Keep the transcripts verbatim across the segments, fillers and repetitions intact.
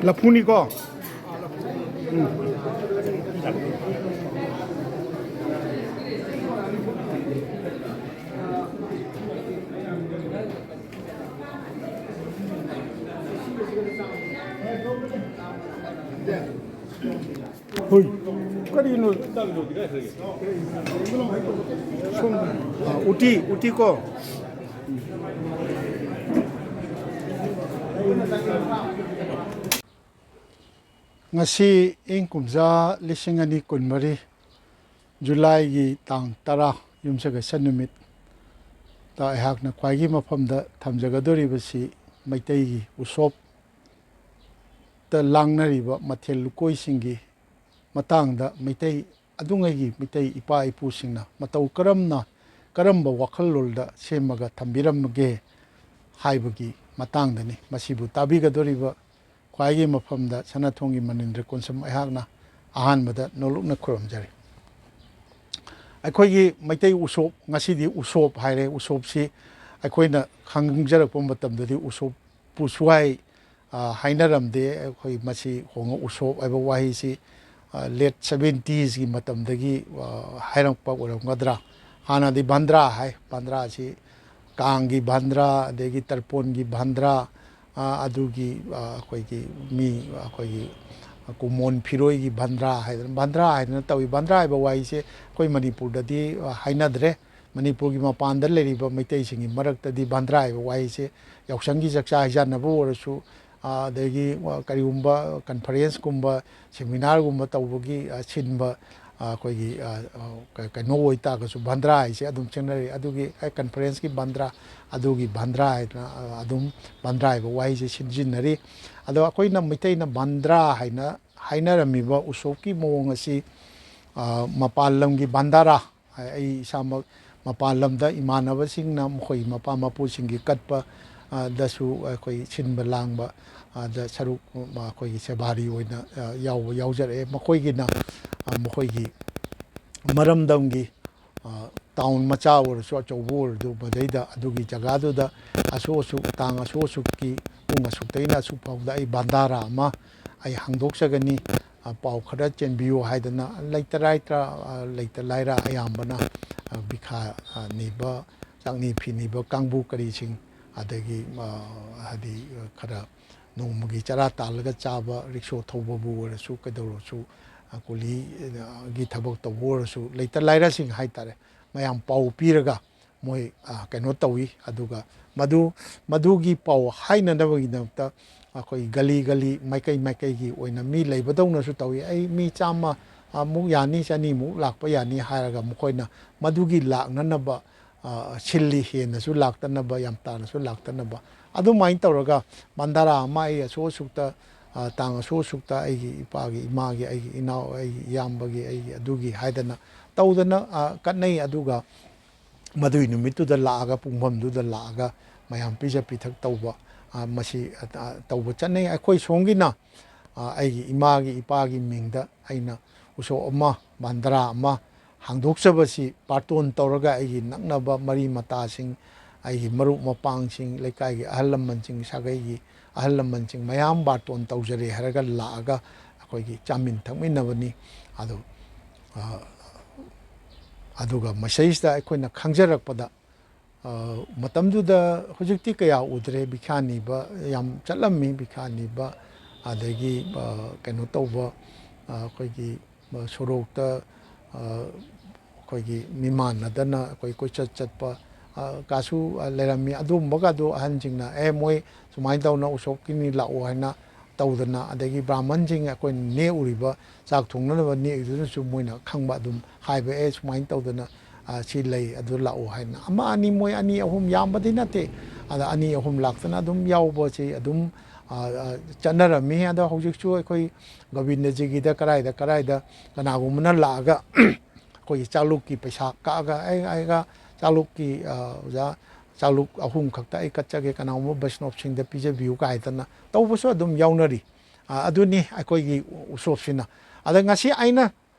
ꯂꯐꯨꯅꯤꯀꯣ? ꯎꯝ꯫ ꯍꯣꯏ꯫ ꯀꯔꯤꯅꯣ? ꯁꯣꯝ, ꯑ, ꯎꯇꯤ, ꯎꯇꯤ ꯀꯣ꯫ ꯉꯁꯤ ꯏꯪ ꯀꯨꯝꯖꯥ ꯂꯤꯁꯤꯡ ꯑꯅꯤ ꯀꯨꯟꯃꯔꯤ, ꯖꯨꯂꯥꯏꯒꯤ ꯇꯥꯡ ꯇꯔꯥ, ꯌꯨꯝꯁꯀꯩꯁ ꯅꯨꯃꯤꯠꯇ ꯑꯩꯍꯥꯛꯅ ꯈ꯭ꯋꯥꯏꯒꯤ ꯃꯐꯝꯗ ꯊꯝꯖꯒꯗꯧꯔꯤꯕꯁꯤ ꯃꯩꯇꯩꯒꯤ ꯎꯁꯣꯞꯇ ꯂꯥꯡꯅꯔꯤꯕ ꯃꯊꯦꯜ ꯂꯨꯀꯣꯏꯁꯤꯡꯒꯤ ꯃꯇꯥꯡꯗ, ꯃꯩꯇꯩ ꯑꯗꯨꯉꯩꯒꯤ ꯃꯤꯇꯩ ꯏꯄꯥ ꯏꯄꯨꯁꯤꯡꯅ ꯃꯇꯧ ꯀꯔꯝꯅ, ꯀꯔꯝꯕ ꯋꯥꯈꯜꯂꯣꯟꯗ ꯁꯦꯝꯃꯒ ꯊꯝꯕꯤꯔꯝꯕꯒꯦ ꯍꯥꯏꯕꯒꯤ ꯃꯇꯥꯡꯗꯅꯤ꯫ ꯃꯁꯤꯕꯨ ꯇꯥꯕꯤꯒꯗꯧꯔꯤꯕ ꯈ꯭ꯋꯥꯏꯒꯤ ꯃꯐꯝꯗ ꯁꯅꯥꯊꯣꯡꯒꯤ ꯃꯅꯤꯟꯗ꯭ꯔ ꯀꯣꯟꯁꯝ ꯑꯩꯍꯥꯛꯅ ꯑꯍꯥꯟꯕꯗ ꯅꯣꯂꯨꯛꯅ ꯈꯨꯔꯨꯝꯖꯔꯤ꯫ ꯑꯩꯈꯣꯏꯒꯤ ꯃꯩꯇꯩ ꯎꯁꯣꯞ, ꯉꯁꯤꯗꯤ ꯎꯁꯣꯞ ꯍꯥꯏꯔꯦ, ꯎꯁꯣꯞꯁꯤ ꯑꯩꯈꯣꯏꯅ ꯈꯪꯖꯔꯛꯄ ꯃꯇꯝꯗꯗꯤ ꯎꯁꯣꯞꯄꯨ ꯁꯨꯍꯥꯏ ꯑ, ꯍꯥꯏꯅꯔꯝꯗꯦ꯫ ꯑꯩꯈꯣꯏ ꯃꯁꯤ ꯍꯣꯡꯉ ꯎꯁꯣꯞ ꯍꯥꯏꯕ ꯋꯥꯍꯩꯁꯤ, ꯑ, ꯂꯦꯠ ꯁꯚꯦꯟꯇꯤꯁꯀꯤ ꯃꯇꯝꯗꯒꯤ, ꯑ, ꯍꯥꯏꯔꯛꯄ ꯑꯣꯏꯔꯝꯒꯗ꯭ꯔꯥ? ꯍꯥꯟꯅꯗꯤ ꯚꯟꯗ꯭ꯔꯥ ꯍꯥꯏ, ꯚꯟꯗ꯭ꯔꯥꯁꯤ ꯀꯥꯡꯒꯤ ꯚꯟꯗ꯭ꯔꯥ, ꯑꯗꯒꯤ ꯇꯔꯄꯣꯟꯒꯤ ꯚꯟꯗ꯭ꯔꯥ, ꯑ, ꯑꯗꯨꯒꯤ, ꯑ, ꯑꯩꯈꯣꯏꯒꯤ ꯃꯤ, ꯑꯩꯈꯣꯏꯒꯤ ꯀꯨꯃꯣꯟ ꯐꯤꯔꯣꯏꯒꯤ ꯚꯟꯗ꯭ꯔꯥ ꯍꯥꯏꯗꯅ, ꯚꯟꯗ꯭ꯔꯥ ꯍꯥꯏꯗꯅ ꯇꯧꯏ꯫ ꯚꯟꯗ꯭ꯔꯥ ꯍꯥꯏꯕ ꯋꯥꯍꯩꯁꯦ ꯑꯩꯈꯣꯏ ꯃꯅꯤꯄꯨꯔꯗꯗꯤ, ꯑ, ꯍꯥꯏꯅꯗ꯭ꯔꯦ꯫ ꯃꯅꯤꯄꯨꯔꯒꯤ ꯃꯄꯥꯟꯗ ꯂꯩꯔꯤꯕ ꯃꯩꯇꯩꯁꯤꯡꯒꯤ ꯃꯔꯛꯇꯗꯤ ꯚꯟꯗ꯭ꯔꯥ ꯍꯥꯏꯕ ꯋꯥꯍꯩꯁꯦ ꯌꯥꯎꯁꯪꯒꯤ ꯆꯥꯛꯆꯥ ꯍꯩꯖꯥꯟꯅꯕ ꯑꯣꯏꯔꯁꯨ, ꯑ, ꯑꯗꯒꯤ, ꯑ, ꯀꯔꯤꯒꯨꯝꯕ ꯀꯟꯐꯔꯦꯟꯁꯀꯨꯝꯕ, ꯁꯦꯃꯤꯅꯥꯔꯒꯨꯝꯕ ꯇꯧꯕꯒꯤ, ꯑ, ꯁꯤꯟꯕ, ꯑꯩꯈꯣꯏꯒꯤ ꯀꯩꯅꯣ ꯑꯣꯏꯇꯥꯔꯒꯁꯨ ꯕꯟꯗ꯭ꯔꯥ ꯍꯥꯏꯁꯦ ꯑꯗꯨꯝ ꯁꯤꯖꯤꯟꯅꯔꯤ꯫ ꯑꯗꯨꯒꯤ ꯀꯟꯐ꯭ꯔꯦꯟꯁꯀꯤ ꯕꯟꯗ꯭ꯔꯥ, ꯑꯗꯨꯒꯤ ꯕꯟꯗ꯭ꯔꯥ ꯍꯥꯏꯗꯅ ꯑꯗꯨꯝ ꯕꯟꯗ꯭ꯔꯥ ꯍꯥꯏꯕ ꯋꯥꯍꯩꯁꯦ ꯁꯤꯖꯤꯟꯅꯔꯤ꯫ ꯑꯗꯣ ꯑꯩꯈꯣꯏꯅ ꯃꯩꯇꯩꯅ ꯕꯟꯗ꯭ꯔꯥ ꯍꯥꯏꯅ ꯍꯥꯏꯅꯔꯝꯃꯤꯕ ꯎꯁꯣꯞꯀꯤ ꯃꯑꯣꯡ ꯑꯁꯤ ꯃꯄꯥꯟ ꯂꯝꯒꯤ ꯕꯟꯗꯥꯔꯥ, ꯑꯩ ꯏꯁꯥꯃꯛ ꯃꯄꯥꯟ ꯂꯝꯗ ꯏꯃꯥꯟꯅꯕꯁꯤꯡꯅ ꯃꯈꯣꯏ ꯃꯄꯥ ꯃꯄꯨꯁꯤꯡꯒꯤ ꯀꯠꯄ ꯗꯁꯨ ꯑꯩꯈꯣꯏ ꯁꯤꯟꯕ ꯂꯥꯡꯕ ꯗ ꯁꯔꯨꯛ ꯑꯩꯈꯣꯏꯒꯤ ꯁꯦꯕꯥꯔꯤ ꯑꯣꯏꯅ ꯌꯥꯎꯕ ꯌꯥꯎꯖꯔꯛꯑꯦ꯫ ꯃꯈꯣꯏꯒꯤꯅ ꯃꯈꯣꯏꯒꯤ ꯃꯔꯝꯗꯝꯒꯤ ꯇꯥꯎꯟ ꯃꯆꯥ ꯑꯣꯏꯔꯁꯨ ꯑꯆꯧꯕ ꯑꯣꯏꯔꯁꯨ ꯃꯗꯩꯗ ꯑꯗꯨꯒꯤ ꯖꯒꯥꯗꯨꯗ ꯑꯁꯨꯛ ꯑꯁꯨꯛ ꯇꯥꯡ ꯑꯁꯨꯛ ꯑꯁꯨꯛꯀꯤ ꯄꯨꯡ ꯑꯁꯨꯛꯇꯩꯅ ꯑꯁꯨꯛ ꯐꯥꯎꯗ ꯑꯩ ꯕꯟꯗꯥꯔꯥ ꯑꯃ ꯑꯩ ꯍꯥꯡꯗꯣꯛꯆꯒꯅꯤ, ꯄꯥꯎ ꯈꯔ ꯆꯦꯟꯕꯤꯌꯨ ꯍꯥꯏꯗꯅ ꯂꯩꯇ ꯂꯥꯏꯇ ꯂꯩꯇ ꯂꯥꯏꯔ ꯑꯌꯥꯝꯕꯅ ꯕꯤꯈꯥ ꯅꯤꯕ, ꯆꯥꯛꯅꯤ ꯐꯤ ꯅꯤꯕ ꯀꯥꯡꯕꯨ ꯀꯔꯤꯁꯤꯡ, ꯑꯗꯒꯤ ꯍꯥꯏꯗꯤ ꯈꯔ ꯅꯣꯡꯃꯒꯤ ꯆꯔꯥ ꯇꯥꯜꯂꯒ ꯆꯥꯕ ꯔꯤꯛꯁꯣ ꯊꯧꯕꯕꯨ ꯑꯣꯏꯔꯁꯨ ꯀꯩꯗꯧꯔꯁꯨ ꯀꯨꯂꯤꯒꯤ ꯊꯕꯛ ꯇꯧꯕ ꯑꯣꯏꯔꯁꯨ ꯂꯩꯇ ꯂꯥꯏꯔꯁꯤꯡ ꯍꯥꯏꯇꯥꯔꯦ, ꯃꯌꯥꯝ ꯄꯥꯎ ꯄꯤꯔꯒ ꯃꯣꯏ ꯀꯩꯅꯣ ꯇꯧꯏ꯫ ꯑꯗꯨꯒ ꯃꯗꯨ ꯃꯗꯨꯒꯤ ꯄꯥꯎ ꯍꯥꯏꯅꯅꯕꯒꯤꯗꯃꯛꯇ ꯑꯩꯈꯣꯏ ꯒꯂꯤ ꯒꯂꯤ ꯃꯥꯏꯀꯩ ꯃꯥꯏꯀꯩꯒꯤ ꯑꯣꯏꯅ ꯃꯤ ꯂꯩꯕꯗꯧꯅꯁꯨ ꯇꯧꯏ꯫ ꯑꯩ ꯃꯤ ꯆꯥꯝꯃ ꯃꯨꯛ ꯌꯥꯅꯤ, ꯆꯅꯤꯃꯨꯛ ꯂꯥꯛꯄ ꯌꯥꯅꯤ ꯍꯥꯏꯔꯒ ꯃꯈꯣꯏꯅ ꯃꯗꯨꯒꯤ ꯂꯥꯛꯅꯅꯕ ꯁꯤꯜꯂꯤ꯫ ꯍꯦꯟꯅꯁꯨ ꯂꯥꯛꯇꯅꯕ, ꯌꯥꯝ ꯇꯥꯅꯁꯨ ꯂꯥꯛꯇꯅꯕ꯫ ꯑꯗꯨꯃꯥꯏꯅ ꯇꯧꯔꯒ ꯕꯟꯗꯥꯔꯥ ꯑꯃ ꯑꯩ ꯑꯁꯨꯛ ꯑꯁꯨꯛꯇ ꯇꯥꯡ ꯑꯁꯨꯛ ꯑꯁꯨꯛꯇ ꯑꯩꯒꯤ ꯏꯄꯥꯒꯤ, ꯏꯃꯥꯒꯤ, ꯑꯩꯒꯤ ꯏꯅꯥꯎ, ꯑꯩꯒꯤ ꯏꯌꯥꯝꯕꯒꯤ, ꯑꯩꯒꯤ ꯑꯗꯨꯒꯤ ꯍꯥꯏꯗꯅ ꯇꯧꯗꯅ ꯀꯠꯅꯩ꯫ ꯑꯗꯨꯒ ꯃꯗꯨꯒꯤ ꯅꯨꯃꯤꯠꯇꯨꯗ ꯂꯥꯛꯑꯒ, ꯄꯨꯡꯐꯝꯗꯨꯗ ꯂꯥꯛꯑꯒ ꯃꯌꯥꯝ ꯄꯤꯖ ꯄꯤꯊꯛ ꯇꯧꯕ, ꯃꯁꯤ ꯇꯧꯕ ꯆꯠꯅꯩ꯫ ꯑꯩꯈꯣꯏ ꯁꯣꯝꯒꯤꯅ ꯑꯩꯒꯤ ꯏꯃꯥꯒꯤ ꯏꯄꯥꯒꯤ ꯃꯤꯡꯗ ꯑꯩꯅ ꯎꯁꯣꯞ ꯑꯃ, ꯕꯟꯗꯥꯔꯥ ꯑꯃ ꯍꯥꯡꯗꯣꯛꯆꯕꯁꯤ ꯕꯥꯔꯇꯣꯟ ꯇꯧꯔꯒ ꯑꯩꯒꯤ ꯅꯛꯅꯕ ꯃꯔꯤ ꯃꯇꯥꯁꯤꯡ, ꯑꯩꯒꯤ ꯃꯔꯨꯞ ꯃꯄꯥꯡꯁꯤꯡ, ꯂꯩꯀꯥꯏꯒꯤ ꯑꯍꯜ ꯂꯃꯟꯁꯤꯡ, ꯁꯥꯒꯩꯒꯤ ꯑꯍꯜ ꯂꯃꯟꯁꯤꯡ ꯃꯌꯥꯝ ꯕꯥꯔꯇꯣꯟ ꯇꯧꯖꯔꯦ ꯍꯥꯏꯔꯒ ꯂꯥꯛꯑꯒ ꯑꯩꯈꯣꯏꯒꯤ ꯆꯥꯃꯤꯟ ꯊꯛꯃꯤꯟꯅꯕꯅꯤ꯫ ꯑꯗꯨ ꯑꯗꯨꯒ ꯃꯁꯤꯗꯩꯁꯤꯗ ꯑꯩꯈꯣꯏꯅ ꯈꯪꯖꯔꯛꯄꯗ, ꯃꯇꯝꯗꯨꯗ, ꯍꯧꯖꯤꯛꯇꯤ ꯀꯌꯥ ꯎꯗ꯭ꯔꯦ, ꯕꯤꯈ꯭ꯌꯥ ꯅꯤꯕ ꯌꯥꯝ ꯆꯠꯂꯝꯃꯤ꯫ ꯕꯤꯈ꯭ꯌꯥ ꯅꯤꯕ, ꯑꯗꯒꯤ ꯀꯩꯅꯣ ꯇꯧꯕ, ꯑꯩꯈꯣꯏꯒꯤ ꯁꯣꯔꯣꯛꯇ ꯑꯩꯈꯣꯏꯒꯤ ꯃꯤꯃꯥꯟꯅꯗꯅ ꯑꯩꯈꯣꯏ ꯀꯣꯏꯆꯠ ꯆꯠꯄ ꯀꯥꯁꯨ ꯂꯩꯔꯝꯃꯤ꯫ ꯑꯗꯨꯒꯨꯝꯕꯒꯗꯣ ꯑꯍꯟꯁꯤꯡꯅ, "ꯑꯦ, ꯃꯣꯏ ꯁꯨꯃꯥꯏꯅ ꯇꯧꯅ ꯎꯁꯣꯞꯀꯤꯅꯤ, ꯂꯥꯛꯑꯣ" ꯍꯥꯏꯅ ꯇꯧꯗꯅ, ꯑꯗꯒꯤ ꯕ꯭ꯔꯥꯍꯃꯟꯁꯤꯡ ꯑꯩꯈꯣꯏꯅ ꯅꯦꯛꯎꯔꯤꯕ ꯆꯥꯛ ꯊꯣꯡꯅꯅꯕ ꯅꯦꯛꯏꯗꯨꯅꯁꯨ ꯃꯣꯏꯅ ꯈꯪꯕ ꯑꯗꯨꯝ ꯍꯥꯏꯕ, "ꯑꯦ, ꯁꯨꯃꯥꯏꯅ ꯇꯧꯗꯅ, ꯑ, ꯁꯤ ꯂꯩ, ꯑꯗꯨ ꯂꯥꯛꯑꯣ" ꯍꯥꯏꯅ꯫ ꯑꯃ ꯑꯅꯤ, ꯃꯣꯏ ꯑꯅꯤ ꯑꯍꯨꯝ, ꯌꯥꯝꯕꯗꯤ ꯅꯠꯇꯦ, ꯑꯗ ꯑꯅꯤ ꯑꯍꯨꯝ ꯂꯥꯛꯇꯅ ꯑꯗꯨꯝ ꯌꯥꯎꯕꯁꯤ ꯑꯗꯨꯝ, ꯑ, ꯑ, ꯆꯠꯅꯔꯝꯃꯤ꯫ ꯑꯗꯣ ꯍꯧꯖꯤꯛꯁꯨ ꯑꯩꯈꯣꯏ ꯒꯣꯕꯤꯟꯗꯖꯤꯒꯤꯗ ꯀꯔꯥꯏꯗ ꯀꯔꯥꯏꯗ ꯀꯅꯥꯒꯨꯝꯕꯅ ꯂꯥꯛꯑꯒ ꯑꯩꯈꯣꯏꯒꯤ ꯆꯥꯂꯨꯛꯀꯤ ꯄꯩꯁꯥ ꯀꯛꯑꯒ, "ꯑꯩ, ꯑꯩꯒ ꯆꯥꯂꯨꯛꯀꯤ, ꯑ, ꯑꯣꯖꯥ, ꯆꯥꯂꯨꯛ ꯑꯍꯨꯝ ꯈꯛꯇ ꯑꯩ ꯀꯠꯆꯒꯦ, ꯀꯅꯥꯒꯨꯝꯕ ꯕꯩꯁꯅꯣꯞꯁꯤꯡꯗ ꯄꯤꯖꯕꯤꯌꯨ" ꯀꯥꯏꯗꯅ ꯇꯧꯕꯁꯨ ꯑꯗꯨꯝ ꯌꯥꯎꯅꯔꯤ꯫ ꯑ, ꯑꯗꯨꯅꯤ ꯑꯩꯈꯣꯏꯒꯤ ꯎꯁꯣꯞꯁꯤꯅ꯫ ꯑꯗ ꯉꯁꯤ ꯑꯩꯅ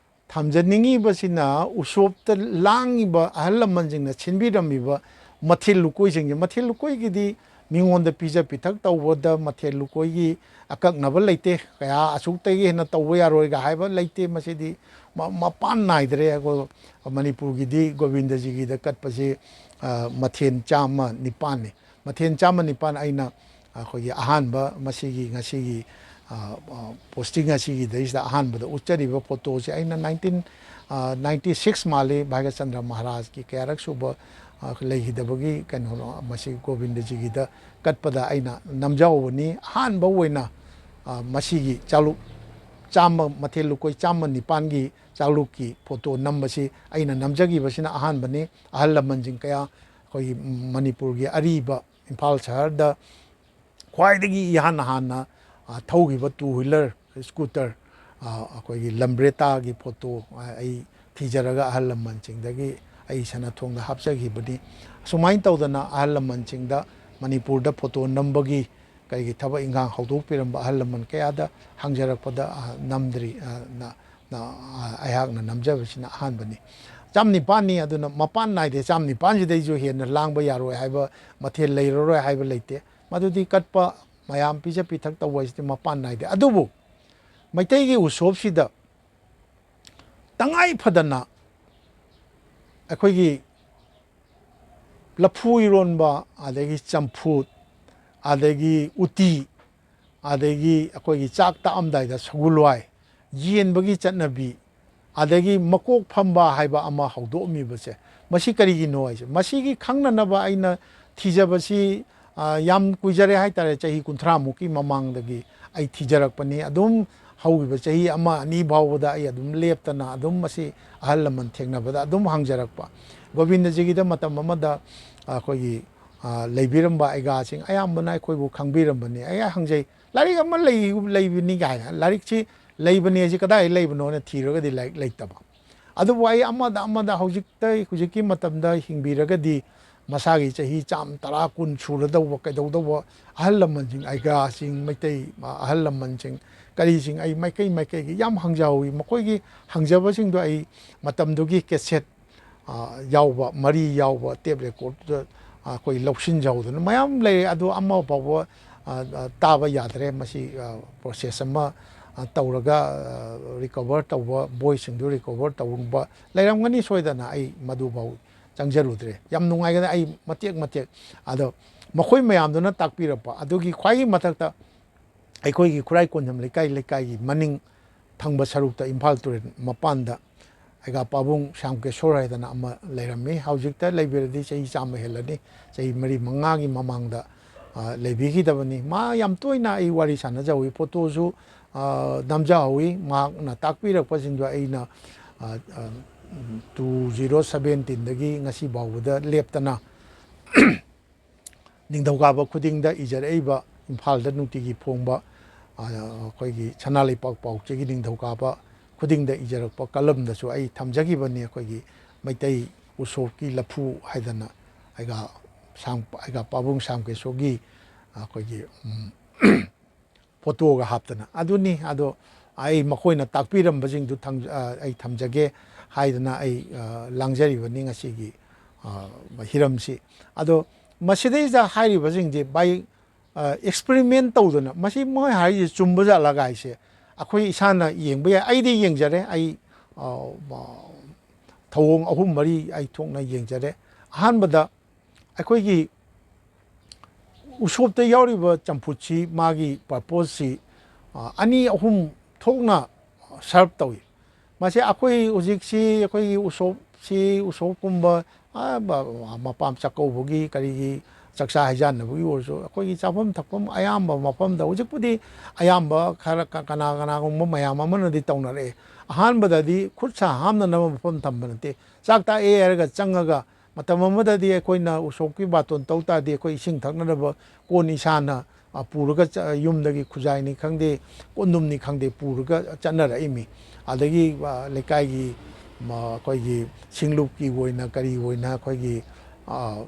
ꯊꯝꯖꯅꯤꯡꯉꯤꯕꯁꯤꯅ, ꯎꯁꯣꯞꯇ ꯂꯥꯡꯉꯤꯕ ꯑꯍꯜ ꯂꯃꯟꯁꯤꯡꯅ ꯁꯤꯟꯕꯤꯔꯝꯃꯤꯕ ꯃꯊꯦꯜ ꯂꯨꯀꯣꯏꯁꯤꯡꯁꯦ, ꯃꯊꯦꯜ ꯂꯨꯀꯣꯏꯒꯤꯗꯤ ꯃꯤꯉꯣꯟꯗ ꯄꯤꯖ ꯄꯤꯊꯛ ꯇꯧꯕꯗ ꯃꯊꯦꯜ ꯂꯨꯀꯣꯏꯒꯤ ꯑꯀꯛꯅꯕ ꯂꯩꯇꯦ, ꯀꯌꯥ ꯑꯁꯨꯛꯇꯒꯤ ꯍꯦꯟꯅ ꯇꯧꯕ ꯌꯥꯔꯣꯏꯒ ꯍꯥꯏꯕ ꯂꯩꯇꯦ꯫ ꯃꯁꯤꯗꯤ ꯃ-, ꯃꯄꯥꯟ ꯅꯥꯏꯗ꯭ꯔꯦ꯫ ꯑꯩꯈꯣꯏ ꯃꯅꯤꯄꯨꯔꯒꯤꯗꯤ ꯒꯣꯕꯤꯟꯗꯖꯤꯒꯤꯗ ꯀꯠꯄꯁꯤ, ꯑ, ꯃꯊꯦꯜ ꯆꯥꯝꯃ ꯅꯤꯄꯥꯟꯅꯤ꯫ ꯃꯊꯦꯜ ꯆꯥꯝꯃ ꯅꯤꯄꯥꯟ ꯑꯩꯅ ꯑꯩꯈꯣꯏꯒꯤ ꯑꯍꯥꯟꯕ ꯃꯁꯤꯒꯤ ꯉꯁꯤꯒꯤ, ꯑ, ꯑ, posting ꯑꯁꯤꯒꯤꯗꯩꯁꯤꯗ ꯑꯍꯥꯟꯕꯗ ꯎꯠꯆꯔꯤꯕ ꯐꯣꯇꯣꯁꯦ ꯑꯩꯅ nineteen, ꯑ, ninety six ꯃꯥꯜꯂꯤ, ꯚꯥꯒ꯭ꯌꯆꯟꯗ꯭ꯔ ꯃꯍꯥꯔꯥꯖꯀꯤ ꯀꯌꯥꯔꯛ ꯁꯨꯕ, ꯑ, ꯂꯩꯈꯤꯗꯕꯒꯤ ꯀꯩꯅꯣꯅꯣ, ꯃꯁꯤ ꯒꯣꯕꯤꯟꯗꯖꯤꯒꯤꯗ ꯀꯠꯄꯗ ꯑꯩꯅ ꯅꯝꯖꯍꯧꯕꯅꯤ꯫ ꯑꯍꯥꯟꯕ ꯑꯣꯏꯅ, ꯑ, ꯃꯁꯤꯒꯤ ꯆꯥꯂꯨꯛ ꯆꯥꯝꯃ, ꯃꯊꯦꯜ ꯂꯨꯀꯣꯏ ꯆꯥꯝꯃ ꯅꯤꯄꯥꯟꯒꯤ ꯆꯥꯂꯨꯛꯀꯤ ꯐꯣꯇꯣ ꯅꯝꯕꯁꯤ ꯑꯩꯅ ꯅꯝꯖꯈꯤꯕꯁꯤꯅ ꯑꯍꯥꯟꯕꯅꯤ꯫ ꯑꯍꯜ ꯂꯃꯟꯁꯤꯡ ꯀꯌꯥ ꯑꯩꯈꯣꯏꯒꯤ ꯃꯅꯤꯄꯨꯔꯒꯤ ꯑꯔꯤꯕ ꯏꯝꯐꯥꯜ ꯁꯍꯔꯗ ꯈ꯭ꯋꯥꯏꯗꯒꯤ ꯏꯍꯥꯟ ꯍꯥꯟꯅ, ꯑ, ꯊꯧꯈꯤꯕ two wheeler, scooter, ꯑ, ꯑꯩꯈꯣꯏꯒꯤ ꯂꯝꯕ꯭ꯔꯦꯇꯥꯒꯤ ꯐꯣꯇꯣ, ꯑ, ꯑꯩ ꯊꯤꯖꯔꯒ ꯑꯍꯜ ꯂꯃꯟꯁꯤꯡꯗꯒꯤ ꯑꯩ ꯁꯅꯥꯊꯣꯡꯗ ꯍꯥꯞꯆꯈꯤꯕꯅꯤ꯫ ꯑꯁꯨꯃꯥꯏꯅ ꯇꯧꯗꯅ ꯑꯍꯜ ꯂꯃꯟꯁꯤꯡꯗ ꯃꯅꯤꯄꯨꯔꯗ ꯐꯣꯇꯣ ꯅꯝꯕꯒꯤ ꯀꯔꯤꯒꯤ ꯊꯕꯛ ꯏꯟꯈꯥꯡ ꯍꯧꯗꯣꯛꯄꯤꯔꯝꯕ ꯑꯍꯜ ꯂꯃꯟ ꯀꯌꯥꯗ ꯍꯪꯖꯔꯛꯄꯗ, ꯑ, ꯅꯝꯗ꯭ꯔꯤ, ꯑ, ꯅ-, ꯅ-, ꯑ, ꯑꯩꯍꯥꯛꯅ ꯅꯝꯖꯕꯁꯤꯅ ꯑꯍꯥꯟꯕꯅꯤ꯫ ꯆꯥꯝ ꯅꯤꯄꯥꯟꯅꯤ, ꯑꯗꯨꯅ ꯃꯄꯥꯟ ꯅꯥꯏꯗꯦ꯫ ꯆꯥꯝ ꯅꯤꯄꯥꯟꯁꯤꯗꯩꯁꯨ ꯍꯦꯟꯅ ꯂꯥꯡꯕ ꯌꯥꯔꯣꯏ ꯍꯥꯏꯕ, ꯃꯊꯦꯜ ꯂꯩꯔꯔꯣꯏ ꯍꯥꯏꯕ ꯂꯩꯇꯦ꯫ ꯃꯗꯨꯗꯤ ꯀꯠꯄ, ꯃꯌꯥꯝ ꯄꯤꯖ ꯄꯤꯊꯛ ꯇꯧꯕ ꯍꯥꯏꯁꯤꯗꯤ ꯃꯄꯥꯟ ꯅꯥꯏꯗꯦ꯫ ꯑꯗꯨꯕꯨ ꯃꯩꯇꯩꯒꯤ ꯎꯁꯣꯞꯁꯤꯗ ꯇꯉꯥꯏ ꯐꯗꯅ ꯑꯩꯈꯣꯏꯒꯤ ꯂꯐꯨ ꯏꯔꯣꯟꯕ, ꯑꯗꯒꯤ ꯆꯝꯐꯨꯠ, ꯑꯗꯒꯤ ꯎꯇꯤ, ꯑꯗꯒꯤ ꯑꯩꯈꯣꯏꯒꯤ ꯆꯥꯛ ꯇꯥꯛꯑꯝꯗꯥꯏꯗ ꯁꯒꯣꯜ ꯍꯋꯥꯏ ꯌꯦꯟꯕꯒꯤ ꯆꯠꯅꯕꯤ, ꯑꯗꯒꯤ ꯃꯀꯣꯛ ꯐꯝꯕ ꯍꯥꯏꯕ ꯑꯃ ꯍꯧꯗꯣꯛꯑꯝꯃꯤꯕꯁꯦ, ꯃꯁꯤ ꯀꯔꯤꯒꯤꯅꯣ ꯍꯥꯏꯁꯦ, ꯃꯁꯤꯒꯤ ꯈꯪꯅꯅꯕ ꯑꯩꯅ ꯊꯤꯖꯕꯁꯤ, ꯑ, ꯌꯥꯝ ꯀꯨꯏꯖꯔꯦ ꯍꯥꯏꯇꯥꯔꯦ, ꯆꯍꯤ ꯀꯨꯟꯊ꯭ꯔꯥ ꯃꯨꯛꯀꯤ ꯃꯃꯥꯡꯗꯒꯤ ꯑꯩ ꯊꯤꯖꯔꯛꯄꯅꯤ꯫ ꯑꯗꯨꯝ ꯍꯧꯈꯤꯕ ꯆꯍꯤ ꯑꯃ ꯑꯅꯤ ꯐꯥꯎꯕꯗ ꯑꯩ ꯑꯗꯨꯝ ꯂꯦꯞꯇꯅ ꯑꯗꯨꯝ ꯃꯁꯤ ꯑꯍꯜ ꯂꯃꯟ ꯊꯦꯡꯅꯕꯗ ꯑꯗꯨꯝ ꯍꯪꯖꯔꯛꯄ꯫ ꯒꯣꯕꯤꯟꯗꯖꯤꯒꯤꯗ ꯃꯇꯝ ꯑꯃꯗ ꯑꯩꯈꯣꯏꯒꯤ, ꯑ, ꯂꯩꯕꯤꯔꯝꯕ ꯑꯩꯒꯥꯁꯤꯡ ꯑꯌꯥꯝꯕꯅ ꯑꯩꯈꯣꯏꯕꯨ ꯈꯪꯕꯤꯔꯝꯕꯅꯤ꯫ ꯑꯩ ꯍꯪꯖꯩ, "ꯂꯥꯏꯔꯤꯛ ꯑꯃ ꯂꯩ-, ꯂꯩꯕꯅꯤ" ꯀꯥꯏꯅ꯫ ꯂꯥꯏꯔꯤꯛꯁꯤ ꯂꯩꯕꯅꯦ, ꯑꯁꯤ ꯀꯗꯥꯏ ꯂꯩꯕꯅꯣꯅ ꯊꯤꯔꯒꯗꯤ ꯂꯥꯏꯔꯤꯛ ꯂꯩꯇꯕ꯫ ꯑꯗꯨꯕꯨ ꯑꯩ ꯑꯃꯗ ꯑꯃꯗ ꯍꯧꯖꯤꯛꯇ, ꯍꯧꯖꯤꯛꯀꯤ ꯃꯇꯝꯗ ꯍꯤꯡꯕꯤꯔꯒꯗꯤ ꯃꯁꯥꯒꯤ ꯆꯍꯤ ꯆꯥꯝ ꯇꯔꯥ ꯀꯨꯟ ꯁꯨꯔꯗꯧꯕ ꯀꯩꯗꯧꯗꯧꯕ ꯑꯍꯜ ꯂꯃꯟꯁꯤꯡ, ꯑꯩꯒꯥꯁꯤꯡ, ꯃꯩꯇꯩ ꯑꯍꯜ ꯂꯃꯟꯁꯤꯡ, ꯀꯔꯤꯁꯤꯡ, ꯑꯩ ꯃꯥꯏꯀꯩ ꯃꯥꯏꯀꯩꯒꯤ ꯌꯥꯝ ꯍꯪꯖꯍꯧꯋꯤ꯫ ꯃꯈꯣꯏꯒꯤ ꯍꯪꯖꯕꯁꯤꯡꯗꯣ ꯑꯩ ꯃꯇꯝꯗꯨꯒꯤ ꯀꯦꯁꯦꯠ, ꯑ, ꯌꯥꯎꯕ, ꯃꯔꯤ ꯌꯥꯎꯕ ꯇꯦꯞ ꯔꯦꯀꯣꯔꯗꯇ ꯑꯩꯈꯣꯏ ꯂꯧꯁꯤꯟꯖꯍꯧꯗꯅ ꯃꯌꯥꯝ ꯂꯩꯔꯦ꯫ ꯑꯗꯨ ꯑꯃ ꯐꯥꯎꯕ, ꯑ, ꯑ, ꯇꯥꯕ ꯌꯥꯗ꯭ꯔꯦ꯫ ꯃꯁꯤ, ꯑ, ꯄ꯭ꯔꯣꯁꯦꯁ ꯑꯃ, ꯑ, ꯇꯧꯔꯒ, ꯑ, ꯔꯤꯀꯣꯚꯔ ꯇꯧꯕ, ꯚꯣꯏꯁꯁꯤꯡꯗꯨ ꯔꯤꯀꯣꯚꯔ ꯇꯧꯕ ꯂꯩꯔꯝꯒꯅꯤ ꯁꯣꯏꯗꯅ꯫ ꯑꯩ ꯃꯗꯨꯐꯥꯎ ꯆꯪꯖꯔꯨꯗ꯭ꯔꯦ꯫ ꯌꯥꯝ ꯅꯨꯡꯉꯥꯏꯒꯅꯤ꯫ ꯑꯩ ꯃꯇꯦꯛ ꯃꯇꯦꯛ, ꯑꯗꯣ ꯃꯈꯣꯏ ꯃꯌꯥꯝꯗꯨꯅ ꯇꯥꯛꯄꯤꯔꯛꯄ ꯑꯗꯨꯒꯤ ꯈ꯭ꯋꯥꯏꯒꯤ ꯃꯊꯛꯇ ꯑꯩꯈꯣꯏꯒꯤ ꯈꯨꯔꯥꯏ ꯀꯣꯟꯖꯝ ꯂꯩꯀꯥꯏ, ꯂꯩꯀꯥꯏꯒꯤ ꯃꯅꯤꯡ ꯊꯪꯕ ꯁꯔꯨꯛꯇ ꯏꯝꯐꯥꯜ ꯇꯨꯔꯦꯜ ꯃꯄꯥꯟꯗ ꯑꯩꯒꯥ ꯄꯥꯕꯨꯡ ꯁ꯭ꯌꯥꯝꯀꯦꯁꯣꯔ ꯍꯥꯏꯗꯅ ꯑꯃ ꯂꯩꯔꯝꯃꯤ꯫ ꯍꯧꯖꯤꯛꯇ ꯂꯩꯕꯤꯔꯗꯤ ꯆꯍꯤ ꯆꯥꯝꯃ ꯍꯦꯜꯂꯅꯤ꯫ ꯆꯍꯤ ꯃꯔꯤ ꯃꯉꯥꯒꯤ ꯃꯃꯥꯡꯗ, ꯑ, ꯂꯩꯕꯤꯈꯤꯗꯕꯅꯤ꯫ ꯃꯥ ꯌꯥꯝ ꯇꯣꯏꯅ ꯑꯩ ꯋꯥꯔꯤ ꯁꯥꯟꯅꯖꯍꯧꯋꯤ꯫ ꯐꯣꯇꯣꯁꯨ, ꯑ, ꯅꯝꯖꯍꯧꯋꯤ꯫ ꯃꯍꯥꯛꯅ ꯇꯥꯛꯄꯤꯔꯛꯄꯁꯤꯡꯗꯣ ꯑꯩꯅ, ꯑ, ꯑ, two zero seventeen ꯗꯒꯤ ꯉꯁꯤ ꯐꯥꯎꯕꯗ ꯂꯦꯞꯇꯅ ꯅꯤꯡꯊꯧꯀꯥꯕ ꯈꯨꯗꯤꯡꯗ ꯏꯖꯔꯛꯏꯕ, ꯏꯝꯐꯥꯜꯗ ꯅꯨꯡꯇꯤꯒꯤ ꯐꯣꯡꯕ, ꯑ, ꯑꯩꯈꯣꯏꯒꯤ ꯁꯅꯥ ꯂꯩꯄꯥꯛ ꯄꯥꯎꯆꯦꯒꯤ ꯅꯤꯡꯊꯧꯀꯥꯕ ꯈꯨꯗꯤꯡꯗ ꯏꯖꯔꯛꯄ ꯀꯂꯝꯗꯁꯨ ꯑꯩ ꯊꯝꯖꯈꯤꯕꯅꯤ꯫ ꯑꯩꯈꯣꯏꯒꯤ ꯃꯩꯇꯩ ꯎꯁꯣꯞꯀꯤ ꯂꯐꯨ ꯍꯥꯏꯗꯅ ꯑꯩꯒꯥ ꯁꯥꯝ-, ꯑꯩꯒꯥ ꯄꯥꯕꯨꯡ ꯁ꯭ꯌꯥꯝꯀꯦꯁꯣꯔꯒꯤ ꯑꯩꯈꯣꯏꯒꯤ, ꯎꯝ, ꯐꯣꯇꯣꯒ ꯍꯥꯞꯇꯅ꯫ ꯑꯗꯨꯅꯤ꯫ ꯑꯗꯣ ꯑꯩ ꯃꯈꯣꯏꯅ ꯇꯥꯛꯄꯤꯔꯝꯕꯁꯤꯡꯗꯨ ꯊꯝ-, ꯑ, ꯑꯩ ꯊꯝꯖꯒꯦ ꯍꯥꯏꯗꯅ ꯑꯩ, ꯑ, ꯂꯥꯡꯖꯔꯤꯕꯅꯤ ꯉꯁꯤꯒꯤ, ꯑ, ꯍꯤꯔꯝꯁꯤ꯫ ꯑꯗꯣ ꯃꯁꯤꯗꯩꯁꯤꯗ ꯍꯥꯏꯔꯤꯕꯁꯤꯡꯁꯦ ꯚꯥꯏ, ꯑ, ꯑꯦꯛꯁꯄꯔꯤꯃꯦꯟ ꯇꯧꯗꯅ ꯃꯁꯤ ꯃꯣꯏ ꯍꯥꯏꯔꯤꯁꯦ ꯆꯨꯝꯕ ꯖꯥꯠꯂꯒ ꯍꯥꯏꯁꯦ ꯑꯩꯈꯣꯏ ꯏꯁꯥꯅ ꯌꯦꯡꯕ ꯌꯥꯏ꯫ ꯑꯩꯗꯤ ꯌꯦꯡꯖꯔꯦ꯫ ꯑꯩ, ꯑ, ꯃ-, ꯊꯧꯑꯣꯡ ꯑꯍꯨꯝ ꯃꯔꯤ ꯑꯩ ꯊꯣꯛꯅ ꯌꯦꯡꯖꯔꯦ꯫ ꯑꯍꯥꯟꯕꯗ ꯑꯩꯈꯣꯏꯒꯤ ꯎꯁꯣꯞꯇ ꯌꯥꯎꯔꯤꯕ ꯆꯝꯐꯨꯠꯁꯤ ꯃꯥꯒꯤ ꯄꯔꯄꯣꯁꯁꯤ, ꯑ, ꯑꯅꯤ ꯑꯍꯨꯝ ꯊꯣꯛꯅ ꯁꯔꯞ ꯇꯧꯏ꯫ ꯃꯁꯤ ꯑꯩꯈꯣꯏ ꯍꯧꯖꯤꯛꯁꯤ ꯑꯩꯈꯣꯏꯒꯤ ꯎꯁꯣꯞꯁꯤ, ꯎꯁꯣꯞꯀꯨꯝꯕ, ꯑ, ꯕ-, ꯃꯄꯥꯝ ꯆꯥꯛꯀꯧꯕꯒꯤ ꯀꯔꯤꯒꯤ, ꯆꯥꯛꯆꯥ ꯍꯩꯖꯥꯟꯅꯕꯒꯤ ꯑꯣꯏꯔꯁꯨ ꯑꯩꯈꯣꯏꯒꯤ ꯆꯥꯐꯝ ꯊꯛꯐꯝ ꯑꯌꯥꯝꯕ ꯃꯐꯝꯗ ꯍꯧꯖꯤꯛꯄꯨꯗꯤ ꯑꯌꯥꯝꯕ ꯈꯔ ꯀ-, ꯀꯅꯥ ꯀꯅꯥꯒꯨꯝꯕ ꯃꯌꯥꯝ ꯑꯃꯅꯗꯤ ꯇꯧꯅꯔꯛꯑꯦ꯫ ꯑꯍꯥꯟꯕꯗꯗꯤ ꯈꯨꯠ ꯁꯥ ꯍꯥꯝꯅꯅꯕ ꯃꯐꯝ ꯊꯝꯕ ꯅꯠꯇꯦ꯫ ꯆꯥꯛ ꯇꯥꯛꯑꯦ ꯍꯥꯏꯔꯒ ꯆꯪꯉꯒ ꯃꯇꯝ ꯑꯃꯗꯗꯤ ꯑꯩꯈꯣꯏꯅ ꯎꯁꯣꯞꯀꯤ ꯕꯥꯇꯣꯟ ꯇꯧ ꯇꯥꯔꯗꯤ ꯑꯩꯈꯣꯏ ꯏꯁꯤꯡ ꯊꯛꯅꯅꯕ ꯀꯣꯟ ꯏꯁꯥꯅ, ꯑ, ꯄꯨꯔꯒ ꯆ-, ꯌꯨꯝꯗꯒꯤ ꯈꯨꯖꯥꯏꯅꯤ ꯈꯪꯗꯦ, ꯀꯣꯟꯗꯨꯝꯅꯤ ꯈꯪꯗꯦ ꯄꯨꯔꯒ ꯆꯠꯅꯔꯛꯏꯃꯤ꯫ ꯑꯗꯒꯤ, ꯑ, ꯂꯩꯀꯥꯏꯒꯤ, ꯃ-, ꯑꯩꯈꯣꯏꯒꯤ ꯁꯤꯡꯂꯨꯞꯀꯤ ꯑꯣꯏꯅ ꯀꯔꯤ ꯑꯣꯏꯅ ꯑꯩꯈꯣꯏꯒꯤ, ꯑ,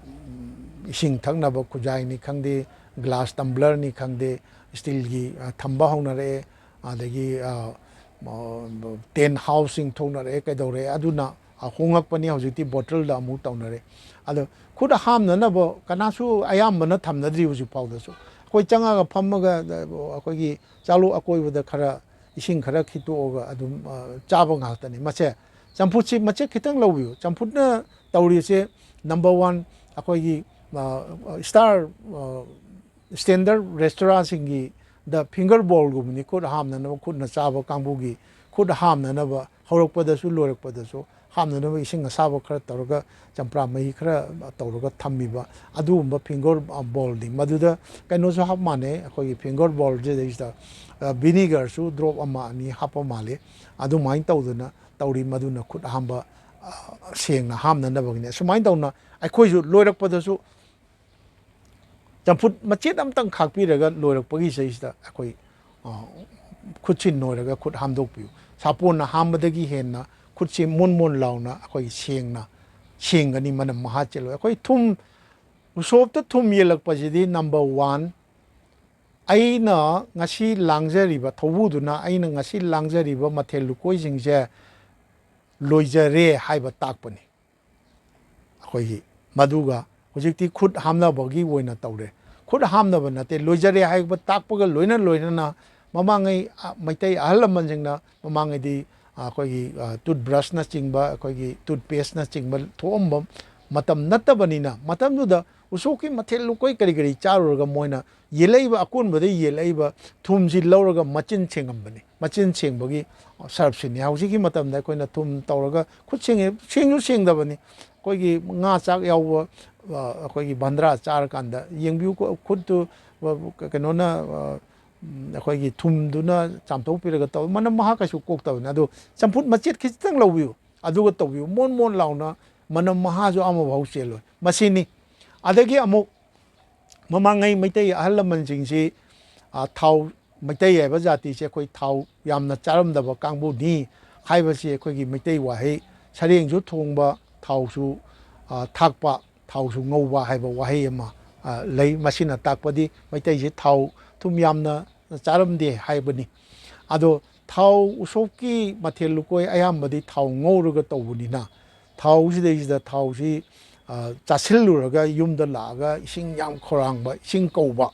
ꯏꯁꯤꯡ ꯊꯛꯅꯕ ꯈꯨꯖꯥꯏꯅꯤ ꯈꯪꯗꯦ, ꯒ꯭ꯂꯥꯁ ꯇꯝꯕ꯭ꯂꯔꯅꯤ ꯈꯪꯗꯦ, ꯏꯁꯇꯤꯜꯒꯤ, ꯑ, ꯊꯝꯕ ꯍꯧꯅꯔꯛꯑꯦ꯫ ꯑꯗꯒꯤ, ꯑ, ꯃ-, ꯇꯦꯟ ꯍꯥꯎꯁꯁꯤꯡ ꯊꯣꯛꯅꯔꯛꯑꯦ, ꯀꯩꯗꯧꯔꯛꯑꯦ, ꯑꯗꯨꯅ, ꯑ, ꯍꯣꯡꯉꯛꯄꯅꯤ꯫ ꯍꯧꯖꯤꯛꯇꯤ ꯕꯣꯇꯜꯗ ꯑꯃꯨꯛ ꯇꯧꯅꯔꯦ꯫ ꯑꯗꯣ ꯈꯨꯠ ꯍꯥꯝꯅꯅꯕ ꯀꯅꯥꯁꯨ ꯑꯌꯥꯝꯕꯅ ꯊꯝꯅꯗ꯭ꯔꯤ ꯍꯧꯖꯤꯛ ꯐꯥꯎꯗꯁꯨ꯫ ꯑꯩꯈꯣꯏ ꯆꯪꯉꯒ ꯐꯝꯃꯒ, ꯑ, ꯑꯩꯈꯣꯏꯒꯤ ꯆꯥꯂꯨ ꯑꯀꯣꯏꯕꯗ ꯈꯔ ꯏꯁꯤꯡ ꯈꯔ ꯈꯤꯛꯇꯣꯛꯑꯒ ꯑꯗꯨꯝ, ꯑ, ꯆꯥꯕ ꯉꯥꯛꯇꯅꯤ꯫ ꯃꯁꯦ ꯆꯝꯐꯨꯠꯁꯤ ꯃꯆꯦꯠ ꯈꯤꯇꯪ ꯂꯧꯕꯤꯌꯨ꯫ ꯆꯝꯐꯨꯠꯅ ꯇꯧꯔꯤꯁꯦ number one ꯑꯩꯈꯣꯏꯒꯤ, ꯑ, ꯁ꯭ꯇꯥꯔ, ꯑ, ꯁ꯭ꯇꯦꯟꯗꯔꯠ ꯔꯦꯁꯇꯨꯔꯥꯟꯁꯤꯡꯒꯤꯗ ꯐꯤꯡꯒꯔ ꯕꯣꯜꯒꯨꯝꯕꯅꯤ, ꯈꯨꯠ ꯍꯥꯝꯅꯅꯕ, ꯈꯨꯠꯅ ꯆꯥꯕ ꯀꯥꯡꯕꯨꯒꯤ ꯈꯨꯠ ꯍꯥꯝꯅꯅꯕ ꯍꯧꯔꯛꯄꯗꯁꯨ ꯂꯣꯏꯔꯛꯄꯗꯁꯨ ꯍꯥꯝꯅꯅꯕ ꯏꯁꯤꯡ ꯑꯁꯥꯕ ꯈꯔ ꯇꯧꯔꯒ ꯆꯝꯄ꯭ꯔꯥ ꯃꯍꯤ ꯈꯔ ꯇꯧꯔꯒ ꯊꯝꯕꯤꯕ ꯑꯗꯨꯒꯨꯝꯕ ꯐꯤꯡꯒꯔ, ꯑ, ꯕꯣꯜꯅꯤ꯫ ꯃꯗꯨꯗ ꯀꯩꯅꯣꯁꯨ ꯍꯥꯞ ꯃꯥꯟꯅꯩ, ꯑꯩꯈꯣꯏꯒꯤ ꯐꯤꯡꯒꯔ ꯕꯣꯜꯁꯤꯗꯩꯁꯤꯗ, ꯑ, ꯚꯤꯅꯤꯒꯔꯁꯨ ꯗ꯭ꯔꯣꯞ ꯑꯃ ꯑꯅꯤ ꯍꯥꯞꯄ ꯃꯥꯜꯂꯤ꯫ ꯑꯗꯨꯃꯥꯏꯅ ꯇꯧꯗꯅ ꯇꯧꯔꯤ꯫ ꯃꯗꯨꯅ ꯈꯨꯠ ꯍꯥꯝꯕ, ꯑ, ꯁꯦꯡꯅ ꯍꯥꯝꯅꯅꯕꯒꯤꯅꯤ꯫ ꯑꯁꯨꯃꯥꯏꯅ ꯇꯧꯅ ꯑꯩꯈꯣꯏꯁꯨ ꯂꯣꯏꯔꯛꯄꯗꯁꯨ ꯆꯝꯐꯨꯠ ꯃꯆꯦꯠ ꯑꯃꯇꯪ ꯈꯥꯛꯄꯤꯔꯒ ꯂꯣꯏꯔꯛꯄꯒꯤ ꯁꯤꯗꯩꯁꯤꯗ ꯑꯩꯈꯣꯏ, ꯑ, ꯈꯨꯠꯁꯤ ꯅꯣꯏꯔꯒ ꯈꯨꯠ ꯍꯥꯝꯗꯣꯛꯄꯤꯌꯨ꯫ ꯁꯥꯄꯣꯟꯅ ꯍꯥꯝꯕꯗꯒꯤ ꯍꯦꯟꯅ ꯈꯨꯠꯁꯤ ꯃꯣꯟ ꯃꯣꯟ ꯂꯥꯎꯅ ꯑꯩꯈꯣꯏ ꯁꯦꯡꯅ ꯁꯦꯡꯒꯅꯤ, ꯃꯅꯝ ꯃꯍꯥ ꯆꯦꯜꯂꯣꯏ꯫ ꯑꯩꯈꯣꯏ ꯊꯨꯝ, ꯎꯁꯣꯞꯇ ꯊꯨꯝ ꯌꯦꯜꯂꯛꯄꯁꯤꯗꯤ number one꯫ ꯑꯩꯅ ꯉꯁꯤ ꯂꯥꯡꯖꯔꯤꯕ, ꯊꯧꯕꯨꯗꯨꯅ ꯑꯩꯅ ꯉꯁꯤ ꯂꯥꯡꯖꯔꯤꯕ ꯃꯊꯦꯜ ꯂꯨꯀꯣꯏꯁꯤꯡꯁꯦ ꯂꯣꯏꯖꯔꯦ ꯍꯥꯏꯕ ꯇꯥꯛꯄꯅꯤ꯫ ꯑꯩꯈꯣꯏꯒꯤ ꯃꯗꯨꯒ ꯍꯧꯖꯤꯛꯇꯤ ꯈꯨꯠ ꯍꯥꯝꯅꯕꯒꯤ ꯑꯣꯏꯅ ꯇꯧꯔꯦ꯫ ꯈꯨꯠ ꯍꯥꯝꯅꯕ ꯅꯠꯇꯦ, ꯂꯣꯏꯖꯔꯦ ꯍꯥꯏꯕ ꯇꯥꯛꯄꯒ ꯂꯣꯏꯅ ꯂꯣꯏꯅꯅ ꯃꯃꯥꯡꯉꯩ, ꯑ, ꯃꯩꯇꯩ ꯑꯍꯜ ꯂꯃꯟꯁꯤꯡꯅ ꯃꯃꯥꯡꯉꯩꯗꯤ, ꯑ, ꯑꯩꯈꯣꯏꯒꯤ, ꯑ, ꯇꯨꯠꯕ꯭ꯔꯁꯅꯆꯤꯡꯕ, ꯑꯩꯈꯣꯏꯒꯤ ꯇꯨꯠꯄꯦꯁꯅꯆꯤꯡꯕ ꯊꯣꯛꯑꯝꯕ ꯃꯇꯝ ꯅꯠꯇꯕꯅꯤꯅ, ꯃꯇꯝꯗꯨꯗ ꯎꯁꯣꯞꯀꯤ ꯃꯊꯦꯜ ꯂꯨꯀꯣꯏ ꯀꯔꯤ ꯀꯔꯤ ꯆꯥꯔꯨꯔꯒ ꯃꯣꯏꯅ ꯌꯦꯜꯂꯛꯏꯕ, ꯑꯀꯣꯟꯕꯗ ꯌꯦꯜꯂꯛꯏꯕ ꯊꯨꯝꯁꯤ ꯂꯧꯔꯒ ꯃꯆꯤꯟ ꯁꯦꯡꯉꯝꯕꯅꯤ꯫ ꯃꯆꯤꯟ ꯁꯦꯡꯕꯒꯤ ꯁꯔꯞꯁꯤꯅꯤ꯫ ꯍꯧꯖꯤꯛꯀꯤ ꯃꯇꯝꯗ ꯑꯩꯈꯣꯏꯅ ꯊꯨꯝ ꯇꯧꯔꯒ ꯈꯨꯠ ꯁꯦꯡꯉꯦ, ꯁꯦꯡꯁꯨ ꯁꯦꯡꯗꯕꯅꯤ꯫ ꯑꯩꯈꯣꯏꯒꯤ ꯉꯥ ꯆꯥꯛ ꯌꯥꯎꯕ, ꯑ, ꯑꯩꯈꯣꯏꯒꯤ ꯕꯟꯗ꯭ꯔꯥ ꯆꯥꯔꯀꯥꯟꯗ ꯌꯦꯡꯕꯤꯌꯨ, ꯈꯨ-, ꯈꯨꯠꯇꯨ, ꯑ, ꯀꯩꯅꯣꯅ, ꯑ, ꯎꯝ, ꯑꯩꯈꯣꯏꯒꯤ ꯊꯨꯝꯗꯨꯅ ꯆꯥꯝꯊꯣꯛꯄꯤꯔꯒ ꯇꯧ, ꯃꯅꯝ ꯃꯍꯥ ꯀꯩꯁꯨ ꯀꯣꯛꯇꯕꯅꯤ꯫ ꯑꯗꯣ ꯆꯝꯐꯨꯠ ꯃꯆꯦꯠ ꯈꯤꯖꯤꯛꯇꯪ ꯂꯧꯕꯤꯌꯨ, ꯑꯗꯨꯒ ꯇꯧꯕꯤꯌꯨ, ꯃꯣꯟ ꯃꯣꯟ ꯂꯥꯎꯅ, ꯃꯅꯝ ꯃꯍꯥꯁꯨ ꯑꯃꯐꯥꯎ ꯆꯦꯜꯂꯣꯏ꯫ ꯃꯁꯤꯅꯤ꯫ ꯑꯗꯒꯤ ꯑꯃꯨꯛ ꯃꯃꯥꯡꯉꯩ ꯃꯩꯇꯩ ꯑꯍꯜ ꯂꯃꯟꯁꯤꯡꯁꯤ, ꯑ, ꯊꯥꯎ, ꯃꯩꯇꯩ ꯍꯥꯏꯕ ꯖꯥꯇꯤꯁꯦ ꯑꯩꯈꯣꯏ ꯊꯥꯎ ꯌꯥꯝꯅ ꯆꯥꯔꯝꯗꯕ ꯀꯥꯡꯕꯨꯅꯤ ꯍꯥꯏꯕꯁꯤ ꯑꯩꯈꯣꯏꯒꯤ ꯃꯩꯇꯩ ꯋꯥꯍꯩ, "ꯁꯔꯦꯡꯁꯨ ꯊꯣꯡꯕ, ꯊꯥꯎꯁꯨ, ꯑ, ꯊꯥꯛꯄ, ꯊꯥꯎꯁꯨ ꯉꯧꯕ" ꯍꯥꯏꯕ ꯋꯥꯍꯩ ꯑꯃ, ꯑ, ꯂꯩ꯫ ꯃꯁꯤꯅ ꯇꯥꯛꯄꯗꯤ ꯃꯩꯇꯩꯁꯤ ꯊꯥꯎ ꯊꯨꯝ ꯌꯥꯝꯅ ꯆꯥꯔꯝꯗꯦ ꯍꯥꯏꯕꯅꯤ꯫ ꯑꯗꯣ ꯊꯥꯎ, ꯎꯁꯣꯞꯀꯤ ꯃꯊꯦꯜ ꯂꯨꯀꯣꯏ ꯑꯌꯥꯝꯕꯗꯤ ꯊꯥꯎ ꯉꯧꯔꯒ ꯇꯧꯕꯅꯤꯅ, ꯊꯥꯎꯁꯤꯗꯩꯁꯤꯗ ꯊꯥꯎꯁꯤ, ꯑ, ꯆꯥꯁꯤꯜꯂꯨꯔꯒ ꯌꯨꯝꯗ ꯂꯥꯛꯑꯒ ꯏꯁꯤꯡ ꯌꯥꯝ ꯈꯧꯔꯥꯡꯕ, ꯏꯁꯤꯡ ꯀꯧꯕ,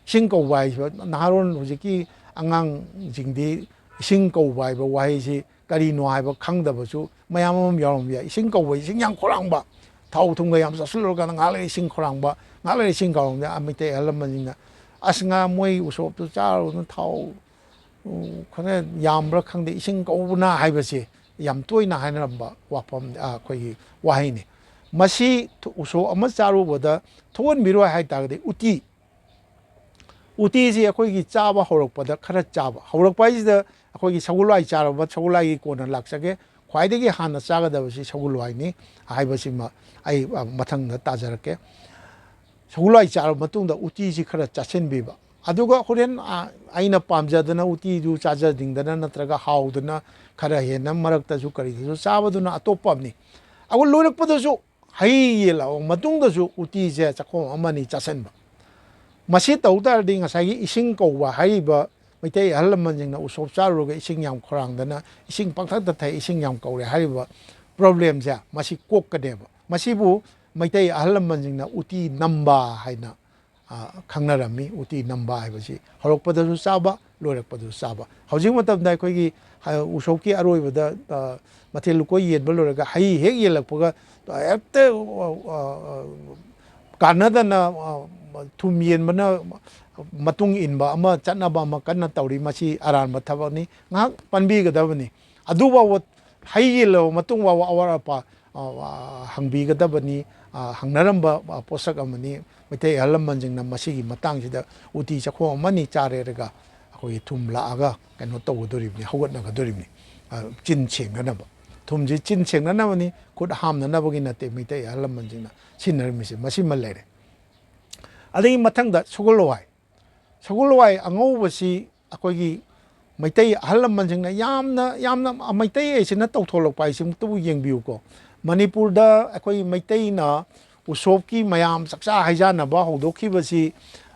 ꯏꯁꯤꯡ ꯀꯧꯕ ꯍꯥꯏꯁꯤꯕ ꯅꯍꯥꯔꯣꯟ ꯍꯧꯖꯤꯛꯀꯤ ꯑꯉꯥꯡꯁꯤꯡꯗꯤ ꯏꯁꯤꯡ ꯀꯧꯕ ꯍꯥꯏꯕ ꯋꯥꯍꯩꯁꯤ ꯀꯔꯤꯅꯣ ꯍꯥꯏꯕ ꯈꯪꯗꯕꯁꯨ ꯃꯌꯥꯝ ꯑꯃ ꯌꯥꯎꯔꯝꯕ ꯌꯥꯏ꯫ ꯏꯁꯤꯡ ꯀꯧꯕ, ꯏꯁꯤꯡ ꯌꯥꯝ ꯈꯧꯔꯥꯡꯕ, ꯊꯥꯎ ꯊꯨꯝꯒ ꯌꯥꯝ ꯆꯥꯁꯤꯜꯂꯨꯔꯀꯥꯟꯗ ꯉꯥꯏꯍꯥꯛ ꯂꯩꯔ ꯏꯁꯤꯡ ꯈꯧꯔꯥꯡꯕ, ꯉꯥꯏꯍꯥꯛ ꯂꯩꯔ ꯏꯁꯤꯡ ꯈꯧꯔꯥꯡꯕ, ꯑ, ꯃꯩꯇꯩ ꯑꯍꯜ ꯂꯃꯟꯁꯤꯡꯅ, "ꯑꯁ, ꯉꯥ ꯃꯣꯏ ꯎꯁꯣꯞꯇꯨ ꯆꯥꯔꯨꯕꯅ ꯊꯥꯎ, ꯎ, ꯈꯔ ꯌꯥꯝꯕ꯭ꯔꯥ ꯈꯪꯗꯦ, ꯏꯁꯤꯡ ꯀꯧꯕꯅ" ꯍꯥꯏꯕꯁꯦ ꯌꯥꯝ ꯇꯣꯏꯅ ꯍꯥꯏꯅꯔꯝꯕ ꯋꯥꯐꯝ, ꯑ, ꯑꯩꯈꯣꯏꯒꯤ ꯋꯥꯍꯩꯅꯤ꯫ ꯃꯁꯤ ꯊ-, ꯎꯁꯣꯞ ꯑꯃ ꯆꯥꯔꯨꯕꯗ ꯊꯣꯛꯍꯟꯕꯤꯔꯣꯏ ꯍꯥꯏ ꯇꯥꯔꯒꯗꯤ ꯎꯇꯤ, ꯎꯇꯤꯁꯤ ꯑꯩꯈꯣꯏꯒꯤ ꯆꯥꯕ ꯍꯧꯔꯛꯄꯗ ꯈꯔ ꯆꯥꯕ꯫ ꯍꯧꯔꯛꯄ ꯍꯥꯏꯁꯤꯗ ꯑꯩꯈꯣꯏꯒꯤ ꯁꯒꯣꯜ ꯍꯋꯥꯏ ꯆꯥꯔꯕ, ꯁꯒꯣꯜ ꯍꯋꯥꯏꯒꯤ ꯀꯣꯟꯅ ꯂꯥꯛꯆꯒꯦ꯫ ꯈ꯭ꯋꯥꯏꯗꯒꯤ ꯍꯥꯟꯅ ꯆꯥꯒꯗꯕꯁꯤ ꯁꯒꯣꯜ ꯍꯋꯥꯏꯅꯤ ꯍꯥꯏꯕꯁꯤꯃ ꯑꯩ, ꯑ, ꯃꯊꯪꯗ ꯇꯥꯖꯔꯛꯀꯦ꯫ ꯁꯒꯣꯜ ꯍꯋꯥꯏ ꯆꯥꯔꯕ ꯃꯇꯨꯡꯗ ꯎꯇꯤꯁꯤ ꯈꯔ ꯆꯥꯁꯤꯟꯕꯤꯕ꯫ ꯑꯗꯨꯒ ꯍꯣꯔꯦꯟ, ꯑ, ꯑꯩꯅ ꯄꯥꯝꯖꯗꯅ ꯎꯇꯤꯗꯨ ꯆꯥꯖꯅꯤꯡꯗꯅ ꯅꯠꯇ꯭ꯔꯒ ꯍꯥꯎꯗꯅ ꯈꯔ ꯍꯦꯟꯅ ꯃꯔꯛꯇꯁꯨ ꯀꯔꯤꯗꯁꯨ ꯆꯥꯕꯗꯨꯅ ꯑꯇꯣꯞꯄ ꯑꯃꯅꯤ꯫ ꯑꯗꯨꯒ ꯂꯣꯏꯔꯛꯄꯗꯁꯨ ꯍꯩ ꯌꯦꯜꯂꯛꯑꯕ ꯃꯇꯨꯡꯗꯁꯨ ꯎꯇꯤꯁꯦ ꯆꯥꯛꯈꯣꯝ ꯑꯃ ꯑꯅꯤ ꯆꯥꯁꯤꯟꯕ꯫ ꯃꯁꯤ ꯇꯧ ꯇꯥꯔꯗꯤ ꯉꯁꯥꯏꯒꯤ ꯏꯁꯤꯡ ꯀꯧꯕ ꯍꯥꯏꯔꯤꯕ, ꯃꯩꯇꯩ ꯑꯍꯜ ꯂꯃꯟꯁꯤꯡꯅ ꯎꯁꯣꯞ ꯆꯥꯔꯨꯔꯒ ꯏꯁꯤꯡ ꯌꯥꯝ ꯈꯧꯔꯥꯡꯗꯅ ꯏꯁꯤꯡ ꯄꯪꯊꯛꯇ ꯊꯛꯑꯦ, ꯏꯁꯤꯡ ꯌꯥꯝ ꯀꯧꯔꯦ ꯍꯥꯏꯔꯤꯕ problemꯁꯦ ꯃꯁꯤ ꯀꯣꯛꯀꯅꯦꯕ꯫ ꯃꯁꯤꯕꯨ ꯃꯩꯇꯩ ꯑꯍꯜ ꯂꯃꯟꯁꯤꯡꯅ ꯎꯇꯤ ꯅꯝꯕ ꯍꯥꯏꯅ, ꯑ, ꯈꯪꯅꯔꯝꯃꯤ꯫ ꯎꯇꯤ ꯅꯝꯕ ꯍꯥꯏꯕꯁꯤ ꯍꯧꯔꯛꯄꯗꯁꯨ ꯆꯥꯕ, ꯂꯣꯏꯔꯛꯄꯗꯁꯨ ꯆꯥꯕ꯫ ꯍꯧꯖꯤꯛ ꯃꯇꯝꯗ ꯑꯩꯈꯣꯏꯒꯤ, ꯑ, ꯎꯁꯣꯞꯀꯤ ꯑꯔꯣꯏꯕꯗ, ꯑ, ꯃꯊꯦꯜ ꯂꯨꯀꯣꯏ ꯌꯦꯟꯕ ꯂꯣꯏꯔꯒ ꯍꯩ ꯍꯦꯛ ꯌꯦꯜꯂꯛꯄꯒ ꯍꯦꯛꯇ, ꯑ, ꯑ, ꯑ, ꯀꯥꯟꯅꯗꯅ, ꯑ, ꯊꯨꯝ ꯌꯦꯟꯕꯅ ꯃꯇꯨꯡ ꯏꯟꯕ ꯑꯃ, ꯆꯠꯅꯕ ꯑꯃ ꯀꯟꯅ ꯇꯧꯔꯤ꯫ ꯃꯁꯤ ꯑꯔꯥꯟꯕ ꯊꯕꯛꯅꯤ, ꯉꯥꯏꯍꯥꯛ ꯄꯟꯕꯤꯒꯗꯕꯅꯤ꯫ ꯑꯗꯨꯐꯥꯎꯕ, ꯍꯩ ꯌꯦꯜꯂꯕ ꯃꯇꯨꯡ ꯐꯥꯎꯕ ꯑꯋꯥꯠ ꯑꯄꯥ ꯑ, ꯍꯪꯕꯤꯒꯗꯕꯅꯤ, ꯑ, ꯍꯪꯅꯔꯝꯕ, ꯑ, ꯄꯣꯠꯁꯛ ꯑꯃꯅꯤ꯫ ꯃꯩꯇꯩ ꯑꯍꯜ ꯂꯃꯟꯁꯤꯡꯅ ꯃꯁꯤꯒꯤ ꯃꯇꯥꯡꯁꯤꯗ ꯎꯇꯤ ꯆꯥꯛꯈꯣꯝ ꯑꯃꯅꯤ ꯆꯥꯔꯦꯔꯒ ꯑꯩꯈꯣꯏꯒꯤ ꯊꯨꯝ ꯂꯥꯛꯑꯒ ꯀꯩꯅꯣ ꯇꯧꯒꯗꯣꯔꯤꯕꯅꯤ, ꯍꯧꯒꯠꯅꯒꯗꯣꯔꯤꯕꯅꯤ꯫ ꯑ, ꯆꯤꯟ ꯁꯦꯡꯅꯅꯕ꯫ ꯊꯨꯝꯁꯤ ꯆꯤꯟ ꯁꯦꯡꯅꯅꯕꯅꯤ, ꯈꯨꯠ ꯍꯥꯝꯅꯅꯕꯒꯤ ꯅꯠꯇꯦ ꯃꯩꯇꯩ ꯑꯍꯜ ꯂꯃꯟꯁꯤꯡꯅ ꯁꯤꯖꯤꯟꯅꯔꯝꯃꯤꯁꯦ꯫ ꯃꯁꯤꯃ ꯂꯩꯔꯦ꯫ ꯑꯗꯒꯤ ꯃꯊꯪꯗ ꯁꯒꯣꯜ ꯍꯋꯥꯏ꯫ ꯁꯒꯣꯜ ꯍꯋꯥꯏ ꯑꯉꯧꯕꯁꯤ ꯑꯩꯈꯣꯏꯒꯤ ꯃꯩꯇꯩ ꯑꯍꯜ ꯂꯃꯟꯁꯤꯡꯅ ꯌꯥꯝꯅ, ꯌꯥꯝꯅ, ꯃꯩꯇꯩ ꯍꯥꯏꯁꯤꯅ ꯇꯧꯊꯣꯛꯂꯛꯄ ꯍꯥꯏꯁꯤꯃꯛꯇꯕꯨ ꯌꯦꯡꯕꯤꯌꯨꯀꯣ꯫ ꯃꯅꯤꯄꯨꯔꯗ ꯑꯩꯈꯣꯏ ꯃꯩꯇꯩꯅ ꯎꯁꯣꯞꯀꯤ ꯃꯌꯥꯝ ꯆꯥꯛꯆꯥ ꯍꯩꯖꯥꯟꯅꯕ ꯍꯧꯗꯣꯛꯈꯤꯕꯁꯤ,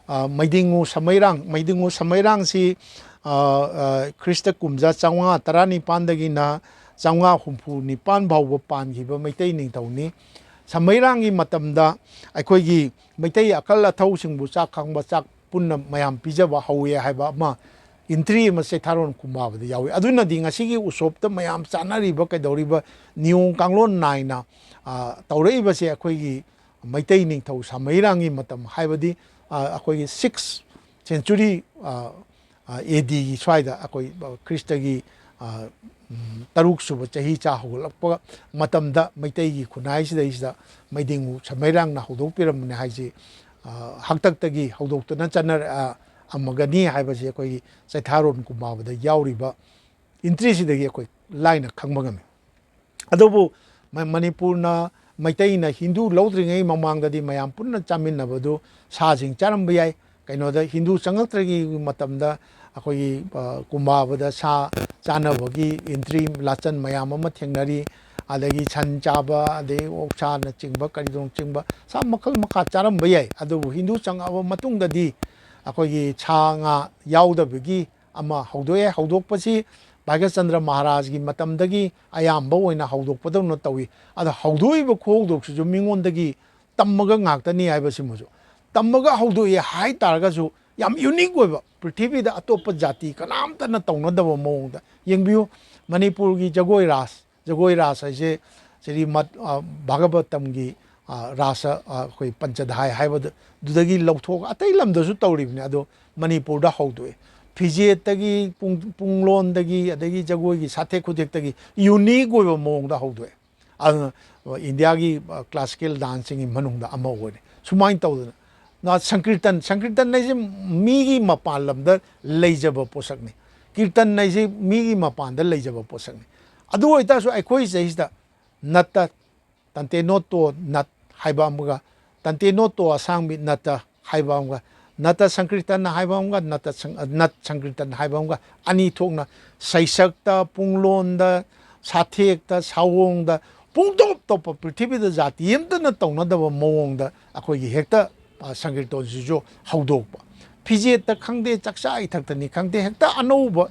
ꯑ, ꯃꯩꯗꯤꯡꯉꯨ ꯁꯃꯩꯔꯥꯡ, ꯃꯩꯗꯤꯡꯉꯨ ꯁꯃꯩꯔꯥꯡꯁꯤ, ꯑ, ꯑ, ꯈ꯭ꯔꯤꯁꯇ ꯀꯨꯝꯖꯥ ꯆꯥꯝꯃꯉꯥ ꯇꯔꯥꯅꯤꯄꯥꯟꯗꯒꯤꯅ ꯆꯥꯝꯃꯉꯥ ꯍꯨꯝꯐꯨ ꯅꯤꯄꯥꯟ ꯐꯥꯎꯕ ꯄꯥꯟꯈꯤꯕ ꯃꯩꯇꯩ ꯅꯤꯡꯊꯧꯅꯤ꯫ ꯁꯃꯩꯔꯥꯡꯒꯤ ꯃꯇꯝꯗ ꯑꯩꯈꯣꯏꯒꯤ ꯃꯩꯇꯩ ꯑꯀꯜ ꯑꯊꯧꯁꯤꯡꯕꯨ ꯆꯥꯛ ꯈꯪꯕ ꯆꯥꯛ ꯄꯨꯟꯅ ꯃꯌꯥꯝ ꯄꯤꯖꯕ ꯍꯧꯋꯦ ꯍꯥꯏꯕ ꯑꯃ entry ꯑꯃ ꯆꯩꯊꯥꯔꯣꯟ ꯀꯨꯝꯕꯥꯕꯗ ꯌꯥꯎꯏ꯫ ꯑꯗꯨꯅꯗꯤ ꯉꯁꯤꯒꯤ ꯎꯁꯣꯞꯇ ꯃꯌꯥꯝ ꯆꯥꯅꯔꯤꯕ ꯀꯩꯗꯧꯔꯤꯕ ꯅꯤꯌꯣꯝ ꯀꯥꯡꯂꯣꯟ ꯅꯥꯏꯅ, ꯑ, ꯇꯧꯔꯛꯏꯕꯁꯦ ꯑꯩꯈꯣꯏꯒꯤ ꯃꯩꯇꯩ ꯅꯤꯡꯊꯧ ꯁꯃꯩꯔꯥꯡꯒꯤ ꯃꯇꯝ, ꯍꯥꯏꯕꯗꯤ, ꯑ, ꯑꯩꯈꯣꯏꯒꯤ sixth century, ꯑ, ꯑ, ADꯒꯤ ꯁ꯭ꯋꯥꯏꯗ ꯑꯩꯈꯣꯏ, ꯑ, ꯈ꯭ꯔꯤꯁꯇꯒꯤ, ꯑ, ꯎꯝ, ꯇꯔꯨꯛ ꯁꯨꯕ ꯆꯍꯤ ꯆꯥ ꯍꯧꯒꯠꯂꯛꯄ ꯃꯇꯝꯗ ꯃꯩꯇꯩꯒꯤ ꯈꯨꯟꯅꯥꯏꯁꯤꯗꯩꯁꯤꯗ ꯃꯩꯗꯤꯡꯉꯨ ꯁꯃꯩꯔꯥꯡꯅ ꯍꯧꯗꯣꯛꯄꯤꯔꯝꯕꯅꯤ ꯍꯥꯏꯁꯤ, ꯑ, ꯍꯥꯛꯇꯛꯇꯒꯤ ꯍꯧꯗꯣꯛꯇꯨꯅ ꯆꯠꯅꯔꯛꯑꯝꯃꯒꯅꯤ ꯍꯥꯏꯕꯁꯤ ꯑꯩꯈꯣꯏꯒꯤ ꯆꯩꯊꯥꯔꯣꯟ ꯀꯨꯝꯕꯥꯕꯗ ꯌꯥꯎꯔꯤꯕ entryꯁꯤꯗꯒꯤ ꯑꯩꯈꯣꯏ ꯂꯥꯏꯅ ꯈꯪꯕ ꯉꯝꯃꯤ꯫ ꯑꯗꯨꯕꯨ ꯃ-, ꯃꯅꯤꯄꯨꯔꯅ, ꯃꯩꯇꯩꯅ ꯍꯤꯟꯗꯨ ꯂꯧꯗ꯭ꯔꯤꯉꯩ ꯃꯃꯥꯡꯗꯗꯤ ꯃꯌꯥꯝ ꯄꯨꯟꯅ ꯆꯥꯃꯤꯟꯅꯕꯗꯨ ꯁꯥꯁꯤꯡ ꯆꯥꯔꯝꯕ ꯌꯥꯏ꯫ ꯀꯩꯅꯣꯗ ꯍꯤꯟꯗꯨ ꯆꯪꯂꯛꯇ꯭ꯔꯤꯉꯩ ꯃꯇꯝꯗ ꯑꯩꯈꯣꯏꯒꯤ, ꯑ, ꯀꯨꯝꯕꯥꯕꯗ ꯁꯥ ꯆꯥꯅꯕꯒꯤ entry ꯂꯥꯆꯟ ꯃꯌꯥꯝ ꯑꯃ ꯊꯦꯡꯅꯔꯤ꯫ ꯑꯗꯒꯤ ꯁꯟ ꯆꯥꯕ, ꯑꯗꯩ ꯑꯣꯛꯁꯥꯅꯆꯤꯡꯕ, ꯀꯔꯤꯅꯆꯤꯡꯕ ꯁꯥ ꯃꯈꯜ ꯃꯈꯥ ꯆꯥꯔꯝꯕ ꯌꯥꯏ꯫ ꯑꯗꯨꯕꯨ ꯍꯤꯟꯗꯨ ꯆꯪꯉꯛꯑꯕ ꯃꯇꯨꯡꯗꯗꯤ ꯑꯩꯈꯣꯏꯒꯤ ꯁꯥ ꯉꯥ ꯌꯥꯎꯗꯕꯒꯤ ꯑꯃ ꯍꯧꯗꯣꯛꯑꯦ꯫ ꯍꯧꯗꯣꯛꯄꯁꯤ ꯚꯥꯒ꯭ꯌꯆꯟꯗ꯭ꯔ ꯃꯍꯥꯔꯥꯖꯒꯤ ꯃꯇꯝꯗꯒꯤ ꯑꯌꯥꯝꯕ ꯑꯣꯏꯅ ꯍꯧꯗꯣꯛꯄꯗꯧꯅ ꯇꯧꯏ꯫ ꯑꯗ ꯍꯧꯗꯣꯛꯏꯕ ꯈꯨꯍꯧꯗꯣꯛꯁꯤꯁꯨ ꯃꯤꯉꯣꯟꯗꯒꯤ ꯇꯝꯃꯒ ꯉꯥꯛꯇꯅꯤ ꯍꯥꯏꯕꯁꯤꯃꯁꯨ꯫ ꯇꯝꯃꯒ ꯍꯧꯗꯣꯛꯑꯦ ꯍꯥꯏ ꯇꯥꯔꯒꯁꯨ ꯌꯥꯝ unique ꯑꯣꯏꯕ, ꯄ꯭ꯔꯤꯊꯤꯕꯤꯗ ꯑꯇꯣꯞꯄ ꯖꯥꯇꯤ ꯀꯅꯥꯝꯇꯅ ꯇꯧꯅꯗꯕ ꯃꯑꯣꯡꯗ꯫ ꯌꯦꯡꯕꯤꯌꯨ, ꯃꯅꯤꯄꯨꯔꯒꯤ ꯖꯒꯣꯏ ꯔꯥꯁ, ꯖꯒꯣꯏ ꯔꯥꯁ ꯍꯥꯏꯁꯦ ꯁ꯭ꯔꯤꯃꯠ, ꯑ, ꯚꯥꯒꯕꯇꯝꯒꯤ, ꯑ, ꯔꯥꯁ, ꯑ, ꯑꯩꯈꯣꯏ ꯄꯟꯆꯗꯥꯏ ꯍꯥꯏꯕꯗꯨ, ꯑꯗꯨꯗꯒꯤ ꯂꯧꯊꯣꯛꯑꯒ ꯑꯇꯩ ꯂꯝꯗꯁꯨ ꯇꯧꯔꯤꯕꯅꯤ, ꯑꯗꯣ ꯃꯅꯤꯄꯨꯔꯗ ꯍꯧꯗꯣꯛꯑꯦ꯫ ꯐꯤꯖꯦꯠꯇꯒꯤ, ꯄꯨꯡ-, ꯄꯨꯡꯂꯣꯟꯗꯒꯤ, ꯑꯗꯒꯤ ꯖꯒꯣꯏꯒꯤ ꯁꯥꯊꯦꯛ ꯈꯨꯊꯦꯛꯇꯒꯤ unique ꯑꯣꯏꯕ ꯃꯑꯣꯡꯗ ꯍꯧꯗꯣꯛꯑꯦ꯫ ꯑꯗꯨꯅ ꯏꯟꯗꯤꯌꯥꯒꯤ ꯀ꯭ꯂꯥꯁꯤꯀꯦꯜ ꯗꯥꯟꯁꯁꯤꯡꯒꯤ ꯃꯅꯨꯡꯗ ꯑꯃ ꯑꯣꯏꯔꯦ꯫ ꯁꯨꯃꯥꯏꯅ ꯇꯧꯗꯅ ꯅ ꯁꯪꯀꯤꯔꯇꯟ, ꯁꯪꯀꯤꯔꯇꯟ ꯍꯥꯏꯁꯦ ꯃꯤꯒꯤ ꯃꯄꯥꯟ ꯂꯝꯗ ꯂꯩꯖꯕ ꯄꯣꯠꯁꯛꯅꯤ꯫ ꯀꯤꯔꯇꯟ ꯍꯥꯏꯁꯦ ꯃꯤꯒꯤ ꯃꯄꯥꯟꯗ ꯂꯩꯖꯕ ꯄꯣꯠꯁꯛꯅꯤ꯫ ꯑꯗꯨ ꯑꯣꯏꯇꯥꯔꯁꯨ ꯑꯩꯈꯣꯏ ꯁꯤꯗꯩꯁꯤꯗ ꯅꯠꯇ, ꯇꯟꯇꯦꯅꯣꯇꯣ ꯅꯠ ꯍꯥꯏꯕ ꯑꯃꯒ, ꯇꯟꯇꯦꯅꯣꯇꯣ ꯑꯁꯥꯡꯕꯤ ꯅꯠꯇ ꯍꯥꯏꯕ ꯑꯃꯒ, ꯅꯠꯇ ꯁꯪꯀ꯭ꯔꯤꯇꯟ ꯍꯥꯏꯕ ꯑꯃꯒ, ꯅꯠꯇ ꯁꯪ-, ꯅꯠ ꯁꯪꯀ꯭ꯔꯤꯇꯟ ꯍꯥꯏꯕ ꯑꯃꯒ, ꯑꯅꯤ ꯊꯣꯛꯅ ꯁꯩꯁꯛꯇ, ꯄꯨꯡꯂꯣꯟꯗ, ꯁꯥꯊꯦꯛꯇ, ꯁꯥꯑꯣꯡꯗ, ꯄꯨꯡꯇꯣꯞ ꯇꯣꯞꯄ, ꯄ꯭ꯔꯤꯊꯤꯕꯤꯗ ꯖꯥꯇꯤ ꯑꯃꯠꯇꯅ ꯇꯧꯅꯗꯕ ꯃꯑꯣꯡꯗ ꯑꯩꯈꯣꯏꯒꯤ ꯍꯦꯛꯇ, ꯑ, ꯁꯪꯀ꯭ꯔꯤꯇꯣꯟꯁꯤꯁꯨ ꯍꯧꯗꯣꯛꯄ꯫ ꯐꯤꯖꯦꯠꯇ ꯈꯪꯗꯦ, ꯆꯥꯛꯆꯥ ꯏꯊꯛꯇꯅꯤ ꯈꯪꯗꯦ, ꯍꯦꯛꯇ ꯑꯅꯧꯕ,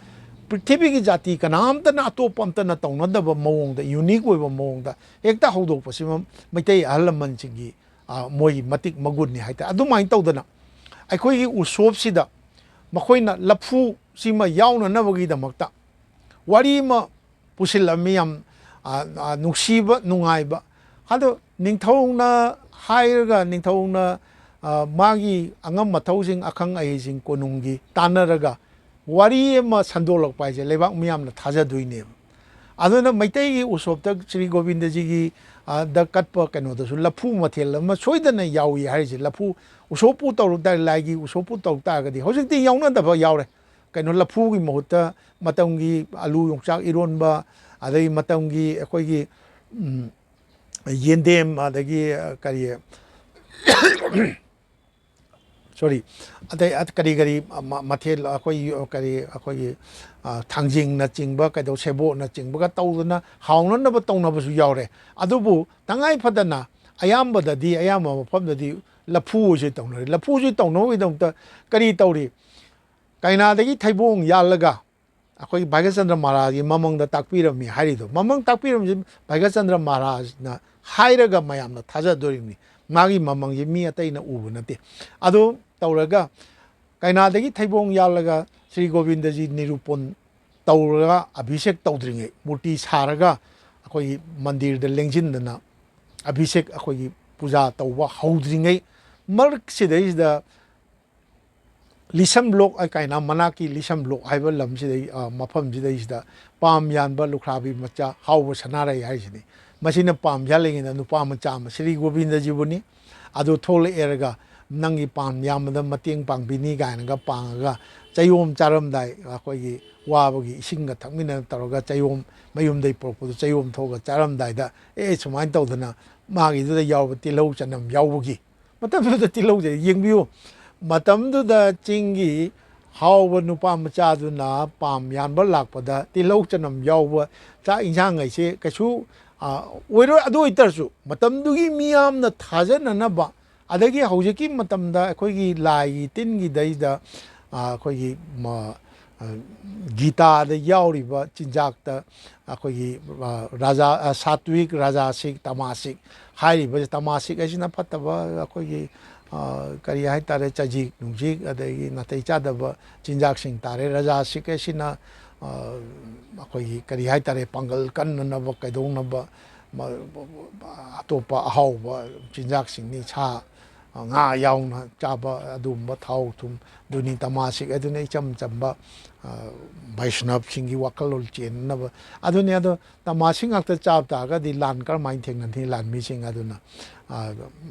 ꯄ꯭ꯔꯤꯊꯤꯕꯤꯒꯤ ꯖꯥꯇꯤ ꯀꯅꯥꯝꯇꯅ, ꯑꯇꯣꯞꯄ ꯑꯝꯇꯅ ꯇꯧꯅꯗꯕ ꯃꯑꯣꯡꯗ, ꯌꯨꯅꯤꯛ ꯑꯣꯏꯕ ꯃꯑꯣꯡꯗ ꯍꯦꯛꯇ ꯍꯧꯗꯣꯛꯄꯁꯤꯃ ꯃꯩꯇꯩ ꯑꯍꯜ ꯂꯃꯟꯁꯤꯡꯒꯤ, ꯑ, ꯃꯣꯏꯒꯤ ꯃꯇꯤꯛ ꯃꯒꯨꯟꯅꯤ ꯍꯥꯏꯇꯥꯔꯦ꯫ ꯑꯗꯨꯃꯥꯏꯅ ꯇꯧꯗꯅ ꯑꯩꯈꯣꯏꯒꯤ ꯎꯁꯣꯞꯁꯤꯗ ꯃꯈꯣꯏꯅ ꯂꯐꯨꯁꯤꯃ ꯌꯥꯎꯅꯅꯕꯒꯤꯗꯃꯛꯇ ꯋꯥꯔꯤ ꯑꯃ ꯄꯨꯁꯤꯜꯂꯝꯃꯤ, ꯌꯥꯝ, ꯑ, ꯑ, ꯅꯨꯡꯁꯤꯕ, ꯅꯨꯡꯉꯥꯏꯕ꯫ ꯑꯗꯣ ꯅꯤꯡꯊꯧꯅ ꯍꯥꯏꯔꯒ, ꯅꯤꯡꯊꯧꯅ, ꯑ, ꯃꯥꯒꯤ ꯑꯉꯝ ꯃꯊꯧꯁꯤꯡ, ꯑꯈꯪ ꯑꯍꯩꯁꯤꯡ ꯀꯣꯅꯨꯡꯒꯤ ꯇꯥꯟꯅꯔꯒ ꯋꯥꯔꯤ ꯑꯃ ꯁꯟꯗꯣꯛꯂꯛꯄ ꯍꯥꯏꯁꯦ ꯂꯩꯕꯥꯛ ꯃꯤꯌꯥꯝꯅ ꯊꯥꯖꯗꯣꯏꯅꯦꯕ꯫ ꯑꯗꯨꯅ ꯃꯩꯇꯩꯒꯤ ꯎꯁꯣꯞꯇ ꯁ꯭ꯔꯤ ꯒꯣꯕꯤꯟꯗꯖꯤꯒꯤ, ꯑ, ꯗ ꯀꯠꯄ ꯀꯩꯅꯣꯗꯁꯨ ꯂꯐꯨ ꯃꯊꯦꯜ ꯑꯃ ꯁꯣꯏꯗꯅ ꯌꯥꯎꯏ ꯍꯥꯏꯔꯤꯁꯦ꯫ ꯂꯐꯨ ꯎꯁꯣꯞꯄꯨ ꯇꯧꯔꯨ ꯇꯥꯔ-, ꯂꯥꯏꯒꯤ ꯎꯁꯣꯞꯄꯨ ꯇꯧ ꯇꯥꯔꯒꯗꯤ, ꯍꯧꯖꯤꯛꯇꯤ ꯌꯥꯎꯅꯗꯕ ꯌꯥꯎꯔꯦ꯫ ꯀꯩꯅꯣ, ꯂꯐꯨꯒꯤ ꯃꯍꯨꯠꯇ ꯃꯇꯝꯒꯤ ꯑꯂꯨ ꯌꯣꯡꯆꯥꯛ ꯏꯔꯣꯟꯕ, ꯑꯗꯩ ꯃꯇꯝꯒꯤ ꯑꯩꯈꯣꯏꯒꯤ, ꯎꯝ, ꯌꯦꯟꯗꯦꯝ, ꯑꯗꯒꯤ, ꯑ, ꯀꯔꯤ, ꯁꯣꯔꯤ, ꯑꯇꯩ ꯑꯠ-, ꯀꯔꯤ ꯀꯔꯤ ꯃ-, ꯃꯊꯦꯜ ꯑꯩꯈꯣꯏ ꯀꯔꯤ ꯑꯩꯈꯣꯏꯒꯤ, ꯑ, ꯊꯥꯡꯖꯤꯡꯅꯆꯤꯡꯕ ꯀꯩꯗꯧ, ꯁꯦꯕꯣꯠꯅꯆꯤꯡꯕꯒ ꯇꯧꯗꯅ ꯍꯥꯎꯅꯅꯕ ꯇꯧꯅꯕꯁꯨ ꯌꯥꯎꯔꯦ꯫ ꯑꯗꯨꯕꯨ ꯇꯉꯥꯏ ꯐꯗꯅ ꯑꯌꯥꯝꯕꯗꯗꯤ, ꯑꯌꯥꯝꯕ ꯃꯐꯝꯗꯗꯤ ꯂꯐꯨ ꯑꯣꯏꯁꯨ ꯇꯧꯅꯔꯦ꯫ ꯂꯐꯨꯁꯤ ꯇꯧꯅꯕꯒꯤꯗꯃꯛꯇ ꯀꯔꯤ ꯇꯧꯔꯤ? ꯀꯩꯅꯥꯗꯒꯤ ꯊꯩꯕꯣꯡ ꯌꯥꯜꯂꯒ ꯑꯩꯈꯣꯏꯒꯤ ꯚꯥꯒ꯭ꯌꯆꯟꯗ꯭ꯔ ꯃꯍꯥꯔꯥꯖꯒꯤ ꯃꯃꯪꯗ ꯇꯥꯛꯄꯤꯔꯝꯃꯤ ꯍꯥꯏꯔꯤꯗꯣ, ꯃꯃꯪ ꯇꯥꯛꯄꯤꯔꯝꯃꯤꯁꯤ ꯚꯥꯒ꯭ꯌꯆꯟꯗ꯭ꯔ ꯃꯍꯥꯔꯥꯖꯅ ꯍꯥꯏꯔꯒ ꯃꯌꯥꯝꯅ ꯊꯥꯖꯗꯣꯔꯤꯕꯅꯤ꯫ ꯃꯥꯒꯤ ꯃꯃꯪꯁꯤ ꯃꯤ ꯑꯇꯩꯅ ꯎꯕ ꯅꯠꯇꯦ꯫ ꯑꯗꯨ ꯇꯧꯔꯒ ꯀꯩꯅꯥꯗꯒꯤ ꯊꯩꯕꯣꯡ ꯌꯥꯜꯂꯒ ꯁ꯭ꯔꯤ ꯒꯣꯕꯤꯟꯗꯖꯤ ꯅꯤꯔꯨꯄꯟ ꯇꯧꯔꯒ ꯑꯚꯤꯁꯦꯛ ꯇꯧꯗ꯭ꯔꯤꯉꯩ, ꯃꯨꯔꯇꯤ ꯁꯥꯔꯒ ꯑꯩꯈꯣꯏꯒꯤ ꯃꯟꯗꯤꯔꯗ ꯂꯦꯡꯁꯤꯟꯗꯅ ꯑꯚꯤꯁꯦꯛ, ꯑꯩꯈꯣꯏꯒꯤ ꯄꯨꯖꯥ ꯇꯧꯕ ꯍꯧꯗ꯭ꯔꯤꯉꯩ ꯃꯔꯛꯁꯤꯗꯩꯁꯤꯗ ꯂꯤꯁꯝ ꯂꯣꯛ ꯀꯥꯏꯅ ꯃꯅꯥꯛꯀꯤ ꯂꯤꯁꯝ ꯂꯣꯛ ꯍꯥꯏꯕ ꯂꯝꯁꯤꯗꯩ, ꯑ, ꯃꯐꯝꯁꯤꯗꯩꯁꯤꯗ ꯄꯥꯝ ꯌꯥꯟꯕ ꯂꯨꯈ꯭ꯔꯥꯕꯤ ꯃꯆꯥ ꯍꯥꯎꯕ ꯁꯅꯥꯔꯩ ꯍꯥꯏꯁꯤꯅꯤ꯫ ꯃꯁꯤꯅ ꯄꯥꯝ ꯌꯥꯜꯂꯤꯉꯩꯗ ꯅꯨꯄꯥ ꯃꯆꯥ ꯑꯃ ꯁ꯭ꯔꯤ ꯒꯣꯕꯤꯟꯗꯖꯤꯕꯨꯅꯤ꯫ ꯑꯗꯨ ꯊꯣꯛꯂꯛꯑꯦꯔꯒ ꯅꯪꯒꯤ ꯄꯥꯝ ꯌꯥꯝꯕꯗ ꯃꯇꯦꯡ ꯄꯥꯡꯕꯤꯅꯤ ꯀꯥꯏꯅꯒ ꯄꯥꯡꯉꯒ ꯆꯌꯣꯝ ꯆꯥꯔꯝꯗꯥꯏ, ꯑꯩꯈꯣꯏꯒꯤ ꯋꯥꯕꯒꯤ ꯏꯁꯤꯡꯒ ꯊꯛꯃꯤꯟꯅ ꯇꯧꯔꯒ ꯆꯌꯣꯝ ꯃꯌꯨꯝꯗꯩ ꯄꯨꯔꯛꯄꯗꯨ ꯆꯌꯣꯝ ꯊꯣꯛꯑꯒ ꯆꯥꯔꯝꯗꯥꯏꯗ, ꯑꯦ, ꯁꯨꯃꯥꯏꯅ ꯇꯧꯗꯅ ꯃꯥꯒꯤꯗꯨꯗ ꯌꯥꯎꯕ ꯇꯤꯜꯍꯧ ꯆꯅꯝ ꯌꯥꯎꯕꯒꯤ, ꯃꯇꯝꯗꯨꯗ ꯇꯤꯜꯍꯧꯁꯦ ꯌꯦꯡꯕꯤꯌꯨ, ꯃꯇꯝꯗꯨꯗ ꯆꯤꯡꯒꯤ ꯍꯥꯎꯕ ꯅꯨꯄꯥ ꯃꯆꯥꯗꯨꯅ ꯄꯥꯝ ꯌꯥꯟꯕ ꯂꯥꯛꯄꯗ ꯇꯤꯜꯍꯧ ꯆꯅꯝ ꯌꯥꯎꯕ ꯆꯥꯛ ꯏꯟꯁꯥꯡ ꯍꯥꯏꯁꯦ ꯀꯩꯁꯨ, ꯑ, ꯑꯣꯏꯔꯣꯏ꯫ ꯑꯗꯨ ꯑꯣꯏꯇꯥꯔꯁꯨ ꯃꯇꯝꯗꯨꯒꯤ ꯃꯤꯌꯥꯝꯅ ꯊꯥꯖꯅꯅꯕ, ꯑꯗꯒꯤ ꯍꯧꯖꯤꯛꯀꯤ ꯃꯇꯝꯗ ꯑꯩꯈꯣꯏꯒꯤ ꯂꯥꯏꯒꯤ ꯇꯤꯟꯒꯤꯗꯩꯗ, ꯑ, ꯑꯩꯈꯣꯏꯒꯤ ꯃ-, ꯑ, ꯒꯤꯇꯥꯗ ꯌꯥꯎꯔꯤꯕ ꯆꯤꯟꯖꯥꯛꯇ ꯑꯩꯈꯣꯏꯒꯤ, ꯑ, ꯔꯥꯖꯥ, ꯑ, ꯁꯥꯇ꯭ꯋꯤꯛ, ꯔꯥꯖꯥꯁꯤꯛ, ꯇꯃꯥꯁꯤꯛ ꯍꯥꯏꯔꯤꯕ, ꯇꯃꯥꯁꯤꯛ ꯍꯥꯏꯁꯤꯅ ꯐꯠꯇꯕ, ꯑꯩꯈꯣꯏꯒꯤ, ꯑ, ꯀꯔꯤ ꯍꯥꯏꯇꯥꯔꯦ, ꯆꯖꯤꯛ ꯅꯨꯡꯖꯤꯛ ꯑꯗꯒꯤ ꯅꯥꯇꯩ ꯆꯥꯗꯕ ꯆꯤꯟꯖꯥꯛꯁꯤꯡ ꯇꯥꯔꯦ꯫ ꯔꯥꯖꯥꯁꯤꯛ ꯍꯥꯏꯁꯤꯅ, ꯑ, ꯑꯩꯈꯣꯏꯒꯤ ꯀꯔꯤ ꯍꯥꯏꯇꯥꯔꯦ, ꯄꯥꯡꯒꯜ ꯀꯟꯅꯅꯕ, ꯀꯩꯗꯧꯅꯕ, ꯃ-, ꯑꯇꯣꯞꯄ ꯑꯍꯥꯎꯕ ꯆꯤꯟꯖꯥꯛꯁꯤꯡꯅꯤ, ꯁꯥ, ꯉꯥ ꯌꯥꯎꯅ ꯆꯥꯕ ꯑꯗꯨꯒꯨꯝꯕ ꯊꯥꯎ ꯊꯨꯝ꯫ ꯑꯗꯨꯅꯤ ꯇꯃꯥꯁꯤꯛ ꯑꯗꯨꯅ ꯏꯆꯝ ꯆꯝꯕ, ꯑ, ꯕꯩꯁꯅꯕꯁꯤꯡꯒꯤ ꯋꯥꯈꯜꯂꯣꯟ ꯆꯦꯟꯅꯕ ꯑꯗꯨꯅꯤ꯫ ꯑꯗꯣ ꯇꯃꯥꯁꯤꯛ ꯉꯥꯛꯇ ꯆꯥꯕ ꯇꯥꯔꯒꯗꯤ ꯂꯥꯟ ꯀꯔꯝꯍꯥꯏꯅ ꯊꯦꯡꯅꯅꯤ? ꯂꯥꯟꯃꯤꯁꯤꯡ ꯑꯗꯨꯅ, ꯑ,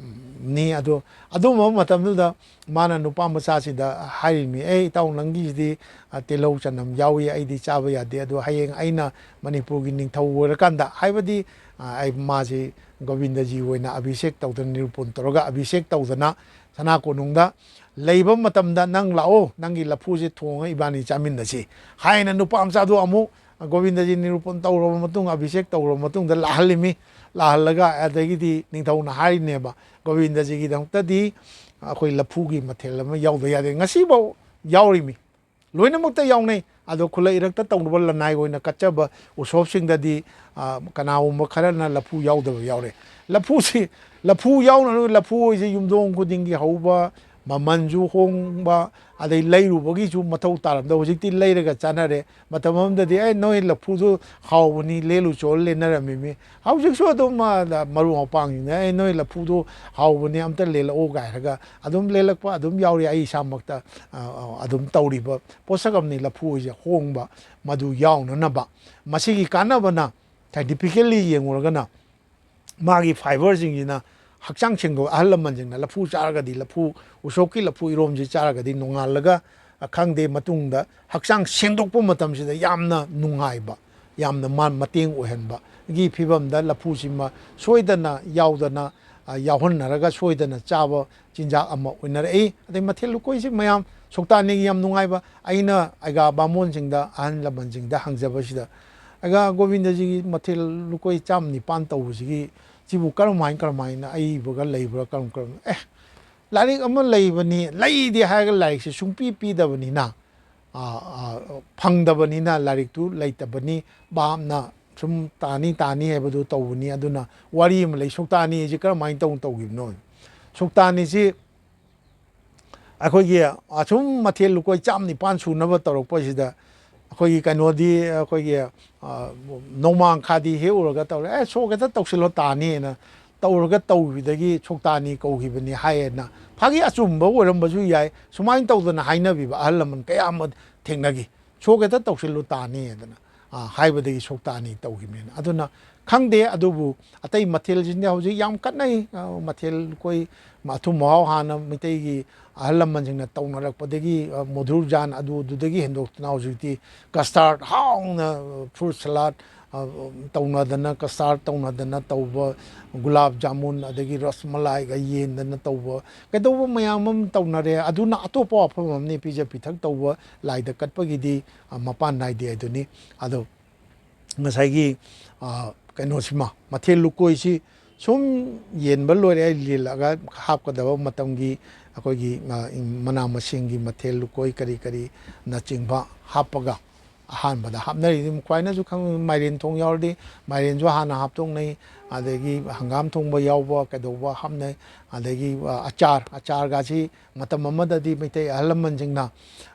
ꯅꯤ꯫ ꯑꯗꯣ ꯑꯗꯨꯝꯕ ꯃꯇꯝꯗꯨꯗ ꯃꯥꯅ ꯅꯨꯄꯥ ꯃꯆꯥꯁꯤꯗ ꯍꯥꯏꯔꯤꯅꯤ, "ꯑꯦ, ꯏꯇꯥꯎ, ꯅꯪꯒꯤꯁꯤꯗꯤ, ꯑ, ꯇꯤꯜꯍꯧ ꯆꯅꯝ ꯌꯥꯎꯏ, ꯑꯩꯗꯤ ꯆꯥꯕ ꯌꯥꯗꯦ꯫ ꯑꯗꯣ ꯍꯌꯦꯡ ꯑꯩꯅ ꯃꯅꯤꯄꯨꯔꯒꯤ ꯅꯤꯡꯊꯧ ꯑꯣꯏꯔꯀꯥꯟꯗ, ꯍꯥꯏꯕꯗꯤ, ꯑ, ꯑꯩ, ꯃꯥꯁꯤ ꯒꯣꯕꯤꯟꯗꯖꯤ ꯑꯣꯏꯅ ꯑꯚꯤꯁꯦꯛ ꯇꯧꯗꯅ, ꯅꯤꯔꯨꯄꯟ ꯇꯧꯔꯒ ꯑꯚꯤꯁꯦꯛ ꯇꯧꯗꯅ ꯁꯅꯥ ꯀꯣꯅꯨꯡꯗ ꯂꯩꯕ ꯃꯇꯝꯗ ꯅꯪ ꯂꯥꯛꯑꯣ, ꯅꯪꯒꯤ ꯂꯐꯨꯁꯦ ꯊꯣꯡꯉ ꯏꯕꯥꯅꯤ ꯆꯥꯃꯤꯟꯅꯁꯤ" ꯍꯥꯏꯅ ꯅꯨꯄꯥ ꯃꯆꯥꯗꯣ ꯑꯃꯨꯛ ꯒꯣꯕꯤꯟꯗꯖꯤ ꯅꯤꯔꯨꯄꯟ ꯇꯧꯔꯕ ꯃꯇꯨꯡ, ꯑꯚꯤꯁꯦꯛ ꯇꯧꯔꯕ ꯃꯇꯨꯡꯗ ꯂꯥꯛꯍꯜꯂꯤꯃꯤ꯫ ꯂꯥꯛꯍꯜꯂꯒ ꯑꯗꯒꯤꯗꯤ ꯅꯤꯡꯊꯧꯅ ꯍꯥꯏꯔꯤꯅꯦꯕ, "ꯒꯣꯕꯤꯟꯗꯖꯤꯒꯤꯗꯃꯛꯇꯗꯤ ꯑꯩꯈꯣꯏ ꯂꯐꯨꯒꯤ ꯃꯊꯦꯜ ꯑꯃ ꯌꯥꯎꯗ ꯌꯥꯗꯦ"꯫ ꯉꯁꯤꯐꯥꯎ ꯌꯥꯎꯔꯤꯃꯤ꯫ ꯂꯣꯏꯅꯃꯛꯇ ꯌꯥꯎꯅꯩ꯫ ꯑꯗꯣ ꯈꯨꯜꯂꯛ ꯏꯔꯛꯇ ꯇꯧꯅꯕ ꯂꯅꯥꯏ ꯑꯣꯏꯅ ꯀꯠꯆꯕ ꯎꯁꯣꯞꯁꯤꯡꯗꯗꯤ, ꯑ, ꯀꯅꯥꯒꯨꯝꯕ ꯈꯔꯅ ꯂꯐꯨ ꯌꯥꯎꯗꯕ ꯌꯥꯎꯔꯦ꯫ ꯂꯐꯨꯁꯤ, ꯂꯐꯨ ꯌꯥꯎꯅ, ꯂꯐꯨ ꯍꯥꯏꯁꯦ ꯌꯨꯝꯊꯣꯡ ꯈꯨꯗꯤꯡꯒꯤ ꯍꯧꯕ, ꯃꯃꯜꯁꯨ ꯍꯣꯡꯕ, ꯑꯗꯩ ꯂꯩꯔꯨꯕꯒꯤꯁꯨ ꯃꯊꯧ ꯇꯥꯔꯝꯗꯕ꯫ ꯍꯧꯖꯤꯛꯇꯤ ꯂꯩꯔꯒ ꯆꯥꯅꯔꯦ꯫ ꯃꯇꯝ ꯑꯃꯗꯗꯤ, "ꯑꯦ, ꯅꯣꯏ ꯂꯐꯨꯗꯨ ꯍꯥꯎꯕꯅꯤ, ꯂꯦꯜꯂꯨ ꯆꯣꯜ" ꯂꯦꯟꯅꯔꯝꯃꯤꯃꯤ꯫ ꯍꯧꯖꯤꯛꯁꯨ ꯑꯗꯨꯝ, ꯑ, ꯃꯔꯨꯞ ꯃꯄꯥꯡꯁꯤꯡꯅ, "ꯑꯦ, ꯅꯣꯏ ꯂꯐꯨꯗꯨ ꯍꯥꯎꯕꯅꯤ, ꯑꯝꯇ ꯂꯦꯜꯂꯛꯑꯣ" ꯀꯥꯏꯔꯒ ꯑꯗꯨꯝ ꯂꯦꯜꯂꯛꯄ ꯑꯗꯨꯝ ꯌꯥꯎꯔꯤ꯫ ꯑꯩ ꯏꯁꯥꯃꯛꯇ, ꯑ, ꯑ, ꯑꯗꯨꯝ ꯇꯧꯔꯤꯕ ꯄꯣꯠꯁꯛ ꯑꯃꯅꯤ ꯂꯐꯨ ꯍꯥꯏꯁꯦ, ꯍꯣꯡꯕ ꯃꯗꯨ ꯌꯥꯎꯅꯅꯕ꯫ ꯃꯁꯤꯒꯤ ꯀꯥꯟꯅꯕꯅ scientifically ꯌꯦꯡꯉꯨꯔꯒꯅ ꯃꯥꯒꯤ ꯐꯥꯏꯕꯔꯁꯤꯡꯁꯤꯅ ꯍꯛꯆꯥꯡ ꯁꯦꯡꯗꯣꯛ ꯑꯍꯜ ꯂꯃꯟꯁꯤꯡꯅ ꯂꯐꯨ ꯆꯥꯔꯒꯗꯤ, ꯂꯐꯨ, ꯎꯁꯣꯞꯀꯤ ꯂꯐꯨ ꯏꯔꯣꯝꯁꯤ ꯆꯥꯔꯒꯗꯤ ꯅꯣꯡꯉꯥꯜꯂꯒ, ꯑ, ꯈꯪꯗꯦ, ꯃꯇꯨꯡꯗ ꯍꯛꯆꯥꯡ ꯁꯦꯡꯗꯣꯛꯄ ꯃꯇꯝꯁꯤꯗ ꯌꯥꯝꯅ ꯅꯨꯡꯉꯥꯏꯕ, ꯌꯥꯝꯅ ꯃꯥ-, ꯃꯇꯦꯡ ꯑꯣꯏꯍꯟꯕꯒꯤ ꯐꯤꯕꯝꯗ ꯂꯐꯨꯁꯤꯃ ꯁꯣꯏꯗꯅ ꯌꯥꯎꯗꯅ, ꯑ, ꯌꯥꯎꯍꯟꯅꯔꯒ ꯁꯣꯏꯗꯅ ꯆꯥꯕ ꯆꯤꯟꯖꯥꯛ ꯑꯃ ꯑꯣꯏꯅꯔꯛꯏ꯫ ꯑꯗꯩ ꯃꯊꯦꯜ ꯂꯨꯀꯣꯏꯁꯤ ꯃꯌꯥꯝ ꯁꯣꯛꯇꯥꯅꯤꯒꯤ ꯌꯥꯝ ꯅꯨꯡꯉꯥꯏꯕ꯫ ꯑꯩꯅ ꯑꯩꯒꯥ ꯕꯥꯃꯣꯟꯁꯤꯡꯗ, ꯑꯍꯜ ꯂꯃꯟꯁꯤꯡꯗ ꯍꯪꯖꯕꯁꯤꯗ, "ꯑꯩꯒꯥ ꯒꯣꯕꯤꯟꯗꯖꯤꯒꯤ ꯃꯊꯦꯜ ꯂꯨꯀꯣꯏ ꯆꯥꯝ ꯅꯤꯄꯥꯟ ꯇꯧꯕꯁꯤꯒꯤ, ꯁꯤꯕꯨ ꯀꯔꯝꯍꯥꯏ, ꯀꯔꯝꯍꯥꯏꯅ ꯑꯏꯕꯒ ꯂꯩꯕ꯭ꯔꯥ, ꯀꯔꯝ, ꯀꯔꯝ?" ꯑꯦ, ꯂꯥꯏꯔꯤꯛ ꯑꯃ ꯂꯩꯕꯅꯤ, ꯂꯩꯗꯦ ꯍꯥꯏꯔꯒ ꯂꯥꯏꯔꯤꯛꯁꯦ ꯁꯨꯡꯄꯤ ꯄꯤꯗꯕꯅꯤꯅ, ꯑ, ꯑ, ꯐꯪꯗꯕꯅꯤꯅ ꯂꯥꯏꯔꯤꯛꯇꯨ ꯂꯩꯇꯕꯅꯤ, ꯚꯥꯞꯅ ꯁꯨꯝ ꯇꯥꯅꯤ, ꯇꯥꯅꯤ ꯍꯥꯏꯕꯗꯨ ꯇꯧꯕꯅꯤ꯫ ꯑꯗꯨꯅ ꯋꯥꯔꯤ ꯑꯃ ꯂꯩ, ꯁꯣꯛꯇꯥꯅꯤ ꯍꯥꯏꯁꯤ ꯀꯔꯝꯍꯥꯏꯅ ꯇꯧ-, ꯇꯧꯈꯤꯕꯅꯣ? ꯁꯣꯛꯇꯥꯅꯤꯁꯤ ꯑꯩꯈꯣꯏꯒꯤ ꯑꯁꯨꯝ ꯃꯊꯦꯜ ꯂꯨꯀꯣꯏ ꯆꯥꯝ ꯅꯤꯄꯥꯟ ꯁꯨꯅꯕ ꯇꯧꯔꯛꯄꯁꯤꯗ, ꯑꯩꯈꯣꯏꯒꯤ ꯀꯩꯅꯣꯗꯤ, ꯑꯩꯈꯣꯏꯒꯤ, ꯑ, ꯅꯣꯡꯃꯥꯡꯈꯥꯗꯤ ꯍꯦꯛꯎꯔꯒ ꯇꯧꯔꯦ, "ꯑꯦ, ꯁꯣꯛ ꯍꯦꯛꯇ ꯇꯧꯁꯤꯜꯂꯣ ꯇꯥꯅꯤꯅ" ꯇꯧꯔꯒ ꯇꯧꯈꯤꯕꯗꯒꯤ ꯁꯣꯛꯇꯥꯅꯤ ꯀꯧꯈꯤꯕꯅꯤ ꯍꯥꯏꯌꯦꯅ꯫ ꯐꯥꯒꯤ ꯑꯆꯨꯝꯕ ꯑꯣꯏꯔꯝꯕꯁꯨ ꯌꯥꯏ, ꯁꯨꯃꯥꯏꯅ ꯇꯧꯗꯅ ꯍꯥꯏꯅꯕꯤꯕ ꯑꯍꯜ ꯂꯃꯟ ꯀꯌꯥ ꯑꯃ ꯊꯦꯡꯅꯈꯤ꯫ "ꯁꯣꯛ ꯍꯦꯛꯇ ꯇꯧꯁꯤꯜꯂꯨ ꯇꯥꯅꯤ" ꯍꯥꯏꯗꯅ, ꯑ, ꯍꯥꯏꯕꯗꯒꯤ ꯁꯣꯛꯇꯥꯅꯤ ꯇꯧꯈꯤꯕꯅꯤꯅ꯫ ꯑꯗꯨꯅ ꯈꯪꯗꯦ, ꯑꯗꯨꯕꯨ ꯑꯇꯩ ꯃꯊꯦꯜꯁꯤꯡꯗꯤ ꯍꯧꯖꯤꯛ ꯌꯥꯝ ꯀꯟꯅꯩ꯫ ꯑ, ꯃꯊꯦꯜ ꯂꯨꯀꯣꯏ, ꯑꯊꯨꯝ ꯑꯍꯥꯎ ꯍꯥꯟꯅ ꯃꯩꯇꯩꯒꯤ ꯑꯍꯜ ꯂꯃꯟꯁꯤꯡꯅ ꯇꯧꯅꯔꯛꯄꯗꯒꯤ, ꯑ, ꯃꯙꯨꯔꯖꯥꯟ ꯑꯗꯨ ꯑꯗꯨꯗꯒꯤ ꯍꯦꯟꯗꯣꯛꯇꯅ ꯍꯧꯖꯤꯛꯇꯤ custard ꯍꯥꯎꯅ, ꯑ, fruit salad, ꯑ, ꯇꯧꯅꯗꯅ, custard ꯇꯧꯅꯗꯅ ꯇꯧꯕ, ꯒꯨꯂꯥꯞ ꯖꯥꯃꯨꯟ, ꯑꯗꯒꯤ ꯔꯁꯃꯂꯥꯏꯒ ꯌꯦꯟꯗꯅ ꯇꯧꯕ, ꯀꯩꯗꯧꯕ ꯃꯌꯥꯝ ꯑꯃ ꯇꯧꯅꯔꯦ꯫ ꯑꯗꯨꯅ ꯑꯇꯣꯞꯄ ꯋꯥꯐꯝ ꯑꯃꯅꯤ, ꯄꯤꯖ ꯄꯤꯊꯛ ꯇꯧꯕ, ꯂꯥꯏꯗ ꯀꯠꯄꯒꯤꯗꯤ, ꯑ, ꯃꯄꯥꯟ ꯅꯥꯏꯗꯦ ꯍꯥꯏꯗꯨꯅꯤ꯫ ꯑꯗꯣ ꯉꯁꯥꯏꯒꯤ, ꯑ, ꯀꯩꯅꯣꯁꯤꯃ, ꯃꯊꯦꯜ ꯂꯨꯀꯣꯏꯁꯤ ꯁꯨꯝ ꯌꯦꯟꯕ ꯂꯣꯏꯔꯦ, ꯂꯤꯜꯂꯒ ꯍꯥꯞꯀꯗꯕ ꯃꯇꯝꯒꯤ ꯑꯩꯈꯣꯏꯒꯤ, ꯑ, ꯃꯅꯥ ꯃꯁꯤꯡꯒꯤ ꯃꯊꯦꯜ ꯂꯨꯀꯣꯏ ꯀꯔꯤ ꯀꯔꯤꯅꯆꯤꯡꯕ ꯍꯥꯞꯄꯒ ꯑꯍꯥꯟꯕꯗ ꯍꯥꯞꯅꯔꯤꯗꯤ ꯈ꯭ꯋꯥꯏꯅꯁꯨ ꯈꯪ-, ꯃꯥꯏꯔꯦꯟ ꯊꯣꯡ ꯌꯥꯎꯔꯗꯤ ꯃꯥꯏꯔꯦꯟꯁꯨ ꯍꯥꯟꯅ ꯍꯥꯞꯇꯣꯛꯅꯩ, ꯑꯗꯒꯤ ꯍꯪꯒꯥꯝ ꯊꯣꯡꯕ ꯌꯥꯎꯕ ꯀꯩꯗꯧꯕ ꯍꯥꯞꯅꯩ, ꯑꯗꯒꯤ, ꯑ, ꯑꯆꯥꯔ, ꯑꯆꯥꯔꯒꯁꯤ ꯃꯇꯝ ꯑꯃꯗꯗꯤ ꯃꯩꯇꯩ ꯑꯍꯜ ꯂꯃꯟꯁꯤꯡꯅ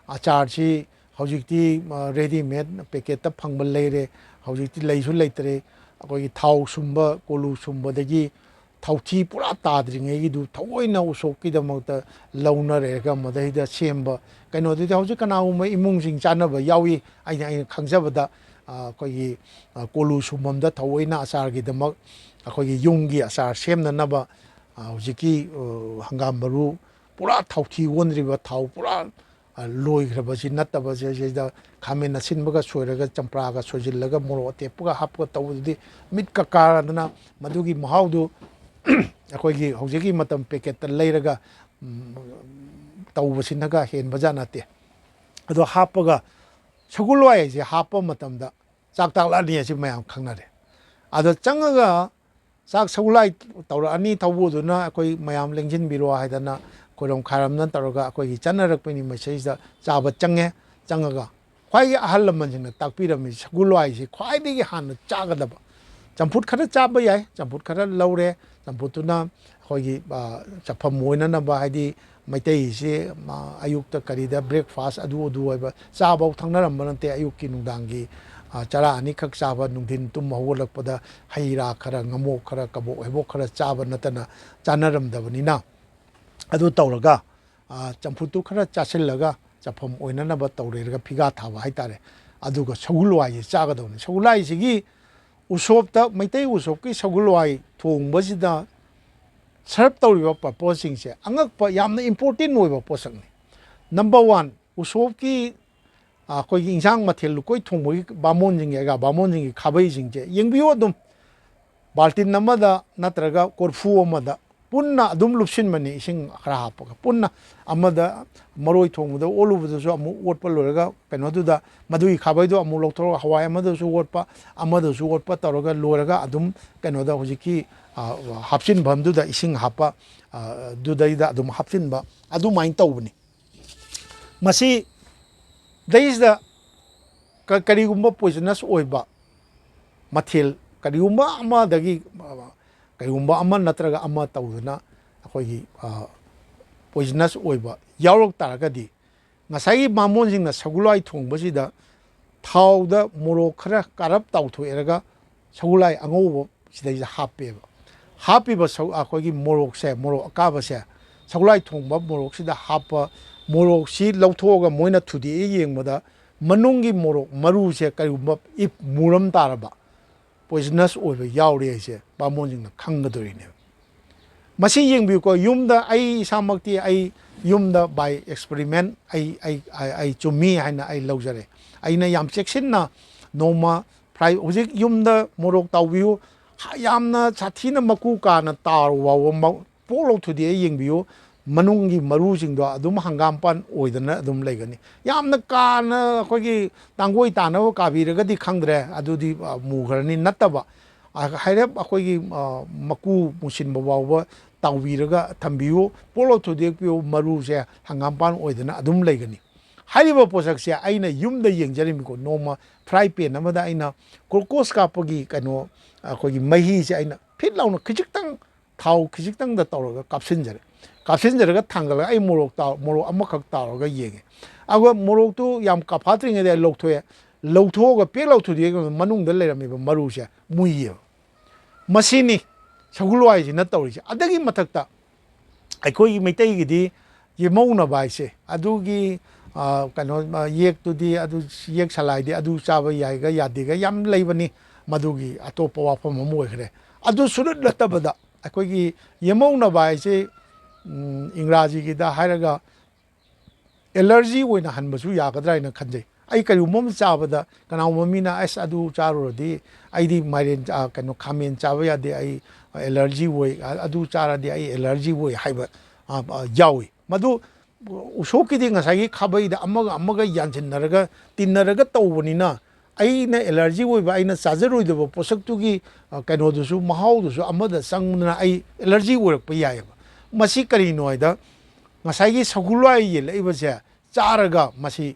ꯑꯆꯥꯔꯁꯤ ꯍꯧꯖꯤꯛꯇꯤ, ꯑ, ready made packet ꯇ ꯐꯪꯕ ꯂꯩꯔꯦ, ꯍꯧꯖꯤꯛꯇꯤ ꯂꯩꯁꯨ ꯂꯩꯇ꯭ꯔꯦ꯫ ꯑꯩꯈꯣꯏꯒꯤ ꯊꯥꯎ ꯁꯨꯝꯕ, ꯀꯣꯂꯨ ꯁꯨꯝꯕꯗꯒꯤ ꯊꯥꯎꯊꯤ ꯄꯨꯔꯥ ꯇꯥꯗ꯭ꯔꯤꯉꯩꯒꯤꯗꯨ ꯊꯑꯣꯏꯅ ꯎꯁꯣꯞꯀꯤꯗꯃꯛꯇ ꯂꯧꯅꯔꯦꯒ ꯃꯗꯩꯗ ꯁꯦꯝꯕ ꯀꯩꯅꯣꯗꯨꯗꯤ ꯍꯧꯖꯤꯛ ꯀꯅꯥꯒꯨꯝꯕ ꯏꯃꯨꯡꯁꯤꯡ ꯆꯥꯅꯕ ꯌꯥꯎꯏ꯫ ꯑꯩꯅ, ꯑꯩꯅ ꯈꯪꯖꯕꯗ, ꯑ, ꯑꯩꯈꯣꯏꯒꯤ, ꯑ, ꯀꯣꯂꯨ ꯁꯨꯝꯐꯝꯗ ꯊꯑꯣꯏꯅ ꯑꯆꯥꯔꯒꯤꯗꯃꯛ ꯑꯩꯈꯣꯏꯒꯤ ꯌꯨꯝꯒꯤ ꯑꯆꯥꯔ ꯁꯦꯝꯅꯅꯕ, ꯑ, ꯍꯧꯖꯤꯛꯀꯤ, ꯑ, ꯍꯪꯒꯥꯝ ꯃꯔꯨ ꯄꯨꯔꯥ ꯊꯥꯎꯊꯤ ꯑꯣꯟꯗ꯭ꯔꯤꯕ, ꯊꯥꯎ ꯄꯨꯔꯥ, ꯑ, ꯂꯣꯏꯈ꯭ꯔꯕꯁꯤ ꯅꯠꯇꯕꯁꯦ, ꯁꯤꯗ ꯈꯥꯃꯦꯟ ꯑꯁꯤꯟꯕꯒ ꯁꯣꯏꯔꯒ, ꯆꯝꯄ꯭ꯔꯥꯒ ꯁꯣꯏꯖꯤꯜꯂꯒ, ꯃꯣꯔꯣꯛ ꯑꯇꯦꯛꯄꯒ ꯍꯥꯞꯄꯒ ꯇꯧꯕꯗꯨꯗꯤ ꯃꯤꯠꯀ ꯀꯥꯔꯗꯅ, ꯃꯗꯨꯒꯤ ꯃꯍꯥꯎꯗꯨ ꯑꯩꯈꯣꯏꯒꯤ ꯍꯧꯖꯤꯛꯀꯤ ꯃꯇꯝ ꯄꯦꯀꯦꯠꯇ ꯂꯩꯔꯒ, ꯎꯝ, ꯇꯧꯕꯁꯤꯅꯒ ꯍꯦꯟꯕꯖꯥꯠ ꯅꯠꯇꯦ꯫ ꯑꯗꯣ ꯍꯥꯞꯄꯒ, ꯁꯒꯣꯜ ꯍꯋꯥꯏ ꯍꯥꯏꯁꯦ ꯍꯥꯞꯄ ꯃꯇꯝꯗ ꯆꯥꯛ ꯇꯥꯛꯂꯛꯑꯅꯤ ꯍꯥꯏꯁꯤ ꯃꯌꯥꯝ ꯈꯪꯅꯔꯦ꯫ ꯑꯗꯣ ꯆꯪꯉꯒ ꯆꯥꯛ ꯁꯒꯣꯜ ꯍꯋꯥꯏ ꯇꯧꯔꯛꯑꯅꯤ, ꯊꯧꯕꯨꯗꯨꯅ ꯑꯩꯈꯣꯏ ꯃꯌꯥꯝ ꯂꯦꯡꯁꯤꯟꯕꯤꯔꯣ ꯍꯥꯏꯗꯅ ꯈꯣꯏꯔꯝ ꯈꯥꯏꯔꯝꯅ ꯇꯧꯔꯒ ꯑꯩꯈꯣꯏꯒꯤ ꯆꯠꯅꯔꯛꯄꯅꯤ꯫ ꯃꯁꯤꯗ ꯆꯥꯕ ꯆꯪꯉꯦ꯫ ꯆꯪꯉꯒ ꯈ꯭ꯋꯥꯏꯒꯤ ꯑꯍꯜ ꯂꯃꯟꯁꯤꯡꯅ ꯇꯥꯛꯄꯤꯔꯝꯃꯤ, ꯁꯒꯣꯜ ꯍꯋꯥꯏꯁꯤ ꯈ꯭ꯋꯥꯏꯗꯒꯤ ꯍꯥꯟꯅ ꯆꯥꯒꯗꯕ꯫ ꯆꯝꯐꯨꯠ ꯈꯔ ꯆꯥꯕ ꯌꯥꯏ, ꯆꯝꯐꯨꯠ ꯈꯔ ꯂꯧꯔꯦ, ꯆꯝꯐꯨꯠꯇꯨꯅ ꯑꯩꯈꯣꯏꯒꯤ, ꯑ, ꯆꯐꯝ ꯑꯣꯏꯅꯅꯕ, ꯍꯥꯏꯗꯤ ꯃꯩꯇꯩꯁꯤ, ꯑ, ꯑꯌꯨꯛꯇ ꯀꯔꯤꯗ breakfast ꯑꯗꯨ ꯑꯗꯨ ꯑꯣꯏꯕ ꯆꯥꯐꯧ ꯊꯛꯅꯔꯝꯕ ꯅꯠꯇꯦ꯫ ꯑꯌꯨꯛꯀꯤ ꯅꯨꯡꯗꯥꯡꯒꯤ, ꯑ, ꯆꯔꯥ ꯑꯅꯤꯈꯛ ꯆꯥꯕ, ꯅꯨꯡꯊꯤꯟ ꯇꯨꯝ ꯍꯧꯒꯠꯂꯛꯄꯗ ꯍꯩ ꯔꯥ ꯈꯔ, ꯉꯥꯃꯣꯛ ꯈꯔ, ꯀꯕꯣꯛ ꯍꯩꯕꯣꯛ ꯈꯔ ꯆꯥꯕ ꯅꯠꯇꯅ ꯆꯥꯅꯔꯝꯗꯕꯅꯤꯅ, ꯑꯗꯨ ꯇꯧꯔꯒ, ꯑ, ꯆꯝꯐꯨꯠꯇꯨ ꯈꯔ ꯆꯥꯁꯤꯜꯂꯒ ꯆꯐꯝ ꯑꯣꯏꯅꯅꯕ ꯇꯧꯔꯦꯔꯒ ꯐꯤꯒꯥ ꯊꯥꯕ ꯍꯥꯏꯇꯥꯔꯦ꯫ ꯑꯗꯨꯒ ꯁꯒꯣꯜ ꯍꯋꯥꯏꯁꯦ ꯆꯥꯒꯗꯧꯕꯅꯤ꯫ ꯁꯒꯣꯜ ꯍꯋꯥꯏꯁꯤꯒꯤ ꯎꯁꯣꯞꯇ, ꯃꯩꯇꯩ ꯎꯁꯣꯞꯀꯤ ꯁꯒꯣꯜ ꯍꯋꯥꯏ ꯊꯣꯡꯕꯁꯤꯗ serve ꯇꯧꯔꯤꯕ ꯄꯣꯠꯄꯣꯠꯁꯤꯡꯁꯦ ꯑꯉꯛꯄ, ꯌꯥꯝꯅ important ꯑꯣꯏꯕ ꯄꯣꯠꯁꯛꯅꯤ꯫ Number one, ꯎꯁꯣꯞꯀꯤ, ꯑ, ꯑꯩꯈꯣꯏꯒꯤ ꯏꯟꯁꯥꯡ ꯃꯊꯦꯜ ꯂꯨꯀꯣꯏ ꯊꯣꯡꯕꯒꯤ ꯕꯥꯃꯣꯟꯁꯤꯡꯒꯤ, ꯑꯩꯒꯥ ꯕꯥꯃꯣꯟꯁꯤꯡꯒꯤ ꯈꯥꯕꯩꯁꯤꯡꯁꯦ ꯌꯦꯡꯕꯤꯌꯨ ꯑꯗꯨꯝ꯫ ꯕꯥꯜꯇꯤꯟ ꯑꯃꯗ ꯅꯠꯇ꯭ꯔꯒ ꯀꯣꯔꯐꯨ ꯑꯃꯗ ꯄꯨꯟꯅ ꯑꯗꯨꯝ ꯂꯨꯞꯁꯤꯟꯕꯅꯤ, ꯏꯁꯤꯡ ꯈꯔ ꯍꯥꯞꯄꯒ꯫ ꯄꯨꯟꯅ ꯑꯃꯗ ꯃꯔꯣꯏ ꯊꯣꯡꯕꯗ ꯑꯣꯜꯂꯨꯕꯗꯁꯨ ꯑꯃꯨꯛ ꯑꯣꯠꯄ ꯂꯣꯏꯔꯒ ꯀꯩꯅꯣꯗꯨꯗ, ꯃꯗꯨꯒꯤ ꯈꯥꯕꯩꯗꯣ ꯑꯃꯨꯛ ꯂꯧꯊꯣꯛꯑꯒ ꯍꯋꯥꯏ ꯑꯃꯗꯁꯨ ꯑꯣꯠꯄ, ꯑꯃꯗꯁꯨ ꯑꯣꯠꯄ ꯇꯧꯔꯒ ꯂꯣꯏꯔꯒ ꯑꯗꯨꯝ ꯀꯩꯅꯣꯗ ꯍꯧꯖꯤꯛꯀꯤ, ꯑ, ꯍꯥꯞꯆꯤꯟꯐꯝꯗꯨꯗ ꯏꯁꯤꯡ ꯍꯥꯞꯄ, ꯑ, ꯑꯗꯨꯗꯩꯗ ꯑꯗꯨꯝ ꯍꯥꯞꯆꯤꯟꯕ, ꯑꯗꯨꯃꯥꯏꯅ ꯇꯧꯕꯅꯤ꯫ ꯃꯁꯤ ꯗꯩꯁꯤꯗ ꯀ-, ꯀꯔꯤꯒꯨꯝꯕ poisonous ꯑꯣꯏꯕ ꯃꯊꯦꯜ, ꯀꯔꯤꯒꯨꯝꯕ ꯑꯃꯗꯒꯤ, ꯀꯔꯤꯒꯨꯝꯕ ꯑꯃ ꯅꯠꯇ꯭ꯔꯒ ꯑꯃ ꯇꯧꯗꯨꯅ ꯑꯩꯈꯣꯏꯒꯤ, ꯑ, poisonous ꯑꯣꯏꯕ ꯌꯥꯎꯔꯛ ꯇꯥꯔꯒꯗꯤ, ꯉꯁꯥꯏꯒꯤ ꯕꯥꯃꯣꯟꯁꯤꯡꯅ ꯁꯒꯣꯜ ꯍꯋꯥꯏ ꯊꯣꯡꯕꯁꯤꯗ ꯊꯥꯎꯗ ꯃꯣꯔꯣꯛ ꯈꯔ ꯀꯥꯔꯞ ꯇꯧꯊꯣꯛꯑꯦꯔꯒ ꯁꯒꯣꯜ ꯍꯋꯥꯏ ꯑꯉꯧꯕ ꯁꯤꯗꯩꯁꯤꯗ ꯍꯥꯞꯄꯦꯕ꯫ ꯍꯥꯞꯄꯤꯕ ꯁꯧ-, ꯑꯩꯈꯣꯏꯒꯤ ꯃꯣꯔꯣꯛꯁꯦ, ꯃꯣꯔꯣꯛ ꯑꯀꯥꯕꯁꯦ, ꯁꯒꯣꯜ ꯍꯋꯥꯏ ꯊꯣꯡꯕ ꯃꯣꯔꯣꯛꯁꯤꯗ ꯍꯥꯞꯄ, ꯃꯣꯔꯣꯛꯁꯤ ꯂꯧꯊꯣꯛꯑꯒ ꯃꯣꯏꯅ ꯊꯨꯗꯦꯛꯑ ꯌꯦꯡꯕꯗ ꯃꯅꯨꯡꯒꯤ ꯃꯣꯔꯣꯛ ꯃꯔꯨꯁꯦ ꯀꯔꯤꯒꯨꯝꯕ if ꯃꯨꯔꯝ ꯇꯥꯔꯕ, ꯄꯣꯏꯖꯅꯁ ꯑꯣꯏꯕ ꯌꯥꯎꯔꯦ ꯍꯥꯏꯁꯦ ꯕꯥꯃꯣꯟꯁꯤꯡꯅ ꯈꯪꯒꯗꯣꯔꯤꯅꯦꯕ꯫ ꯃꯁꯤ ꯌꯦꯡꯕꯤꯌꯨꯀꯣ, ꯌꯨꯝꯗ ꯑꯩ ꯏꯁꯥꯃꯛꯇꯤ ꯑꯩ ꯌꯨꯝꯗ by experiment ꯑꯩ ꯑꯩ ꯑꯩ ꯑꯩ ꯆꯨꯝꯃꯤ ꯍꯥꯏꯅ ꯑꯩ ꯂꯧꯖꯔꯦ꯫ ꯑꯩꯅ ꯌꯥꯝ ꯆꯦꯛꯁꯤꯟꯅ ꯅꯣꯡꯃ ꯐ꯭ꯔꯥꯏ, ꯍꯧꯖꯤꯛ ꯌꯨꯝꯗ ꯃꯣꯔꯣꯛ ꯇꯥꯎꯕꯤꯌꯨ, ꯌꯥꯝꯅ ꯁꯥꯊꯤꯅ ꯃꯀꯨ ꯀꯥꯅ ꯇꯥꯎꯔꯨ ꯐꯥꯎꯕ ꯃ- ꯄꯣꯛ ꯂꯧꯊꯣꯛꯑꯦ ꯌꯦꯡꯕꯤꯌꯨ, ꯃꯅꯨꯡꯒꯤ ꯃꯔꯨꯁꯤꯡꯗꯣ ꯑꯗꯨꯝ ꯍꯪꯒꯥꯝꯄꯥꯟ ꯑꯣꯏꯗꯅ ꯑꯗꯨꯝ ꯂꯩꯒꯅꯤ꯫ ꯌꯥꯝꯅ ꯀꯥꯅ ꯑꯩꯈꯣꯏꯒꯤ ꯇꯥꯡꯒꯣꯏ ꯇꯥꯅꯕ ꯀꯥꯕꯤꯔꯒꯗꯤ ꯈꯪꯗ꯭ꯔꯦ, ꯑꯗꯨꯗꯤ ꯑ, ꯃꯨꯈ꯭ꯔꯅꯤ꯫ ꯅꯠꯇꯕ ꯑ, ꯍꯥꯏꯔꯞ ꯑꯩꯈꯣꯏꯒꯤ ꯑ, ꯃꯀꯨ ꯃꯨꯁꯤꯟꯕ ꯐꯥꯎꯕ ꯇꯥꯎꯕꯤꯔꯒ ꯊꯝꯕꯤꯌꯨ, ꯄꯣꯛ ꯂꯧꯊꯣꯛꯄꯤꯌꯨ, ꯃꯔꯨꯁꯦ ꯍꯪꯒꯥꯝꯄꯥꯟ ꯑꯣꯏꯗꯅ ꯑꯗꯨꯝ ꯂꯩꯒꯅꯤ꯫ ꯍꯥꯏꯔꯤꯕ ꯄꯣꯠꯁꯛꯁꯦ ꯑꯩꯅ ꯌꯨꯝꯗ ꯌꯦꯡꯖꯔꯤꯃꯤꯀꯣ, ꯅꯣꯡꯃ ꯐ꯭ꯔꯥꯏ ꯄꯦꯟ ꯑꯃꯗ ꯑꯩꯅ ꯒ꯭ꯂꯨꯀꯣꯁ ꯀꯥꯞꯄꯒꯤ ꯀꯩꯅꯣ, ꯑꯩꯈꯣꯏꯒꯤ ꯃꯍꯤꯁꯦ ꯑꯩꯅ ꯐꯤꯠ ꯂꯥꯎꯅ ꯈꯤꯖꯤꯛꯇꯪ ꯊꯥꯎ ꯈꯤꯖꯤꯛꯇꯪꯗ ꯇꯧꯔꯒ ꯀꯥꯞꯁꯤꯟꯖꯔꯦ꯫ ꯀꯥꯞꯁꯤꯟꯖꯔꯒ ꯊꯥꯡꯒꯠꯂꯒ ꯑꯩ ꯃꯣꯔꯣꯛ ꯇꯥꯎ-, ꯃꯣꯔꯣꯛ ꯑꯃꯈꯛ ꯇꯥꯎꯔꯒ ꯌꯦꯡꯉꯦ꯫ ꯑꯗꯨꯒ ꯃꯣꯔꯣꯛꯇꯨ ꯌꯥꯝ ꯀꯥꯐꯥꯠꯇ꯭ꯔꯤꯉꯩꯗ ꯑꯩ ꯂꯧꯊꯣꯛꯑꯦ꯫ ꯂꯧꯊꯣꯛꯑꯒ ꯄꯦꯛ ꯂꯧꯊꯣꯛꯑꯦ, ꯃꯅꯨꯡꯗ ꯂꯩꯔꯝꯃꯤꯕ ꯃꯔꯨꯁꯦ ꯃꯨꯏꯌꯦꯕ꯫ ꯃꯁꯤꯅꯤ ꯁꯒꯣꯜ ꯍꯋꯥꯏꯁꯤꯅ ꯇꯧꯔꯤꯁꯦ꯫ ꯑꯗꯒꯤ ꯃꯊꯛꯇ ꯑꯩꯈꯣꯏꯒꯤ ꯃꯩꯇꯩꯒꯤꯗꯤ ꯌꯦꯃꯧꯅꯕ ꯍꯥꯏꯁꯦ, ꯑꯗꯨꯒꯤ ꯑ, ꯀꯩꯅꯣ, ꯑ, ꯌꯦꯛꯇꯨꯗꯤ, ꯑꯗꯨ ꯌꯦꯛ ꯁꯂꯥꯏꯗꯤ ꯑꯗꯨ ꯆꯥꯕ ꯌꯥꯏꯒ ꯌꯥꯗꯦꯒ ꯌꯥꯝ ꯂꯩꯕꯅꯤ, ꯃꯗꯨꯒꯤ ꯑꯇꯣꯞꯄ ꯋꯥꯐꯝ ꯑꯃ ꯑꯣꯏꯈ꯭ꯔꯦ꯫ ꯑꯗꯨꯁꯨ ꯅꯠꯇꯕꯗ ꯑꯩꯈꯣꯏꯒꯤ ꯌꯦꯃꯧꯅꯕ ꯍꯥꯏꯁꯦ, ꯎꯝ, ꯏꯪꯒ꯭ꯔꯥꯖꯤꯒꯤꯗ ꯍꯥꯏꯔꯒ ꯑꯦꯂꯔꯖꯤ ꯑꯣꯏꯅ ꯍꯟꯕꯁꯨ ꯌꯥꯒꯗ꯭ꯔꯥ ꯍꯥꯏꯅ ꯈꯟꯖꯩ꯫ ꯑꯩ ꯀꯔꯤꯒꯨꯝꯕ ꯑꯃ ꯆꯥꯕꯗ ꯀꯅꯥꯒꯨꯝꯕ ꯃꯤꯅ "ꯑꯁ, ꯑꯗꯨ ꯆꯥꯔꯨꯔꯗꯤ ꯑꯩꯗꯤ ꯃꯥꯏꯔꯦꯟ ꯆꯥ-, ꯀꯩꯅꯣ, ꯈꯥꯃꯦꯟ ꯆꯥꯕ ꯌꯥꯗꯦ, ꯑꯩ ꯑꯦꯂꯔꯖꯤ ꯑꯣꯏ, ꯑ-, ꯑꯗꯨ ꯆꯥꯔꯗꯤ ꯑꯩ ꯑꯦꯂꯔꯖꯤ ꯑꯣꯏ" ꯍꯥꯏꯕ, ꯑ, ꯑ, ꯌꯥꯎꯏ꯫ ꯃꯗꯨ ꯎꯁꯣꯞꯀꯤꯗꯤ ꯉꯁꯥꯏꯒꯤ ꯈꯥꯕꯩꯗ ꯑꯃꯒ ꯑꯃꯒ ꯌꯥꯟꯁꯤꯟꯅꯔꯒ ꯇꯤꯟꯅꯔꯒ ꯇꯧꯕꯅꯤꯅ, ꯑꯩꯅ ꯑꯦꯂꯔꯖꯤ ꯑꯣꯏꯕ, ꯑꯩꯅ ꯆꯥꯖꯔꯣꯏꯗꯕ ꯄꯣꯠꯁꯛꯇꯨꯒꯤ, ꯑ, ꯀꯩꯅꯣꯗꯨꯁꯨ, ꯃꯍꯥꯎꯗꯨꯁꯨ ꯑꯃꯗ ꯆꯪꯗꯅ ꯑꯩ ꯑꯦꯂꯔꯖꯤ ꯑꯣꯏꯔꯛꯄ ꯌꯥꯏꯑꯕ꯫ ꯃꯁꯤ ꯀꯔꯤꯅꯣ ꯍꯥꯏꯗ, ꯉꯁꯥꯏꯒꯤ ꯁꯒꯣꯜ ꯍꯋꯥꯏ ꯌꯦꯜꯂꯛꯏꯕꯁꯦ ꯆꯥꯔꯒ ꯃꯁꯤ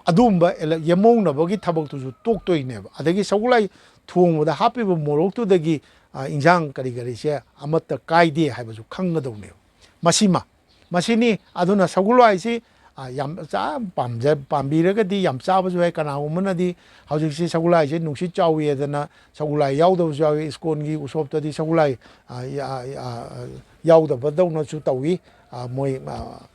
ꯑꯗꯨꯒꯨꯝꯕ ꯑꯦꯂ-, ꯌꯦꯃꯧꯅꯕꯒꯤ ꯊꯕꯛꯇꯨꯁꯨ ꯇꯣꯛꯇꯣꯏꯅꯦꯕ꯫ ꯑꯗꯒꯤ ꯁꯒꯣꯜ ꯍꯋꯥꯏ ꯊꯣꯡꯕꯗ ꯍꯥꯞꯄꯤꯕ ꯃꯣꯔꯣꯛꯇꯨꯗꯒꯤ, ꯑ, ꯏꯟꯖꯥꯡ ꯀꯔꯤ ꯀꯔꯤꯁꯦ ꯑꯃꯠꯇ ꯀꯥꯏꯗꯦ ꯍꯥꯏꯕꯁꯨ ꯈꯪꯒꯗꯧꯅꯦꯕ꯫ ꯃꯁꯤꯃ, ꯃꯁꯤꯅꯤ꯫ ꯑꯗꯨꯅ ꯁꯒꯣꯜ ꯍꯋꯥꯏꯁꯤ, ꯑ, ꯌꯥꯝ ꯆꯥ-, ꯄꯥꯝꯖ-, ꯄꯥꯝꯕꯤꯔꯒꯗꯤ ꯌꯥꯝ ꯆꯥꯕꯁꯨ ꯌꯥꯏ꯫ ꯀꯅꯥꯒꯨꯝꯕꯅꯗꯤ ꯍꯧꯖꯤꯛꯁꯤ ꯁꯒꯣꯜ ꯍꯋꯥꯏꯁꯦ ꯅꯨꯡꯁꯤꯠ ꯆꯥꯎꯏ ꯍꯥꯏꯗꯅ ꯁꯒꯣꯜ ꯍꯋꯥꯏ ꯌꯥꯎꯗꯕꯁꯨ ꯌꯥꯎꯏ꯫ ꯏꯁꯀꯣꯟꯒꯤ ꯎꯁꯣꯞꯇꯗꯤ ꯁꯒꯣꯜ ꯍꯋꯥꯏ, ꯑ, ꯌꯥ-, ꯑ, ꯌꯥꯎꯗꯕꯗꯧꯅꯁꯨ ꯇꯧꯏ꯫ ꯑ, ꯃꯣꯏ, ꯑ,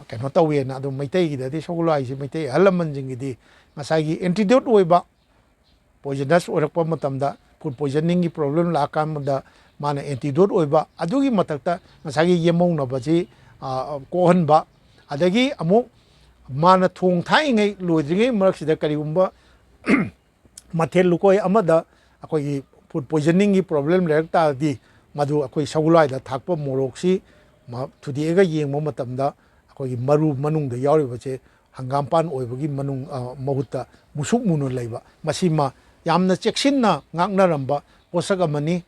ꯀꯩꯅꯣ ꯇꯧꯋꯦꯅ꯫ ꯑꯗꯨ ꯃꯩꯇꯩꯒꯤꯗꯗꯤ ꯁꯒꯣꯜ ꯍꯋꯥꯏꯁꯤ ꯃꯩꯇꯩ ꯑꯍꯜ ꯂꯃꯟꯁꯤꯡꯒꯤꯗꯤ ꯉꯁꯥꯏꯒꯤ ꯑꯦꯟꯇꯤꯗꯣꯠ ꯑꯣꯏꯕ, ꯄꯣꯏꯖꯅꯁ ꯑꯣꯏꯔꯛꯄ ꯃꯇꯝꯗ, ꯐꯨꯗ ꯄꯣꯏꯖꯅꯤꯡꯒꯤ ꯄ꯭ꯔꯣꯕ꯭ꯂꯦꯝ ꯂꯥꯛꯑꯀꯥꯟꯗ ꯃꯥꯅ ꯑꯦꯟꯇꯤꯗꯣꯠ ꯑꯣꯏꯕ, ꯑꯗꯨꯒꯤ ꯃꯊꯛꯇ ꯉꯁꯥꯏꯒꯤ ꯌꯦꯃꯧꯅꯕꯁꯤ, ꯑ, ꯀꯣꯛꯍꯟꯕ, ꯑꯗꯒꯤ ꯑꯃꯨꯛ ꯃꯥꯅ ꯊꯣꯡ ꯊꯥꯛꯏꯉꯩ ꯂꯣꯏꯗ꯭ꯔꯤꯉꯩ ꯃꯔꯛꯁꯤꯗ ꯀꯔꯤꯒꯨꯝꯕ ꯃꯊꯦꯜ ꯂꯨꯀꯣꯏ ꯑꯃꯗ ꯑꯩꯈꯣꯏꯒꯤ ꯐꯨꯗ ꯄꯣꯏꯖꯅꯤꯡꯒꯤ ꯄ꯭ꯔꯣꯕ꯭ꯂꯦꯝ ꯂꯩꯔꯛ ꯇꯥꯔꯗꯤ, ꯃꯗꯨ ꯑꯩꯈꯣꯏ ꯁꯒꯣꯜꯍꯋꯥꯏꯗ ꯊꯥꯛꯄ ꯃꯣꯔꯣꯛꯁꯤ ꯃ-, ꯊꯨꯗꯦꯛꯑꯒ ꯌꯦꯡꯕ ꯃꯇꯝꯗ ꯑꯩꯈꯣꯏꯒꯤ ꯃꯔꯨ ꯃꯅꯨꯡꯗ ꯌꯥꯎꯔꯤꯕꯁꯦ ꯍꯪꯒꯥꯝꯄꯥꯟ ꯑꯣꯏꯕꯒꯤ ꯃꯅꯨꯡ, ꯑ, ꯃꯍꯨꯠꯇ ꯃꯨꯁꯨꯛ ꯃꯨꯅ ꯂꯩꯕ, ꯃꯁꯤꯃ ꯌꯥꯝꯅ ꯆꯦꯛꯁꯤꯟꯅ ꯉꯥꯛꯅꯔꯝꯕ ꯄꯣꯠꯁꯛ ꯑꯃꯅꯤ꯫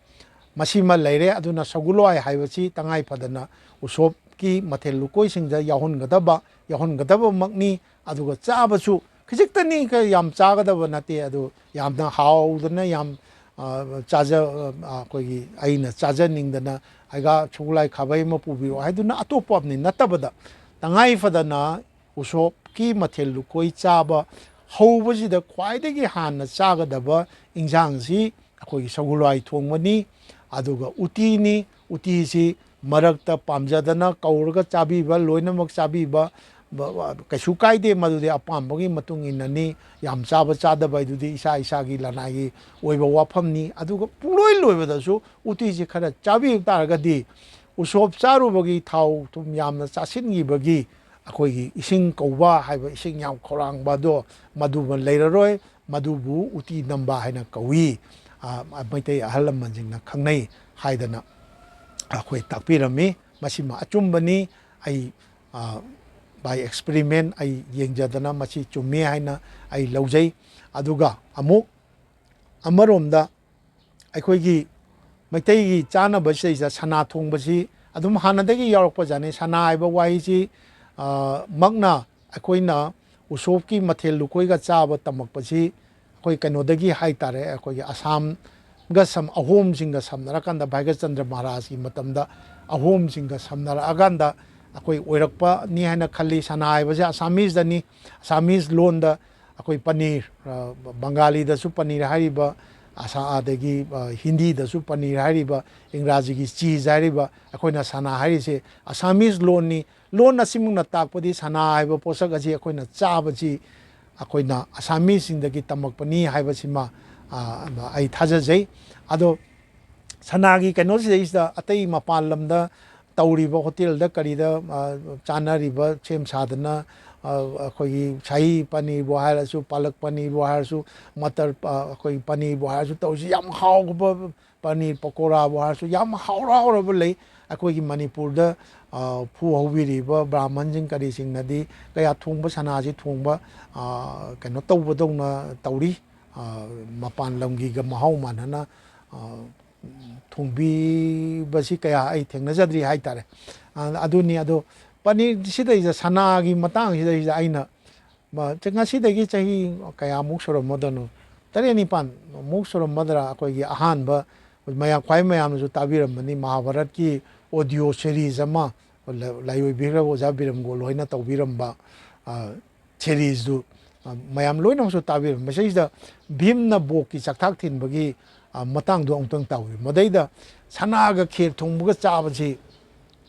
ꯃꯁꯤꯃ ꯂꯩꯔꯦ꯫ ꯑꯗꯨꯅ ꯁꯒꯣꯜꯍꯋꯥꯏ ꯍꯥꯏꯕꯁꯤ ꯇꯉꯥꯏ ꯐꯗꯅ ꯎꯁꯣꯞꯀꯤ ꯃꯊꯦꯜ ꯂꯨꯀꯣꯏꯁꯤꯡꯗ ꯌꯥꯎꯍꯟꯒꯗꯕ, ꯌꯥꯎꯍꯟꯒꯗꯕꯃꯛꯅꯤ꯫ ꯑꯗꯨꯒ ꯆꯥꯕꯁꯨ ꯈꯖꯤꯛꯇꯅꯤ, ꯈꯔ ꯌꯥꯝ ꯆꯥꯒꯗꯕ ꯅꯠꯇꯦ꯫ ꯑꯗꯨ ꯌꯥꯝꯅ ꯍꯥꯎꯗꯅ ꯌꯥꯝ, ꯑ, ꯆꯥꯖ-, ꯑ, ꯑꯩꯈꯣꯏꯒꯤ, ꯑꯩꯅ ꯆꯥꯖꯅꯤꯡꯗꯅ "ꯑꯩꯒ ꯁꯒꯣꯜꯍꯋꯥꯏ ꯈꯥꯕꯩ ꯑꯃ ꯄꯨꯕꯤꯔꯛꯑꯣ" ꯍꯥꯏꯗꯨꯅ ꯑꯇꯣꯞꯄ ꯑꯃꯅꯤ ꯅꯠꯇꯕꯗ, ꯇꯉꯥꯏ ꯐꯗꯅ ꯎꯁꯣꯞꯀꯤ ꯃꯊꯦꯜ ꯂꯨꯀꯣꯏ ꯆꯥꯕ ꯍꯧꯕꯁꯤꯗ ꯈ꯭ꯋꯥꯏꯗꯒꯤ ꯍꯥꯟꯅ ꯆꯥꯒꯗꯕ ꯏꯟꯁꯥꯡꯁꯤ ꯑꯩꯈꯣꯏꯒꯤ ꯁꯒꯣꯜꯍꯋꯥꯏ ꯊꯣꯡꯕꯅꯤ, ꯑꯗꯨꯒ ꯎꯇꯤꯅꯤ꯫ ꯎꯇꯤꯁꯤ ꯃꯔꯛꯇ ꯄꯥꯝꯖꯗꯅ ꯀꯧꯔꯒ ꯆꯥꯕꯤꯕ, ꯂꯣꯏꯅꯃꯛ ꯆꯥꯕꯤꯕ, ꯕ-, ꯕ-, ꯀꯩꯁꯨ ꯀꯥꯏꯗꯦ, ꯃꯗꯨꯗꯤ ꯑꯄꯥꯝꯕꯒꯤ ꯃꯇꯨꯡ ꯏꯟꯅꯅꯤ꯫ ꯌꯥꯝ ꯆꯥꯕ ꯆꯥꯗꯕ ꯍꯥꯏꯗꯨꯗꯤ ꯏꯁꯥ ꯏꯁꯥꯒꯤ ꯂꯅꯥꯏꯒꯤ ꯑꯣꯏꯕ ꯋꯥꯐꯝꯅꯤ꯫ ꯑꯗꯨꯒ ꯄꯨꯡꯂꯣꯏ ꯂꯣꯏꯕꯗꯁꯨ ꯎꯇꯤꯁꯤ ꯈꯔ ꯆꯥꯕꯤꯕ ꯇꯥꯔꯒꯗꯤ, ꯎꯁꯣꯞ ꯆꯥꯔꯨꯕꯒꯤ ꯊꯥꯎ ꯊꯨꯝ ꯌꯥꯝꯅ ꯆꯥꯁꯤꯟꯈꯤꯕꯒꯤ ꯑꯩꯈꯣꯏꯒꯤ ꯏꯁꯤꯡ ꯀꯧꯕ ꯍꯥꯏꯕ, ꯏꯁꯤꯡ ꯌꯥꯝ ꯈꯧꯔꯥꯡꯕ ꯑꯗꯣ, ꯃꯗꯨꯃ ꯂꯩꯔꯔꯣꯏ꯫ ꯃꯗꯨꯕꯨ ꯎꯇꯤ ꯅꯝꯕ ꯍꯥꯏꯅ ꯀꯧꯏ, ꯑ, ꯃꯩꯇꯩ ꯑꯍꯜ ꯂꯃꯟꯁꯤꯡꯅ ꯈꯪꯅꯩ ꯍꯥꯏꯗꯅ ꯑꯩꯈꯣꯏ ꯇꯥꯛꯄꯤꯔꯝꯃꯤ꯫ ꯃꯁꯤꯃ ꯑꯆꯨꯝꯕꯅꯤ꯫ ꯑꯩ, ꯑ, by experiment ꯑꯩ ꯌꯦꯡꯖꯗꯅ ꯃꯁꯤ ꯆꯨꯝꯃꯤ ꯍꯥꯏꯅ ꯑꯩ ꯂꯧꯖꯩ꯫ ꯑꯗꯨꯒ ꯑꯃꯨꯛ ꯑꯃꯔꯣꯝꯗ ꯑꯩꯈꯣꯏꯒꯤ ꯃꯩꯇꯩꯒꯤ ꯆꯥꯅꯕ ꯁꯤꯗꯩꯁꯤꯗ ꯁꯅꯥ ꯊꯣꯡꯕꯁꯤ ꯑꯗꯨꯝ ꯍꯥꯟꯅꯗꯒꯤ ꯌꯥꯎꯔꯛꯄ ꯖꯥꯠꯅꯤ꯫ ꯁꯅꯥ ꯍꯥꯏꯕ ꯋꯥꯍꯩꯁꯤ, ꯑ, ꯃꯛꯅ ꯑꯩꯈꯣꯏꯅ ꯎꯁꯣꯞꯀꯤ ꯃꯊꯦꯜ ꯂꯨꯀꯣꯏꯒ ꯆꯥꯕ ꯇꯝꯃꯛꯄꯁꯤ ꯑꯩꯈꯣꯏ ꯀꯩꯅꯣꯗꯒꯤ ꯍꯥꯏ ꯇꯥꯔꯦ, ꯑꯩꯈꯣꯏꯒꯤ ꯑꯁꯥꯝꯒ ꯁꯝ-, ꯑꯍꯣꯝꯁꯤꯡꯒ ꯁꯝꯅꯔꯀꯥꯟꯗ, ꯚꯥꯏꯒ꯭ꯌꯆꯟꯗ꯭ꯔ ꯃꯍꯥꯔꯥꯖꯀꯤ ꯃꯇꯝꯗ ꯑꯍꯣꯝꯁꯤꯡꯒ ꯁꯝꯅꯔꯛꯑꯀꯥꯟꯗ ꯑꯩꯈꯣꯏ ꯑꯣꯏꯔꯛꯄꯅꯤ ꯍꯥꯏꯅ ꯈꯜꯂꯤ꯫ ꯁꯅꯥ ꯍꯥꯏꯕꯁꯦ ꯑꯁꯥꯃꯤꯁꯇꯅꯤ, ꯑꯁꯥꯃꯤꯁ ꯂꯣꯟꯗ ꯑꯩꯈꯣꯏ ꯄꯅꯤꯔ, ꯑ, ꯕꯪꯒꯥꯂꯤꯗꯁꯨ ꯄꯅꯤꯔ ꯍꯥꯏꯔꯤꯕ, ꯑꯁꯥ-, ꯑꯗꯒꯤ, ꯑ, ꯍꯤꯟꯗꯤꯗꯁꯨ ꯄꯅꯤꯔ ꯍꯥꯏꯔꯤꯕ, ꯏꯪꯒ꯭ꯔꯥꯖꯤꯒꯤ ꯆꯤꯖ ꯍꯥꯏꯔꯤꯕ, ꯑꯩꯈꯣꯏꯅ ꯁꯅꯥ ꯍꯥꯏꯔꯤꯁꯦ ꯑꯁꯥꯃꯤꯁ ꯂꯣꯟꯅꯤ꯫ ꯂꯣꯟ ꯑꯁꯤꯃꯛꯅ ꯇꯥꯛꯄꯗꯤ ꯁꯅꯥ ꯍꯥꯏꯕ ꯄꯣꯠꯁꯛ ꯑꯁꯤ ꯑꯩꯈꯣꯏꯅ ꯆꯥꯕꯁꯤ ꯑꯩꯈꯣꯏꯅ ꯑꯁꯥꯃꯤꯁꯁꯤꯡꯗꯒꯤ ꯇꯝꯃꯛꯄꯅꯤ ꯍꯥꯏꯕꯁꯤꯃ ꯑꯩ ꯊꯥꯖꯖꯩ꯫ ꯑꯗꯣ ꯁꯅꯥꯒꯤ ꯀꯩꯅꯣꯁꯤꯗꯩꯁꯤꯗ ꯑꯇꯩ ꯃꯄꯥꯟ ꯂꯝꯗ ꯇꯧꯔꯤꯕ ꯍꯣꯇꯦꯜꯗ ꯀꯔꯤꯗ ꯆꯥꯅꯔꯤꯕ ꯁꯦꯝ ꯁꯥꯗꯅ ꯑꯩꯈꯣꯏꯒꯤ ꯁꯥꯍꯤ ꯄꯅꯤꯔꯕꯨ ꯍꯥꯏꯔꯁꯨ, ꯄꯥꯂꯛ ꯄꯅꯤꯔꯕꯨ ꯍꯥꯏꯔꯁꯨ, ꯃꯇꯔ ꯑꯩꯈꯣꯏꯒꯤ ꯄꯅꯤꯔꯕꯨ ꯍꯥꯏꯔꯁꯨ ꯇꯧꯔꯤꯁꯤ ꯌꯥꯝ ꯍꯥꯎꯕ, ꯄꯅꯤꯔ ꯄꯀꯣꯔꯥꯕꯨ ꯍꯥꯏꯔꯁꯨ ꯌꯥꯝ ꯍꯥꯎꯔ ꯍꯥꯎꯔꯕ ꯂꯩ꯫ ꯑꯩꯈꯣꯏꯒꯤ ꯃꯅꯤꯄꯨꯔꯗ ꯐꯨ ꯍꯧꯕꯤꯔꯤꯕ ꯕ꯭ꯔꯥꯍꯃꯟꯁꯤꯡ ꯀꯔꯤꯁꯤꯡꯅꯗꯤ ꯀꯌꯥ ꯊꯣꯡꯕ ꯁꯅꯥꯁꯤ ꯊꯣꯡꯕ ꯀꯩꯅꯣ ꯇꯧꯕꯗꯧꯅ ꯇꯧꯔꯤ꯫ ꯃꯄꯥꯟ ꯂꯝꯒꯤꯒ ꯃꯍꯥꯎ ꯃꯥꯟꯅꯅ ꯊꯣꯡꯕꯤꯕꯁꯤ ꯀꯌꯥ ꯑꯩ ꯊꯦꯡꯅꯖꯗ꯭ꯔꯤ ꯍꯥꯏꯇꯥꯔꯦ꯫ ꯑꯗꯨꯅꯤ꯫ ꯑꯗꯣ ꯄꯅꯤꯔꯁꯤꯗꯩꯗ, ꯁꯅꯥꯒꯤ ꯃꯇꯥꯡꯁꯤꯗꯩꯗ ꯑꯩꯅ ꯉꯁꯤꯗꯒꯤ ꯆꯍꯤ ꯀꯌꯥꯃꯨꯛ ꯁꯨꯔꯝꯃꯗꯣꯏꯅꯣ, ꯇꯔꯦꯠ ꯅꯤꯄꯥꯟꯃꯨꯛ ꯁꯨꯔꯝꯃꯗ꯭ꯔꯥ, ꯑꯩꯈꯣꯏꯒꯤ ꯑꯍꯥꯟꯕ ꯃꯌꯥꯝ, ꯈ꯭ꯋꯥꯏ ꯃꯌꯥꯝꯅꯁꯨ ꯇꯥꯕꯤꯔꯝꯕꯅꯤ, ꯃꯍꯥꯚꯥꯔꯠꯀꯤ ꯑꯣꯗꯤꯑꯣ ꯁꯦꯔꯤꯁ ꯑꯃ ꯂꯥꯏꯑꯣꯏꯕꯤꯈ꯭ꯔꯕ ꯑꯣꯖꯥ ꯕꯤꯔꯝꯒꯣꯜ ꯍꯣꯏꯅ ꯇꯧꯕꯤꯔꯝꯕ ꯁꯦꯔꯤꯁꯇꯨ ꯃꯌꯥꯝ ꯂꯣꯏꯅꯃꯛꯁꯨ ꯇꯥꯕꯤꯔꯝꯃꯤ꯫ ꯃꯁꯤꯗꯩꯁꯤꯗ ꯚꯤꯝꯅ ꯕꯣꯛꯀꯤ ꯆꯥꯛꯊꯥꯛ ꯊꯤꯟꯕꯒꯤ ꯃꯇꯥꯡꯗꯣ ꯑꯃꯨꯛꯇꯪ ꯇꯧꯏ꯫ ꯃꯗꯩꯗ ꯁꯅꯥꯒ ꯈꯦꯔ ꯊꯣꯡꯕꯒ ꯆꯥꯕꯁꯤ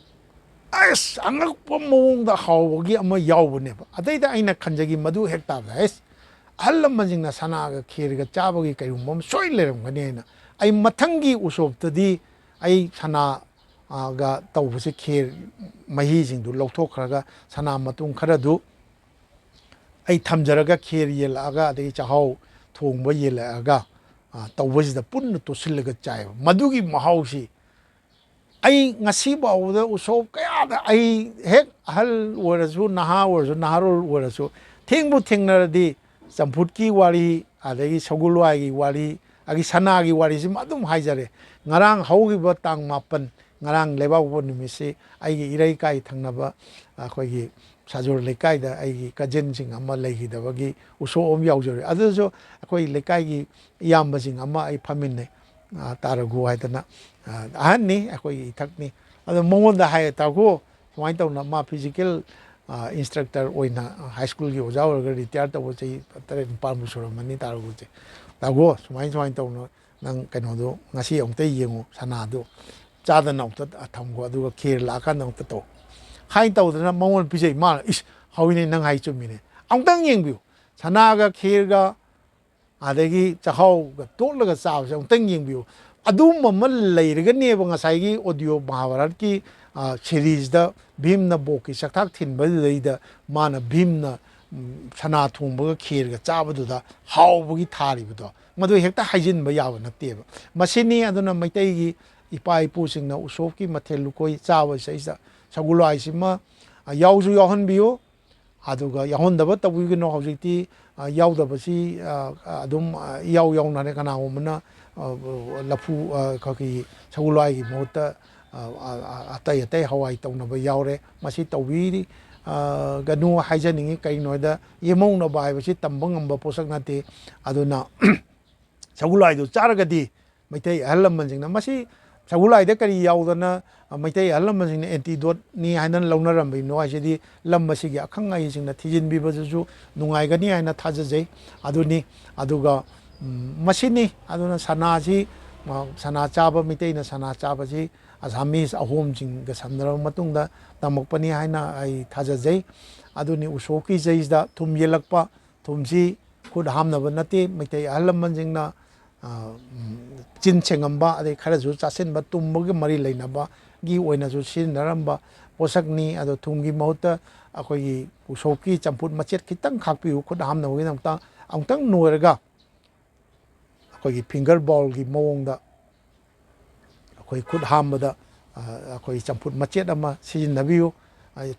ꯑꯁ, ꯑꯉꯛꯄ ꯃꯑꯣꯡꯗ ꯍꯥꯎꯕꯒꯤ ꯑꯃ ꯌꯥꯎꯕꯅꯦꯕ꯫ ꯑꯗꯩꯗ ꯑꯩꯅ ꯈꯟꯖꯈꯤ, ꯃꯗꯨ ꯍꯦꯛ ꯇꯥꯕꯗ, ꯑꯁ, ꯑꯍꯜ ꯂꯃꯟꯁꯤꯡꯅ ꯁꯅꯥꯒ ꯈꯦꯔꯒ ꯆꯥꯕꯒꯤ ꯀꯩꯒꯨꯝꯕ ꯑꯃ ꯁꯣꯏ ꯂꯩꯔꯝꯒꯅꯤ ꯍꯥꯏꯅ꯫ ꯑꯩ ꯃꯊꯪꯒꯤ ꯎꯁꯣꯞꯇꯗꯤ ꯑꯩ ꯁꯅꯥꯒ ꯇꯧꯕꯁꯦ, ꯈꯦꯔ ꯃꯍꯤꯁꯤꯡꯗꯨ ꯂꯧꯊꯣꯛꯈ꯭ꯔꯒ ꯁꯅꯥ ꯃꯇꯨꯝ ꯈꯔꯗꯨ ꯑꯩ ꯊꯝꯖꯔꯒ, ꯈꯦꯔ ꯌꯦꯜꯂꯛꯑꯒ, ꯑꯗꯒꯤ ꯆꯥꯛꯍꯥꯎ ꯊꯣꯡꯕ ꯌꯦꯜꯂꯛꯑꯒ ꯇꯧꯕꯁꯤꯗ ꯄꯨꯟꯅ ꯇꯣꯠꯁꯤꯜꯂꯒ ꯆꯥꯏꯕ꯫ ꯃꯗꯨꯒꯤ ꯃꯍꯥꯎꯁꯤ ꯑꯩ ꯉꯁꯤ ꯐꯥꯎꯕꯗ ꯎꯁꯣꯞ ꯀꯌꯥꯗ ꯑꯩ ꯍꯦꯛ ꯑꯍꯜ ꯑꯣꯏꯔꯁꯨ, ꯅꯍꯥ ꯑꯣꯏꯔꯁꯨ, ꯅꯍꯥꯔꯣꯜ ꯑꯣꯏꯔꯁꯨ, ꯊꯦꯡꯕꯨ ꯊꯦꯡꯅꯔꯗꯤ ꯆꯝꯐꯨꯠꯀꯤ ꯋꯥꯔꯤ, ꯑꯗꯒꯤ ꯁꯒꯣꯜꯋꯥꯏꯒꯤ ꯋꯥꯔꯤ, ꯑꯗꯒꯤ ꯁꯅꯥꯒꯤ ꯋꯥꯔꯤꯁꯤꯃ ꯑꯗꯨꯝ ꯍꯥꯏꯖꯔꯦ꯫ ꯉꯔꯥꯡ ꯍꯧꯈꯤꯕ ꯇꯥꯡ ꯃꯥꯄꯟ, ꯉꯔꯥꯡ ꯂꯩꯕꯥꯛꯄꯣꯛꯄ ꯅꯨꯃꯤꯠꯁꯤ ꯑꯩꯒꯤ ꯏꯔꯩꯀꯥꯏ ꯊꯪꯅꯕ ꯑꯩꯈꯣꯏꯒꯤ ꯁꯥꯖꯣꯔ ꯂꯩꯀꯥꯏꯗ ꯑꯩꯒꯤ ꯀꯖꯤꯟꯁꯤꯡ ꯑꯃ ꯂꯩꯈꯤꯗꯕꯒꯤ ꯎꯁꯣꯞ ꯑꯃ ꯌꯥꯎꯖꯔꯨꯏ꯫ ꯑꯗꯨꯁꯨ ꯑꯩꯈꯣꯏ ꯂꯩꯀꯥꯏꯒꯤ ꯏꯌꯥꯝꯕꯁꯤꯡ ꯑꯃ ꯑꯩ ꯐꯝꯃꯤꯟꯅꯩ, ꯇꯥ ꯔꯘꯨ ꯍꯥꯏꯗꯅ ꯑꯍꯟꯅꯤ, ꯑꯩꯈꯣꯏꯒꯤ ꯏꯊꯛꯅꯤ꯫ ꯑꯗꯣ ꯃꯉꯣꯟꯗ ꯍꯥꯏꯌꯦ, "ꯇꯥꯒꯨ, ꯁꯨꯃꯥꯏꯅ ꯇꯧꯅ", ꯃꯥ ꯐꯤꯖꯤꯀꯦꯜ ꯏꯟꯁꯇ꯭ꯔꯛꯇꯔ ꯑꯣꯏꯅ ꯍꯥꯏ ꯁ꯭ꯀꯨꯜꯒꯤ ꯑꯣꯖꯥ ꯑꯣꯏꯔꯒ ꯔꯤꯇꯥꯌꯔ ꯇꯧꯕ ꯆꯍꯤ ꯇꯔꯦꯠ ꯅꯤꯄꯥꯟꯃꯨꯛ ꯁꯨꯔꯝꯃꯅꯤ ꯇꯥ ꯔꯘꯨꯁꯦ꯫ "ꯇꯥꯒꯨ, ꯁꯨꯃꯥꯏꯅ ꯁꯨꯃꯥꯏꯅ ꯇꯧꯅ ꯅꯪ ꯀꯩꯅꯣꯗꯣ ꯉꯁꯤ ꯑꯃꯨꯛꯇ ꯌꯦꯡꯉꯨ, ꯁꯅꯥꯗꯣ ꯆꯥꯗꯅ ꯑꯃꯨꯛꯇ ꯊꯝꯈꯣ, ꯑꯗꯨꯒ ꯈꯦꯔ ꯂꯥꯛꯑꯀꯥꯟꯗ ꯑꯃꯨꯛꯇ ꯇꯧ" ꯍꯥꯏꯅ ꯇꯧꯗꯅ ꯃꯉꯣꯟꯗ ꯄꯤꯖꯩ꯫ ꯃꯥꯅ, "ꯏꯁ, ꯍꯥꯎꯏꯅꯦ, ꯅꯪ ꯍꯥꯏ ꯆꯨꯝꯃꯤꯅꯦ, ꯑꯃꯨꯛꯇꯪ ꯌꯦꯡꯕꯤꯌꯨ, ꯁꯅꯥꯒ ꯈꯦꯔꯒ ꯑꯗꯒꯤ ꯆꯥꯛꯍꯥꯎꯒ ꯇꯣꯠꯂꯒ ꯆꯥꯕꯁꯦ ꯑꯃꯨꯛꯇꯪ ꯌꯦꯡꯕꯤꯌꯨ꯫ ꯑꯗꯨꯒꯨꯝꯕ ꯑꯃ ꯂꯩꯔꯒꯅꯦꯕ ꯉꯁꯥꯏꯒꯤ ꯑꯣꯗꯤꯑꯣ ꯃꯍꯥꯚꯥꯔꯠꯀꯤ ꯁꯤꯔꯤꯁꯇ ꯚꯤꯝꯅ ꯕꯣꯛꯀꯤ ꯆꯥꯛꯊꯥꯛ ꯊꯤꯟꯕꯗꯨꯗꯩꯗ ꯃꯥꯅ ꯚꯤꯝꯅ ꯁꯅꯥ ꯊꯣꯡꯕꯒ ꯈꯦꯔꯒ ꯆꯥꯕꯗꯨꯗ ꯍꯥꯎꯕꯒꯤ ꯊꯥꯔꯤꯕꯗꯣ, ꯃꯗꯨ ꯍꯦꯛꯇ ꯍꯥꯏꯖꯤꯟꯕ ꯌꯥꯕ ꯅꯠꯇꯦꯕ꯫ ꯃꯁꯤꯅꯤ꯫ ꯑꯗꯨꯅ ꯃꯩꯇꯩꯒꯤ ꯏꯄꯥ ꯏꯄꯨꯁꯤꯡꯅ ꯎꯁꯣꯞꯀꯤ ꯃꯊꯦꯜ ꯂꯨꯀꯣꯏ ꯆꯥꯕꯁꯤꯗꯩꯁꯤꯗ ꯁꯒꯣꯜ ꯍꯋꯥꯏꯁꯤꯃ ꯌꯥꯎꯁꯨ ꯌꯥꯎꯍꯟꯕꯤꯌꯨ, ꯑꯗꯨꯒ ꯌꯥꯎꯍꯟꯗꯕ ꯇꯧꯕꯤꯒꯅꯨ꯫ ꯍꯧꯖꯤꯛꯇꯤ ꯌꯥꯎꯗꯕꯁꯤ ꯑꯗꯨꯝ ꯏꯌꯥꯎ ꯌꯥꯎꯅꯔꯦ꯫ ꯀꯅꯥꯒꯨꯝꯕꯅ ꯂꯐꯨ, ꯑꯩꯈꯣꯏꯒꯤ ꯁꯒꯣꯜ ꯍꯋꯥꯏꯒꯤ ꯃꯍꯨꯠꯇ ꯑꯇꯩ ꯑꯇꯩ ꯍꯋꯥꯏ ꯇꯧꯅꯕ ꯌꯥꯎꯔꯦ꯫ ꯃꯁꯤ ꯇꯧꯕꯤꯔꯤ ꯒꯅꯨ ꯍꯥꯏꯖꯅꯤꯡꯉꯤ꯫ ꯀꯩꯒꯤꯅꯣ ꯍꯥꯏꯗ ꯌꯦꯃꯧꯅꯕ ꯍꯥꯏꯕꯁꯤ ꯇꯝꯕ ꯉꯝꯕ ꯄꯣꯠꯁꯛ ꯅꯠꯇꯦ꯫ ꯑꯗꯨꯅ ꯁꯒꯣꯜ ꯍꯋꯥꯏꯗꯨ ꯆꯥꯔꯒꯗꯤ ꯃꯩꯇꯩ ꯑꯍꯜ ꯂꯃꯟꯁꯤꯡꯅ ꯃꯁꯤ ꯁꯒꯣꯜ ꯍꯋꯥꯏꯗ ꯀꯔꯤ ꯌꯥꯎꯗꯅ ꯃꯩꯇꯩ ꯑꯍꯜ ꯂꯃꯟꯁꯤꯡꯅ ꯑꯦꯟꯇꯤꯗꯣꯠꯅꯤ ꯍꯥꯏꯅ ꯂꯧꯅꯔꯝꯕꯅꯣ ꯍꯥꯏꯁꯤꯗꯤ ꯂꯝ ꯑꯁꯤꯒꯤ ꯑꯈꯪ ꯑꯍꯩꯁꯤꯡꯅ ꯊꯤꯖꯤꯟꯕꯤꯕꯗꯨꯁꯨ ꯅꯨꯡꯉꯥꯏꯒꯅꯤ ꯍꯥꯏꯅ ꯊꯥꯖꯖꯩ꯫ ꯑꯗꯨꯅꯤ꯫ ꯑꯗꯨꯒ ꯃꯁꯤꯅꯤ꯫ ꯑꯗꯨꯅ ꯁꯅꯥꯁꯤ, ꯁꯅꯥ ꯆꯥꯕ, ꯃꯩꯇꯩꯅ ꯁꯅꯥ ꯆꯥꯕꯁꯤ ꯑꯁꯥꯃꯤꯁ ꯑꯍꯣꯝꯁꯤꯡꯒ ꯁꯝꯅꯔꯕ ꯃꯇꯨꯡꯗ ꯇꯝꯃꯛꯄꯅꯤ ꯍꯥꯏꯅ ꯑꯩ ꯊꯥꯖꯖꯩ꯫ ꯑꯗꯨꯅꯤ ꯎꯁꯣꯞꯀꯤ ꯆꯩꯁꯤꯗ ꯊꯨꯝ ꯌꯦꯜꯂꯛꯄ, ꯊꯨꯝꯁꯤ ꯈꯨꯠ ꯍꯥꯝꯅꯕ ꯅꯠꯇꯦ꯫ ꯃꯩꯇꯩ ꯑꯍꯜ ꯂꯃꯟꯁꯤꯡꯅ ꯆꯤꯟ ꯁꯦꯡꯉꯝꯕ, ꯑꯗꯩ ꯈꯔꯁꯨ ꯆꯥꯁꯤꯟꯕ, ꯇꯨꯝꯕꯒ ꯃꯔꯤ ꯂꯩꯅꯕꯒꯤ ꯑꯣꯏꯅꯁꯨ ꯁꯤꯖꯤꯟꯅꯔꯝꯕ ꯄꯣꯠꯁꯛꯅꯤ꯫ ꯑꯗꯣ ꯊꯨꯝꯒꯤ ꯃꯍꯨꯠꯇ ꯑꯩꯈꯣꯏꯒꯤ ꯎꯁꯣꯞꯀꯤ ꯆꯝꯐꯨꯠ ꯃꯆꯦꯠ ꯈꯤꯇꯪ ꯈꯥꯛꯄꯤꯌꯨ, ꯈꯨꯠ ꯍꯥꯝꯅꯕꯒꯤꯗꯃꯛꯇ꯫ ꯑꯃꯨꯛꯇꯪ ꯅꯣꯏꯔꯒ ꯑꯩꯈꯣꯏꯒꯤ ꯐꯤꯡꯒꯔ ꯕꯥꯎꯜꯒꯤ ꯃꯑꯣꯡꯗ ꯑꯩꯈꯣꯏ ꯈꯨꯠ ꯍꯥꯝꯕꯗ ꯑꯩꯈꯣꯏ ꯆꯝꯐꯨꯠ ꯃꯆꯦꯠ ꯑꯃ ꯁꯤꯖꯤꯟꯅꯕꯤꯌꯨ꯫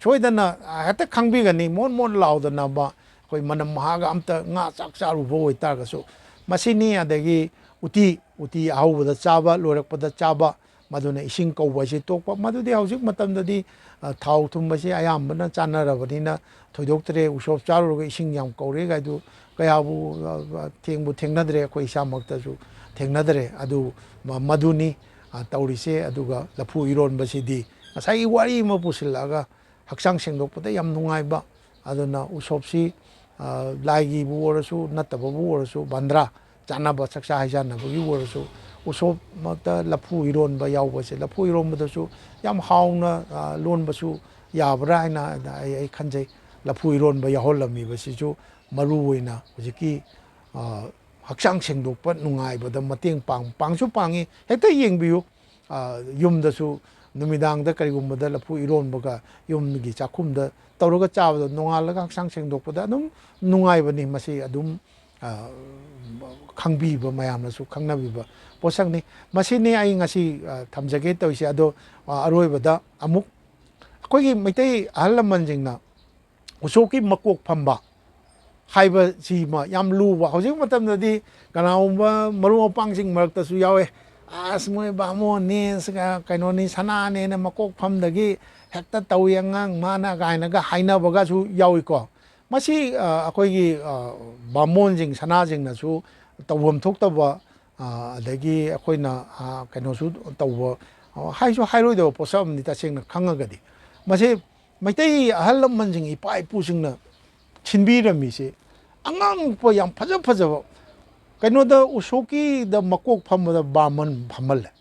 ꯁꯣꯏꯗꯅ ꯍꯦꯛꯇ ꯈꯪꯕꯤꯒꯅꯤ꯫ ꯃꯣꯟ ꯃꯣꯟ ꯂꯥꯎꯗꯅꯕ ꯑꯩꯈꯣꯏ ꯃꯅꯝ ꯃꯍꯥꯒ ꯑꯝꯇ, ꯉꯥ ꯆꯥꯛ ꯆꯥꯔꯨꯕ ꯑꯣꯏꯇꯥꯔꯒꯁꯨ꯫ ꯃꯁꯤꯅꯤ꯫ ꯑꯗꯒꯤ ꯎꯇꯤ, ꯎꯇꯤ ꯑꯍꯧꯕꯗ ꯆꯥꯕ, ꯂꯣꯏꯔꯛꯄꯗ ꯆꯥꯕ, ꯃꯗꯨꯅ ꯏꯁꯤꯡ ꯀꯧꯕ ꯍꯥꯏꯁꯤ ꯇꯣꯛꯄ꯫ ꯃꯗꯨꯗꯤ ꯍꯧꯖꯤꯛ ꯃꯇꯝꯗꯗꯤ ꯊꯥꯎ ꯊꯨꯝ ꯑꯁꯤ ꯑꯌꯥꯝꯕꯅ ꯆꯥꯅꯔꯕꯅꯤꯅ ꯊꯣꯏꯗꯣꯛꯇ꯭ꯔꯦ꯫ ꯎꯁꯣꯞ ꯆꯥꯔꯨꯔꯒ ꯏꯁꯤꯡ ꯌꯥꯝ ꯀꯧꯔꯦ ꯀꯥꯏꯗꯨ ꯀꯌꯥꯕꯨ ꯊꯦꯡꯕꯨ ꯊꯦꯡꯅꯗ꯭ꯔꯦ꯫ ꯑꯩꯈꯣꯏ ꯏꯁꯥꯃꯛꯇꯁꯨ ꯊꯦꯡꯅꯗ꯭ꯔꯦ꯫ ꯑꯗꯨ ꯃꯗꯨꯅꯤ ꯇꯧꯔꯤꯁꯦ꯫ ꯑꯗꯨꯒ ꯂꯐꯨ ꯏꯔꯣꯟꯕꯁꯤꯗꯤ ꯉꯁꯥꯏꯒꯤ ꯋꯥꯔꯤ ꯑꯃ ꯄꯨꯁꯤꯜꯂꯛꯑꯒ ꯍꯛꯆꯥꯡ ꯁꯦꯡꯗꯣꯛꯄꯗ ꯌꯥꯝ ꯅꯨꯡꯉꯥꯏꯕ꯫ ꯑꯗꯨꯅ ꯎꯁꯣꯞꯁꯤ ꯂꯥꯏꯒꯤꯕꯨ ꯑꯣꯏꯔꯁꯨ, ꯅꯠꯇꯕꯕꯨ ꯑꯣꯏꯔꯁꯨ, ꯕꯟꯗ꯭ꯔꯥ ꯆꯥꯅꯕ, ꯆꯥꯛꯆꯥ ꯍꯩꯖꯥꯟꯅꯕꯒꯤ ꯑꯣꯏꯔꯁꯨ, ꯎꯁꯣꯞꯃꯛꯇ ꯂꯐꯨ ꯏꯔꯣꯟꯕ ꯌꯥꯎꯕꯁꯦ, ꯂꯐꯨ ꯏꯔꯣꯟꯕꯗꯁꯨ ꯌꯥꯝ ꯍꯥꯎꯅ ꯂꯣꯟꯕꯁꯨ ꯌꯥꯕ꯭ꯔꯥ ꯍꯥꯏꯅ ꯑꯩ ꯑꯩ ꯈꯟꯖꯩ꯫ ꯂꯐꯨ ꯏꯔꯣꯟꯕ ꯌꯥꯎꯍꯜꯂꯝꯃꯤꯕꯁꯤꯁꯨ ꯃꯔꯨ ꯑꯣꯏꯅ ꯍꯧꯖꯤꯛꯀꯤ, ꯑ, ꯍꯛꯆꯥꯡ ꯁꯦꯡꯗꯣꯛꯄ ꯅꯨꯡꯉꯥꯏꯕꯗ ꯃꯇꯦꯡ ꯄꯥꯡ-, ꯄꯥꯡꯁꯨ ꯄꯥꯡꯉꯤ꯫ ꯍꯦꯛꯇ ꯌꯦꯡꯕꯤꯌꯨ, ꯑ, ꯌꯨꯝꯗꯁꯨ ꯅꯨꯃꯤꯗꯥꯡꯗ ꯀꯔꯤꯒꯨꯝꯕꯗ ꯂꯐꯨ ꯏꯔꯣꯟꯕꯒ ꯌꯨꯝꯒꯤ ꯆꯥꯛꯈꯨꯝꯗ ꯇꯧꯔꯒ ꯆꯥꯕꯗ ꯅꯣꯡꯉꯥꯜꯂꯒ ꯍꯛꯆꯥꯡ ꯁꯦꯡꯗꯣꯛꯄꯗ ꯑꯗꯨꯝ ꯅꯨꯡꯉꯥꯏꯕꯅꯤ꯫ ꯃꯁꯤ ꯑꯗꯨꯝ, ꯑ, ꯈꯪꯕꯤꯕ, ꯃꯌꯥꯝꯅꯁꯨ ꯈꯪꯅꯕꯤꯕ ꯄꯣꯠꯁꯛꯅꯤ꯫ ꯃꯁꯤꯅꯤ ꯑꯩ ꯉꯁꯤ, ꯑ, ꯊꯝꯖꯒꯦ ꯇꯧꯔꯤꯁꯦ꯫ ꯑꯗꯣ, ꯑ, ꯑꯔꯣꯏꯕꯗ ꯑꯃꯨꯛ ꯑꯩꯈꯣꯏꯒꯤ ꯃꯩꯇꯩ ꯑꯍꯜ ꯂꯃꯟꯁꯤꯡꯅ ꯎꯁꯣꯞꯀꯤ ꯃꯀꯣꯛ ꯐꯝꯕ ꯍꯥꯏꯕꯁꯤꯃ ꯌꯥꯝ ꯂꯨꯕ꯫ ꯍꯧꯖꯤꯛ ꯃꯇꯝꯗꯗꯤ ꯀꯅꯥꯒꯨꯝꯕ ꯃꯔꯨꯞ ꯃꯄꯥꯡꯁꯤꯡ ꯃꯔꯛꯇꯁꯨ ꯌꯥꯎꯋꯦ, "ꯑꯁ, ꯃꯣꯏ ꯕꯥꯃꯣꯟꯅꯦ, ꯀꯩꯅꯣꯅꯤ, ꯁꯅꯥꯅꯦꯅ ꯃꯀꯣꯛ ꯐꯝꯗꯒꯤ ꯍꯦꯛꯇ ꯇꯧꯏ ꯑꯉꯥꯡ ꯃꯥꯅ" ꯀꯥꯏꯅꯒ ꯍꯥꯏꯅꯕꯒꯁꯨ ꯌꯥꯎꯏꯀꯣ꯫ ꯃꯁꯤ, ꯑ, ꯑꯩꯈꯣꯏꯒꯤ, ꯑ, ꯕꯥꯃꯣꯟꯁꯤꯡ, ꯁꯅꯥꯁꯤꯡꯅꯁꯨ ꯇꯧꯐꯝ ꯊꯣꯛꯇꯕ, ꯑ, ꯑꯗꯒꯤ ꯑꯩꯈꯣꯏꯅ, ꯑ, ꯀꯩꯅꯣꯁꯨ ꯇꯧꯕ, ꯑ, ꯍꯥꯏꯁꯨ ꯍꯥꯏꯔꯣꯏꯗꯕ ꯄꯣꯠꯁꯛ ꯑꯃꯅꯤ꯫ ꯇꯁꯦꯡꯅ ꯈꯪꯉꯒꯗꯤ ꯃꯁꯤ ꯃꯩꯇꯩ ꯑꯍꯜ ꯂꯃꯟꯁꯤꯡ, ꯏꯄꯥ ꯏꯄꯨꯁꯤꯡꯅ ꯁꯤꯟꯕꯤꯔꯝꯃꯤꯁꯦ ꯑꯉꯛꯄ, ꯌꯥꯝ ꯐꯖ ꯐꯖꯕ꯫ ꯀꯩꯅꯣꯗ ꯎꯁꯣꯞꯀꯤꯗ ꯃꯀꯣꯛ ꯐꯝꯕꯗ ꯕꯥꯃꯟ ꯐꯝꯍꯜꯂꯦ꯫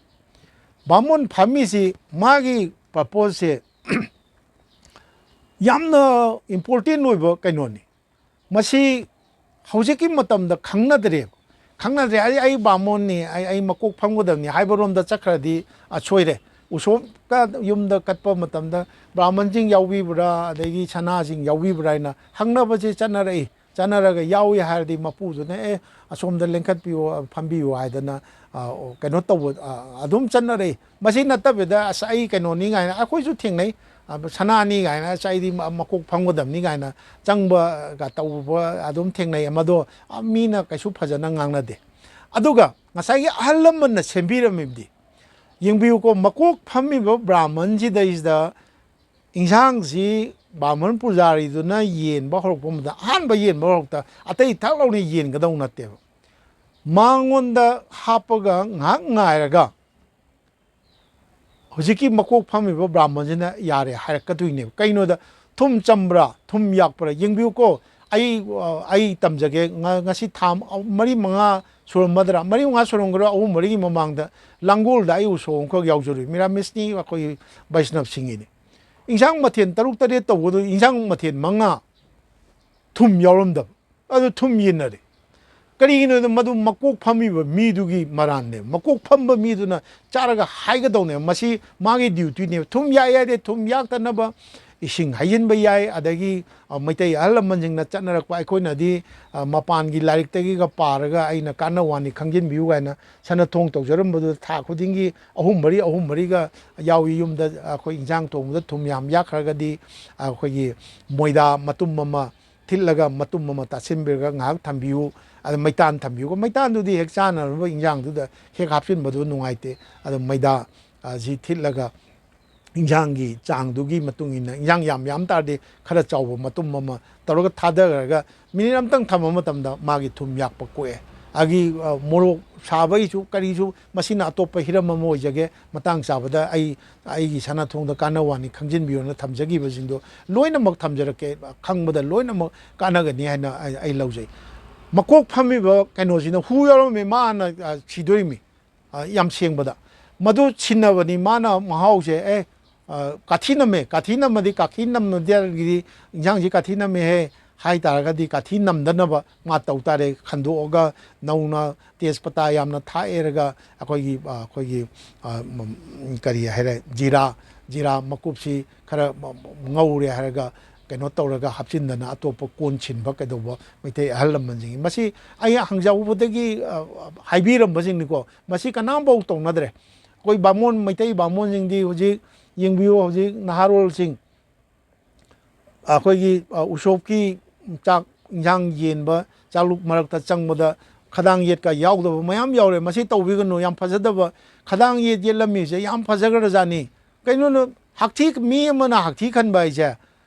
ꯕꯥꯃꯣꯟ ꯐꯝꯃꯤꯁꯤ ꯃꯥꯒꯤ purposeꯁꯦ ꯌꯥꯝꯅ important ꯑꯣꯏꯕ ꯀꯩꯅꯣꯅꯤ꯫ ꯃꯁꯤ ꯍꯧꯖꯤꯛꯀꯤ ꯃꯇꯝꯗ ꯈꯪꯅꯗ꯭ꯔꯦꯕ꯫ ꯈꯪꯅꯗ꯭ꯔꯦ꯫ "ꯑꯩ, ꯑꯩ ꯕꯥꯃꯣꯟꯅꯤ, ꯑꯩ, ꯑꯩ ꯃꯀꯣꯛ ꯐꯝꯒꯗꯕꯅꯤ" ꯍꯥꯏꯕꯔꯣꯝꯗ ꯆꯠꯈ꯭ꯔꯗꯤ, ꯑ, ꯁꯣꯏꯔꯦ꯫ ꯎꯁꯣꯞꯀ ꯌꯨꯝꯗ ꯀꯠꯄ ꯃꯇꯝꯗ ꯕ꯭ꯔꯥꯍꯃꯟꯁꯤꯡ ꯌꯥꯎꯕꯤꯕ꯭ꯔꯥ, ꯑꯗꯒꯤ ꯁꯅꯥꯁꯤꯡ ꯌꯥꯎꯕꯤꯕ꯭ꯔꯥ ꯍꯥꯏꯅ ꯍꯪꯅꯕꯁꯦ ꯆꯠꯅꯔꯛꯏ꯫ ꯆꯠꯅꯔꯒ ꯌꯥꯎꯏ ꯍꯥꯏꯔꯗꯤ ꯃꯄꯨꯗꯨꯅ, "ꯑꯦ, ꯑꯁꯣꯝꯗ ꯂꯦꯡꯈꯠꯄꯤꯌꯨ, ꯐꯝꯕꯤꯌꯨ" ꯍꯥꯏꯗꯅ, ꯑ, ꯀꯩꯅꯣ ꯇꯧꯕ, ꯑ, ꯑꯗꯨꯝ ꯆꯠꯅꯔꯛꯏ꯫ ꯃꯁꯤ ꯅꯠꯇꯕꯤꯗ, "ꯑꯁ, ꯑꯩ ꯀꯩꯅꯣꯅꯤ" ꯀꯥꯏꯅ ꯑꯩꯈꯣꯏꯁꯨ ꯊꯦꯡꯅꯩ꯫ ꯑ, "ꯁꯅꯥꯅꯤ" ꯀꯥꯏꯅ, "ꯑꯁ, ꯑꯩꯗꯤ ꯃ-, ꯃꯀꯣꯛ ꯐꯝꯒꯗꯕꯅꯤ" ꯀꯥꯏꯅ ꯆꯪꯕꯒ ꯇꯧꯕ ꯑꯗꯨꯝ ꯊꯦꯡꯅꯩ꯫ ꯃꯗꯣ, ꯑ, ꯃꯤꯅ ꯀꯩꯁꯨ ꯐꯖꯅ ꯉꯥꯡꯅꯗꯦ꯫ ꯑꯗꯨꯒ ꯉꯁꯥꯏꯒꯤ ꯑꯍꯜ ꯂꯃꯟꯅ ꯁꯦꯝꯕꯤꯔꯝꯃꯤꯕꯗꯤ, ꯌꯦꯡꯕꯤꯌꯨꯀꯣ, ꯃꯀꯣꯛ ꯐꯝꯃꯤꯕ ꯕ꯭ꯔꯥꯍꯃꯟꯁꯤꯗꯩꯁꯤꯗ ꯏꯟꯁꯥꯡꯁꯤ ꯕ꯭ꯔꯥꯍꯃꯟ ꯄꯨꯖꯥꯔꯤꯗꯨꯅ ꯌꯦꯟꯕ ꯍꯧꯔꯛꯄ ꯃꯇꯝꯗ, ꯑꯍꯥꯟꯕ ꯌꯦꯟꯕ ꯍꯧꯔꯛꯇ ꯑꯇꯩ ꯊꯛ ꯂꯥꯎꯅ ꯌꯦꯟꯒꯗꯧ ꯅꯠꯇꯦꯕ꯫ ꯃꯉꯣꯟꯗ ꯍꯥꯞꯄꯒ ꯉꯥꯏꯍꯥꯛ ꯉꯥꯏꯔꯒ ꯍꯧꯖꯤꯛꯀꯤ ꯃꯀꯣꯛ ꯐꯝꯃꯤꯕ ꯕ꯭ꯔꯥꯍꯃꯟꯁꯤꯅ ꯌꯥꯔꯦ ꯍꯥꯏꯔꯛꯀꯗꯣꯏꯅꯦꯕ꯫ ꯀꯩꯅꯣꯗ ꯊꯨꯝ ꯆꯝꯕ꯭ꯔꯥ, ꯊꯨꯝ ꯌꯥꯛꯄ꯭ꯔꯥ ꯌꯦꯡꯕꯤꯌꯨꯀꯣ꯫ ꯑꯩ, ꯑ, ꯑꯩ ꯇꯝꯖꯒꯦ꯫ ꯉ-, ꯉꯁꯤ ꯊꯥ ꯃ-, ꯃꯔꯤ ꯃꯉꯥ ꯁꯨꯔꯝꯃꯗ꯭ꯔꯥ, ꯃꯔꯤ ꯃꯉꯥ ꯁꯨꯔꯝꯒꯗ꯭ꯔꯥ, ꯑꯍꯨꯝ ꯃꯔꯤꯒꯤ ꯃꯃꯥꯡꯗ ꯂꯥꯡꯒꯣꯜꯗ ꯑꯩ ꯎꯁꯣꯞ ꯑꯃꯈꯛ ꯌꯥꯎꯖꯔꯨꯏ꯫ ꯃꯤꯔꯥꯃꯤꯁꯅꯤ, ꯑꯩꯈꯣꯏ ꯕꯩꯁꯅꯕꯁꯤꯡꯒꯤꯅꯤ꯫ ꯏꯟꯁꯥꯡ ꯃꯊꯦꯜ ꯇꯔꯨꯛ ꯇꯔꯦꯠ ꯇꯧꯕꯗꯨ ꯏꯟꯁꯥꯡ ꯃꯊꯦꯜ ꯃꯉꯥ ꯊꯨꯝ ꯌꯥꯎꯔꯝꯗꯕ꯫ ꯑꯗꯨ ꯊꯨꯝ ꯌꯦꯟꯅꯔꯦ꯫ ꯀꯔꯤꯒꯤꯅꯣꯗ ꯃꯗꯨ ꯃꯀꯣꯛ ꯐꯝꯃꯤꯕ ꯃꯤꯗꯨꯒꯤ ꯃꯔꯥꯟꯅꯦ꯫ ꯃꯀꯣꯛ ꯐꯝꯕ ꯃꯤꯗꯨꯅ ꯆꯥꯔꯒ ꯍꯥꯏꯒꯗꯧꯅꯦ, ꯃꯁꯤ ꯃꯥꯒꯤ ꯗ꯭ꯌꯨꯇꯤꯅꯦꯕ꯫ ꯊꯨꯝ ꯌꯥꯛꯑꯦ ꯍꯥꯏꯗꯤ ꯊꯨꯝ ꯌꯥꯛꯇꯅꯕ ꯏꯁꯤꯡ ꯍꯩꯖꯤꯟꯕ ꯌꯥꯏ꯫ ꯑꯗꯒꯤ ꯑ, ꯃꯩꯇꯩ ꯑꯍꯜ ꯂꯃꯟꯁꯤꯡꯅ ꯆꯠꯅꯔꯛꯄ, ꯑꯩꯈꯣꯏꯅꯗꯤ ꯑ, ꯃꯄꯥꯟꯒꯤ ꯂꯥꯏꯔꯤꯛꯇꯒꯤꯒ ꯄꯥꯔꯒ ꯑꯩꯅ ꯀꯥꯟꯅ ꯋꯥꯅꯤ ꯈꯪꯖꯤꯟꯕꯤꯌꯨ ꯀꯥꯏꯅ ꯁꯅ ꯊꯣꯡ ꯇꯧꯖꯔꯝꯕꯗꯨꯗ ꯊꯥ ꯈꯨꯗꯤꯡꯒꯤ ꯑꯍꯨꯝ ꯃꯔꯤ ꯑꯍꯨꯝ ꯃꯔꯤꯒ ꯌꯥꯎꯏ꯫ ꯌꯨꯝꯗ ꯑꯩꯈꯣꯏ ꯏꯟꯖꯥꯡ ꯊꯣꯡꯕꯗ ꯊꯨꯝ ꯌꯥꯝ ꯌꯥꯛꯈ꯭ꯔꯒꯗꯤ ꯑꯩꯈꯣꯏꯒꯤ ꯃꯣꯏꯗꯥ ꯃꯇꯨꯝ ꯑꯃ ꯊꯤꯠꯂꯒ ꯃꯇꯨꯝ ꯑꯃ ꯇꯥꯁꯤꯟꯕꯤꯔꯒ ꯉꯥꯏꯍꯥꯛ ꯊꯝꯕꯤꯌꯨ꯫ ꯑꯗ ꯃꯩꯇꯥꯟ ꯊꯝꯕꯤꯌꯨ꯫ ꯃꯩꯇꯥꯟꯗꯨꯗꯤ ꯍꯦꯛ ꯆꯥꯅꯅꯕ ꯏꯟꯖꯥꯡꯗꯨꯗ ꯍꯦꯛ ꯍꯥꯞꯆꯤꯟꯕꯗꯨ ꯅꯨꯡꯉꯥꯏꯇꯦ꯫ ꯑꯗ ꯃꯩꯗꯥ ꯑ, ꯁꯤ ꯊꯤꯠꯂꯒ ꯏꯟꯖꯥꯡꯒꯤ ꯆꯥꯡꯗꯨꯒꯤ ꯃꯇꯨꯡ ꯏꯟꯅ, ꯏꯟꯖꯥꯡ ꯌꯥꯝ ꯌꯥꯝ ꯇꯥꯔꯗꯤ ꯈꯔ ꯆꯥꯎꯕ ꯃꯇꯨꯝ ꯑꯃ ꯇꯧꯔꯒ ꯊꯥꯗꯈ꯭ꯔꯒ ꯃꯤꯅꯤꯠ ꯑꯃꯇꯪ ꯊꯝꯕ ꯃꯇꯝꯗ ꯃꯥꯒꯤ ꯊꯨꯝ ꯌꯥꯛꯄ ꯀꯣꯛꯑꯦ꯫ ꯑꯗꯒꯤ ꯑ, ꯃꯣꯔꯣꯛ ꯁꯥꯕꯒꯤꯁꯨ ꯀꯔꯤꯁꯨ, ꯃꯁꯤꯅ ꯑꯇꯣꯞꯄ ꯍꯤꯔꯝ ꯑꯃ ꯑꯣꯏꯖꯒꯦ, ꯃꯇꯥꯡ ꯆꯥꯕꯗ ꯑꯩ ꯑꯩꯒꯤ ꯁꯅꯥ ꯊꯣꯡꯗ ꯀꯥꯟꯅ ꯋꯥꯅꯤ ꯈꯪꯖꯤꯟꯕꯤꯌꯣꯅ ꯊꯝꯖꯈꯤꯕꯁꯤꯡꯗꯣ ꯂꯣꯏꯅꯃꯛ ꯊꯝꯖꯔꯛꯀꯦ꯫ ꯈꯪꯕꯗ ꯂꯣꯏꯅꯃꯛ ꯀꯥꯟꯅꯒꯅꯤ ꯍꯥꯏꯅ ꯑꯩ ꯑꯩ ꯂꯧꯖꯩ꯫ ꯃꯀꯣꯛ ꯐꯝꯃꯤꯕ ꯀꯩꯅꯣꯁꯤꯅ ꯍꯨ ꯌꯥꯎꯔꯝꯃꯦ, ꯃꯥꯅ ꯑ, ꯁꯤꯗꯣꯔꯤꯃꯤ꯫ ꯑ, ꯌꯥꯝ ꯁꯦꯡꯕꯗ꯫ ꯃꯗꯨ ꯁꯤꯟꯅꯕꯅꯤ ꯃꯥꯅ ꯃꯍꯥꯎꯁꯦ꯫ ꯑꯦ, ꯑ, ꯀꯥꯊꯤ ꯅꯝꯃꯦ, ꯀꯥꯊꯤ ꯅꯝꯃꯗꯤ, ꯀꯥꯊꯤ ꯅꯝꯃꯗꯤ ꯏꯟꯖꯥꯡꯁꯤ ꯀꯥꯊꯤ ꯅꯝꯃꯦꯍꯦ ꯍꯥꯏ ꯇꯥꯔꯒꯗꯤ, ꯀꯥꯊꯤ ꯅꯝꯗꯅꯕ ꯃꯥ ꯇꯧ ꯇꯥꯔꯦ꯫ ꯈꯟꯗꯣꯛꯑꯒ ꯅꯧꯅ ꯇꯦꯖꯄꯇꯥ ꯌꯥꯝꯅ ꯊꯥꯛꯑꯦꯔꯒ ꯑꯩꯈꯣꯏꯒꯤ, ꯑ, ꯑꯩꯈꯣꯏꯒꯤ, ꯑ, ꯃ-, ꯀꯔꯤ ꯍꯥꯏꯔꯦ, ꯖꯤꯔꯥ, ꯖꯤꯔꯥ ꯃꯀꯨꯞꯁꯤ ꯈꯔ ꯃ-, ꯃ-, ꯉꯧꯔꯦ ꯍꯥꯏꯔꯒ ꯀꯩꯅꯣ ꯇꯧꯔꯒ ꯍꯥꯞꯆꯤꯟꯗꯅ ꯑꯇꯣꯞꯄ ꯀꯣꯟ ꯁꯤꯟꯕ ꯀꯩꯗꯧꯕ ꯃꯩꯇꯩ ꯑꯍꯜ ꯂꯃꯟꯁꯤꯡꯒꯤ꯫ ꯃꯁꯤ ꯑꯩ ꯍꯪꯖꯍꯧꯕꯗꯒꯤ, ꯑ, ꯍꯥꯏꯕꯤꯔꯝꯕꯁꯤꯡꯅꯤꯀꯣ꯫ ꯃꯁꯤ ꯀꯅꯥꯝꯐꯥꯎ ꯇꯧꯅꯗ꯭ꯔꯦ꯫ ꯑꯩꯈꯣꯏ ꯕꯥꯃꯣꯟ, ꯃꯩꯇꯩ ꯕꯥꯃꯣꯟꯁꯤꯡꯗꯤ ꯍꯧꯖꯤꯛ ꯌꯦꯡꯕꯤꯌꯨ, ꯍꯧꯖꯤꯛ ꯅꯍꯥꯔꯣꯜꯁꯤꯡ ꯑꯩꯈꯣꯏꯒꯤ, ꯑ, ꯎꯁꯣꯞꯀꯤ ꯆꯥꯛ ꯏꯟꯁꯥꯡ ꯌꯦꯟꯕ, ꯆꯥꯛꯂꯨꯛ ꯃꯔꯛꯇ ꯆꯪꯕꯗ ꯈꯗꯥꯡ ꯌꯦꯠꯀ ꯌꯥꯎꯗꯕ ꯃꯌꯥꯝ ꯌꯥꯎꯔꯦ꯫ ꯃꯁꯤ ꯇꯧꯕꯤꯒꯅꯨ, ꯌꯥꯝ ꯐꯖꯗꯕ꯫ ꯈꯗꯥꯡ ꯌꯦꯠ ꯌꯦꯠꯂꯝꯃꯤꯁꯦ ꯌꯥꯝ ꯐꯖꯈ꯭ꯔꯖꯥꯠꯅꯤ꯫ ꯀꯩꯅꯣꯅ ꯍꯛꯊꯤ, ꯃꯤ ꯑꯃꯅ ꯍꯛꯊꯤ ꯈꯟꯕ ꯍꯥꯏꯁꯦ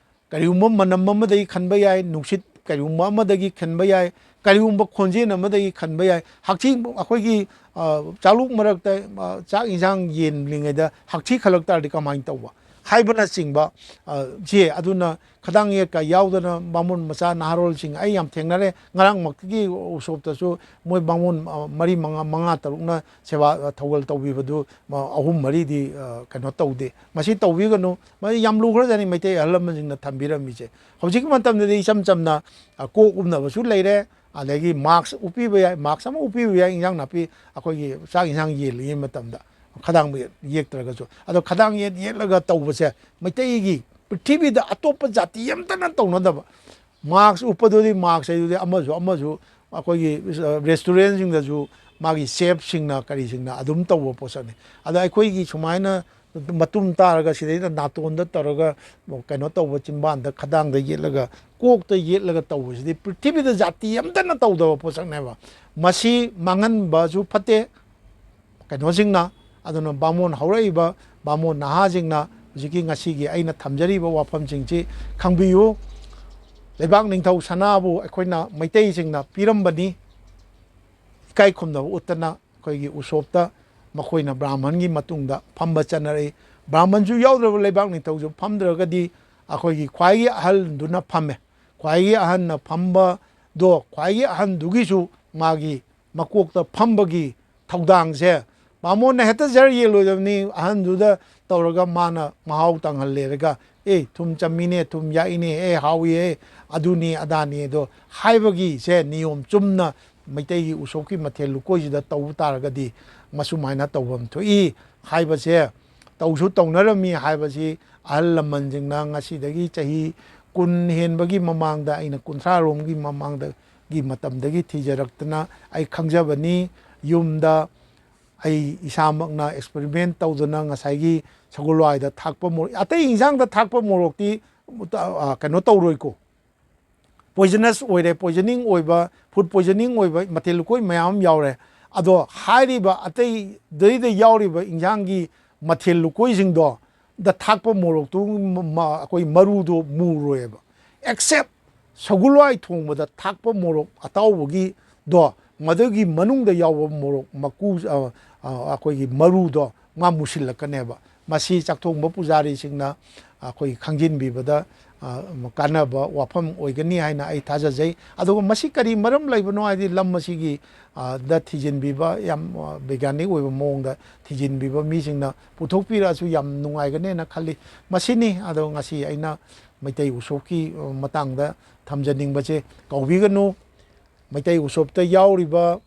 ꯀꯔꯤꯒꯨꯝꯕ ꯃꯅꯝ ꯑꯃꯗꯒꯤ ꯈꯟꯕ ꯌꯥꯏ, ꯅꯨꯡꯁꯤꯠ ꯀꯔꯤꯒꯨꯝꯕ ꯑꯃꯗꯒꯤ ꯈꯟꯕ ꯌꯥꯏ, ꯀꯔꯤꯒꯨꯝꯕ ꯈꯣꯟꯖꯦꯜ ꯑꯃꯗꯒꯤ ꯈꯟꯕ ꯌꯥꯏ꯫ ꯍꯛꯊꯤ, ꯑꯩꯈꯣꯏꯒꯤ, ꯑ, ꯆꯥꯛꯂꯨꯛ ꯃꯔꯛꯇ, ꯑ, ꯆꯥꯛ ꯏꯟꯁꯥꯡ ꯌꯦꯟꯂꯤꯉꯩꯗ ꯍꯛꯊꯤ ꯈꯜꯂꯛ ꯇꯥꯔꯗꯤ ꯀꯃꯥꯏꯅ ꯇꯧꯕ? ꯍꯥꯏꯕꯅꯆꯤꯡꯕ, ꯑ, ꯁꯤ꯫ ꯑꯗꯨꯅ ꯈꯗꯥꯡ ꯌꯦꯠꯀ ꯌꯥꯎꯗꯅ ꯕꯥꯃꯣꯟ ꯃꯆꯥ ꯅꯍꯥꯔꯣꯜꯁꯤꯡ ꯑꯩ ꯌꯥꯝ ꯊꯦꯡꯅꯔꯦ꯫ ꯉꯔꯥꯡꯃꯛꯇꯒꯤ ꯎꯁꯣꯞꯇꯁꯨ ꯃꯣꯏ ꯕꯥꯃꯣꯟ, ꯑ, ꯃꯔꯤ, ꯃꯉꯥ, ꯃꯉꯥ, ꯇꯔꯨꯛꯅ ꯁꯦꯕꯥ, ꯑ, ꯊꯧꯒꯜ ꯇꯧꯕꯤꯕꯗꯨ, ꯑ, ꯑꯍꯨꯝ ꯃꯔꯤꯗꯤ, ꯑ, ꯀꯩꯅꯣ ꯇꯧꯗꯦ꯫ ꯃꯁꯤ ꯇꯧꯕꯤꯒꯅꯨ꯫ ꯃꯁꯤ ꯌꯥꯝ ꯂꯨꯈ꯭ꯔꯖꯥꯠꯅꯤ ꯃꯩꯇꯩ ꯑꯍꯜ ꯂꯃꯟꯁꯤꯡꯅ ꯊꯝꯕꯤꯔꯝꯃꯤꯁꯦ꯫ ꯍꯧꯖꯤꯛꯀꯤ ꯃꯇꯝꯗꯗꯤ ꯏꯆꯝ ꯆꯝꯅ, ꯑ, ꯀꯣꯛ ꯎꯞꯅꯕꯁꯨ ꯂꯩꯔꯦ, ꯑꯗꯒꯤ ꯃꯥꯛꯁ ꯎꯞꯄꯤꯕ ꯌꯥꯏ, ꯃꯥꯛꯁ ꯑꯃ ꯎꯞꯄꯤꯕ ꯌꯥꯏ, ꯏꯟꯖꯥꯡ ꯅꯥꯄꯤ ꯑꯩꯈꯣꯏꯒꯤ ꯆꯥꯛ ꯏꯟꯖꯥꯡ ꯌꯦꯜꯂꯤꯉꯩ ꯃꯇꯝꯗ꯫ ꯈꯗꯥꯡ ꯌꯦꯠ-, ꯌꯦꯛꯇ꯭ꯔꯒꯁꯨ꯫ ꯑꯗꯣ ꯈꯗꯥꯡ ꯌꯦꯠ ꯌꯦꯠꯂꯒ ꯇꯧꯕꯁꯦ ꯃꯩꯇꯩꯒꯤ, ꯄ꯭ꯔꯤꯊꯤꯕꯤꯗ ꯑꯇꯣꯞꯄ ꯖꯥꯇꯤ ꯑꯃꯠꯇꯅ ꯇꯧꯅꯗꯕ꯫ ꯃꯥꯛꯁ ꯎꯞꯄꯗꯨꯗꯤ, ꯃꯥꯛꯁ ꯍꯥꯏꯗꯨꯗꯤ ꯑꯃꯁꯨ ꯑꯃꯁꯨ ꯑꯩꯈꯣꯏꯒꯤ, ꯑ, ꯔꯦꯁꯇꯨꯔꯦꯟꯁꯤꯡꯗꯁꯨ ꯃꯥꯒꯤ ꯆꯦꯐꯁꯤꯡꯅ ꯀꯔꯤꯁꯤꯡꯅ ꯑꯗꯨꯝ ꯇꯧꯕ ꯄꯣꯠꯁꯛꯅꯤ꯫ ꯑꯗ ꯑꯩꯈꯣꯏꯒꯤ ꯁꯨꯃꯥꯏꯅ ꯃꯇꯨꯝ ꯇꯥꯔꯒ ꯁꯤꯗꯩꯗ ꯅꯥꯇꯣꯟꯗ ꯇꯧꯔꯒ ꯀꯩꯅꯣ ꯇꯧꯕ, ꯆꯤꯟꯕꯥꯟꯗ ꯈꯗꯥꯡꯗ ꯌꯦꯠꯂꯒ ꯀꯣꯛꯇ ꯌꯦꯠꯂꯒ ꯇꯧꯕꯁꯤꯗꯤ ꯄ꯭ꯔꯤꯊꯤꯕꯤꯗ ꯖꯥꯇꯤ ꯑꯃꯠꯇꯅ ꯇꯧꯗꯕ ꯄꯣꯠꯁꯛꯅꯦꯕ꯫ ꯃꯁꯤ ꯃꯥꯡꯍꯟꯕꯁꯨ ꯐꯠꯇꯦ ꯀꯩꯅꯣꯁꯤꯡꯅ꯫ ꯑꯗꯨꯅ ꯕꯥꯃꯣꯟ ꯍꯧꯔꯛꯏꯕ ꯕꯥꯃꯣꯟ ꯅꯍꯥꯁꯤꯡꯅ ꯍꯧꯖꯤꯛꯀꯤ ꯉꯁꯤꯒꯤ ꯑꯩꯅ ꯊꯝꯖꯔꯤꯕ ꯋꯥꯐꯝꯁꯤꯡꯁꯤ ꯈꯪꯕꯤꯌꯨ꯫ ꯂꯩꯕꯥꯛ ꯅꯤꯡꯊꯧ ꯁꯅꯥꯕꯨ ꯑꯩꯈꯣꯏꯅ ꯃꯩꯇꯩꯁꯤꯡꯅ ꯄꯤꯔꯝꯕꯅꯤ꯫ ꯏꯀꯥꯏ ꯈꯨꯝꯅꯕ ꯎꯠꯇꯅ ꯑꯩꯈꯣꯏꯒꯤ ꯎꯁꯣꯞꯇ ꯃꯈꯣꯏꯅ ꯕ꯭ꯔꯥꯍꯃꯟꯒꯤ ꯃꯇꯨꯡꯗ ꯐꯝꯕ ꯆꯠꯅꯔꯛꯏ꯫ ꯕ꯭ꯔꯥꯍꯃꯟꯁꯨ ꯌꯥꯎꯗ꯭ꯔꯕ ꯂꯩꯕꯥꯛ ꯅꯤꯡꯊꯧꯁꯨ ꯐꯝꯗ꯭ꯔꯒꯗꯤ ꯑꯩꯈꯣꯏꯒꯤ ꯈ꯭ꯋꯥꯏꯒꯤ ꯑꯍꯜꯗꯨꯅ ꯐꯝꯃꯦ꯫ ꯈ꯭ꯋꯥꯏꯒꯤ ꯑꯍꯟꯅ ꯐꯝꯕꯗꯣ, ꯈ꯭ꯋꯥꯏꯒꯤ ꯑꯍꯟꯗꯨꯒꯤꯁꯨ ꯃꯥꯒꯤ ꯃꯀꯣꯛꯇ ꯐꯝꯕꯒꯤ ꯊꯧꯗꯥꯡꯁꯦ ꯕꯥꯃꯣꯟꯅ ꯍꯦꯛꯇ ꯖꯔ ꯌꯦꯜꯂꯣꯏꯗꯕꯅꯤ꯫ ꯑꯍꯟꯗꯨꯗ ꯇꯧꯔꯒ ꯃꯥꯅ ꯃꯍꯥꯎ ꯇꯪꯍꯜꯂꯦꯔꯒ, "ꯑꯦ, ꯊꯨꯝ ꯆꯝꯃꯤꯅꯦ, ꯊꯨꯝ ꯌꯥꯛꯏꯅꯦ, ꯑꯦ, ꯍꯥꯎꯏ, ꯑꯦ, ꯑꯗꯨꯅꯤ ꯑꯗꯥꯅꯤ" ꯑꯗꯣ ꯍꯥꯏꯕꯒꯤꯁꯦ ꯅꯤꯌꯣꯝ ꯆꯨꯝꯅ ꯃꯩꯇꯩꯒꯤ ꯎꯁꯣꯞꯀꯤ ꯃꯊꯦꯜ ꯂꯨꯀꯣꯏꯁꯤꯗ ꯇꯧꯕ ꯇꯥꯔꯒꯗꯤ ꯃꯁꯨꯃꯥꯏꯅ ꯇꯧꯐꯝ ꯊꯣꯛꯏ ꯍꯥꯏꯕꯁꯦ, ꯇꯧꯁꯨ ꯇꯧꯅꯔꯝꯃꯤ ꯍꯥꯏꯕꯁꯤ ꯑꯍꯜ ꯂꯃꯟꯁꯤꯡꯅ ꯉꯁꯤꯗꯒꯤ ꯆꯍꯤ ꯀꯨꯟ ꯍꯦꯟꯕꯒꯤ ꯃꯃꯥꯡꯗ, ꯑꯩꯅ ꯀꯨꯟꯊ꯭ꯔꯥ ꯔꯣꯝꯒꯤ ꯃꯃꯥꯡꯗꯒꯤ ꯃꯇꯝꯗꯒꯤ ꯊꯤꯖꯔꯛꯇꯅ ꯑꯩ ꯈꯪꯖꯕꯅꯤ꯫ ꯌꯨꯝꯗ ꯑꯩ ꯏꯁꯥꯃꯛꯅ ꯑꯦꯛꯁꯄꯔꯤꯃꯦꯟ ꯇꯧꯗꯅ ꯉꯁꯥꯏꯒꯤ ꯁꯒꯣꯜꯋꯥꯏꯗ ꯊꯥꯛꯄ ꯃꯣꯔꯣꯛ, ꯑꯇꯩ ꯏꯟꯁꯥꯡꯗ ꯊꯥꯛꯄ ꯃꯣꯔꯣꯛꯇꯤ, ꯑ, ꯀꯩꯅꯣ ꯇꯧꯔꯣꯏꯀꯣ, ꯄꯣꯏꯖꯅꯁ ꯑꯣꯏꯔꯦ, ꯄꯣꯏꯖꯅꯤꯡ ꯑꯣꯏꯕ, ꯐꯨꯗ ꯄꯣꯏꯖꯅꯤꯡ ꯑꯣꯏꯕ ꯃꯊꯦꯜ ꯂꯨꯀꯣꯏ ꯃꯌꯥꯝ ꯑꯃ ꯌꯥꯎꯔꯦ꯫ ꯑꯗꯣ ꯍꯥꯏꯔꯤꯕ ꯑꯇꯩꯗꯩꯗ ꯌꯥꯎꯔꯤꯕ ꯏꯟꯁꯥꯡꯒꯤ ꯃꯊꯦꯜ ꯂꯨꯀꯣꯏꯁꯤꯡꯗꯣ ꯗ ꯊꯥꯛꯄ ꯃꯣꯔꯣꯛꯇꯨ ꯃ-, ꯃ-, ꯑꯩꯈꯣꯏ ꯃꯔꯨꯗꯣ ꯃꯨꯔꯣꯏꯑꯕ꯫ ꯑꯦꯛꯁꯦꯞ ꯁꯒꯣꯜꯋꯥꯏ ꯊꯣꯡꯕꯗ ꯊꯥꯛꯄ ꯃꯣꯔꯣꯛ ꯑꯇꯥꯎꯕꯒꯤꯗꯣ, ꯃꯗꯨꯒꯤ ꯃꯅꯨꯡꯗ ꯌꯥꯎꯕ ꯃꯣꯔꯣꯛ ꯃꯀꯨ, ꯑ, ꯑ, ꯑꯩꯈꯣꯏꯒꯤ ꯃꯔꯨꯗꯣ ꯃꯥ ꯃꯨꯁꯤꯜꯂꯛꯀꯅꯦꯕ꯫ ꯃꯁꯤ ꯆꯥꯛꯊꯣꯡꯕ ꯄꯨꯖꯥꯔꯤꯁꯤꯡꯅ ꯑꯩꯈꯣꯏ ꯈꯪꯖꯤꯟꯕꯤꯕꯗ, ꯑ, ꯀꯥꯟꯅꯕ ꯋꯥꯐꯝ ꯑꯣꯏꯒꯅꯤ ꯍꯥꯏꯅ ꯑꯩ ꯊꯥꯖꯖꯩ꯫ ꯑꯗꯨꯒ ꯃꯁꯤ ꯀꯔꯤ ꯃꯔꯝ ꯂꯩꯕꯅꯣ ꯍꯥꯏꯗꯤ ꯂꯝ ꯑꯁꯤꯒꯤ, ꯑ, ꯗ ꯊꯤꯖꯤꯟꯕꯤꯕ ꯌꯥꯝ, ꯑ, ꯕꯩꯒ꯭ꯌꯥꯅꯤꯛ ꯑꯣꯏꯕ ꯃꯑꯣꯡꯗ ꯊꯤꯖꯤꯟꯕꯤꯕ ꯃꯤꯁꯤꯡꯅ ꯄꯨꯊꯣꯛꯄꯤꯔꯛꯑꯁꯨ ꯌꯥꯝ ꯅꯨꯡꯉꯥꯏꯒꯅꯦꯅ ꯈꯜꯂꯤ꯫ ꯃꯁꯤꯅꯤ꯫ ꯑꯗꯣ ꯉꯁꯤ ꯑꯩꯅ ꯃꯩꯇꯩ ꯎꯁꯣꯞꯀꯤ, ꯑ, ꯃꯇꯥꯡꯗ ꯊꯝꯖꯅꯤꯡꯕꯁꯦ꯫ ꯀꯥꯎꯕꯤꯒꯅꯨ, ꯃꯩꯇꯩ ꯎꯁꯣꯞꯇ ꯌꯥꯎꯔꯤꯕ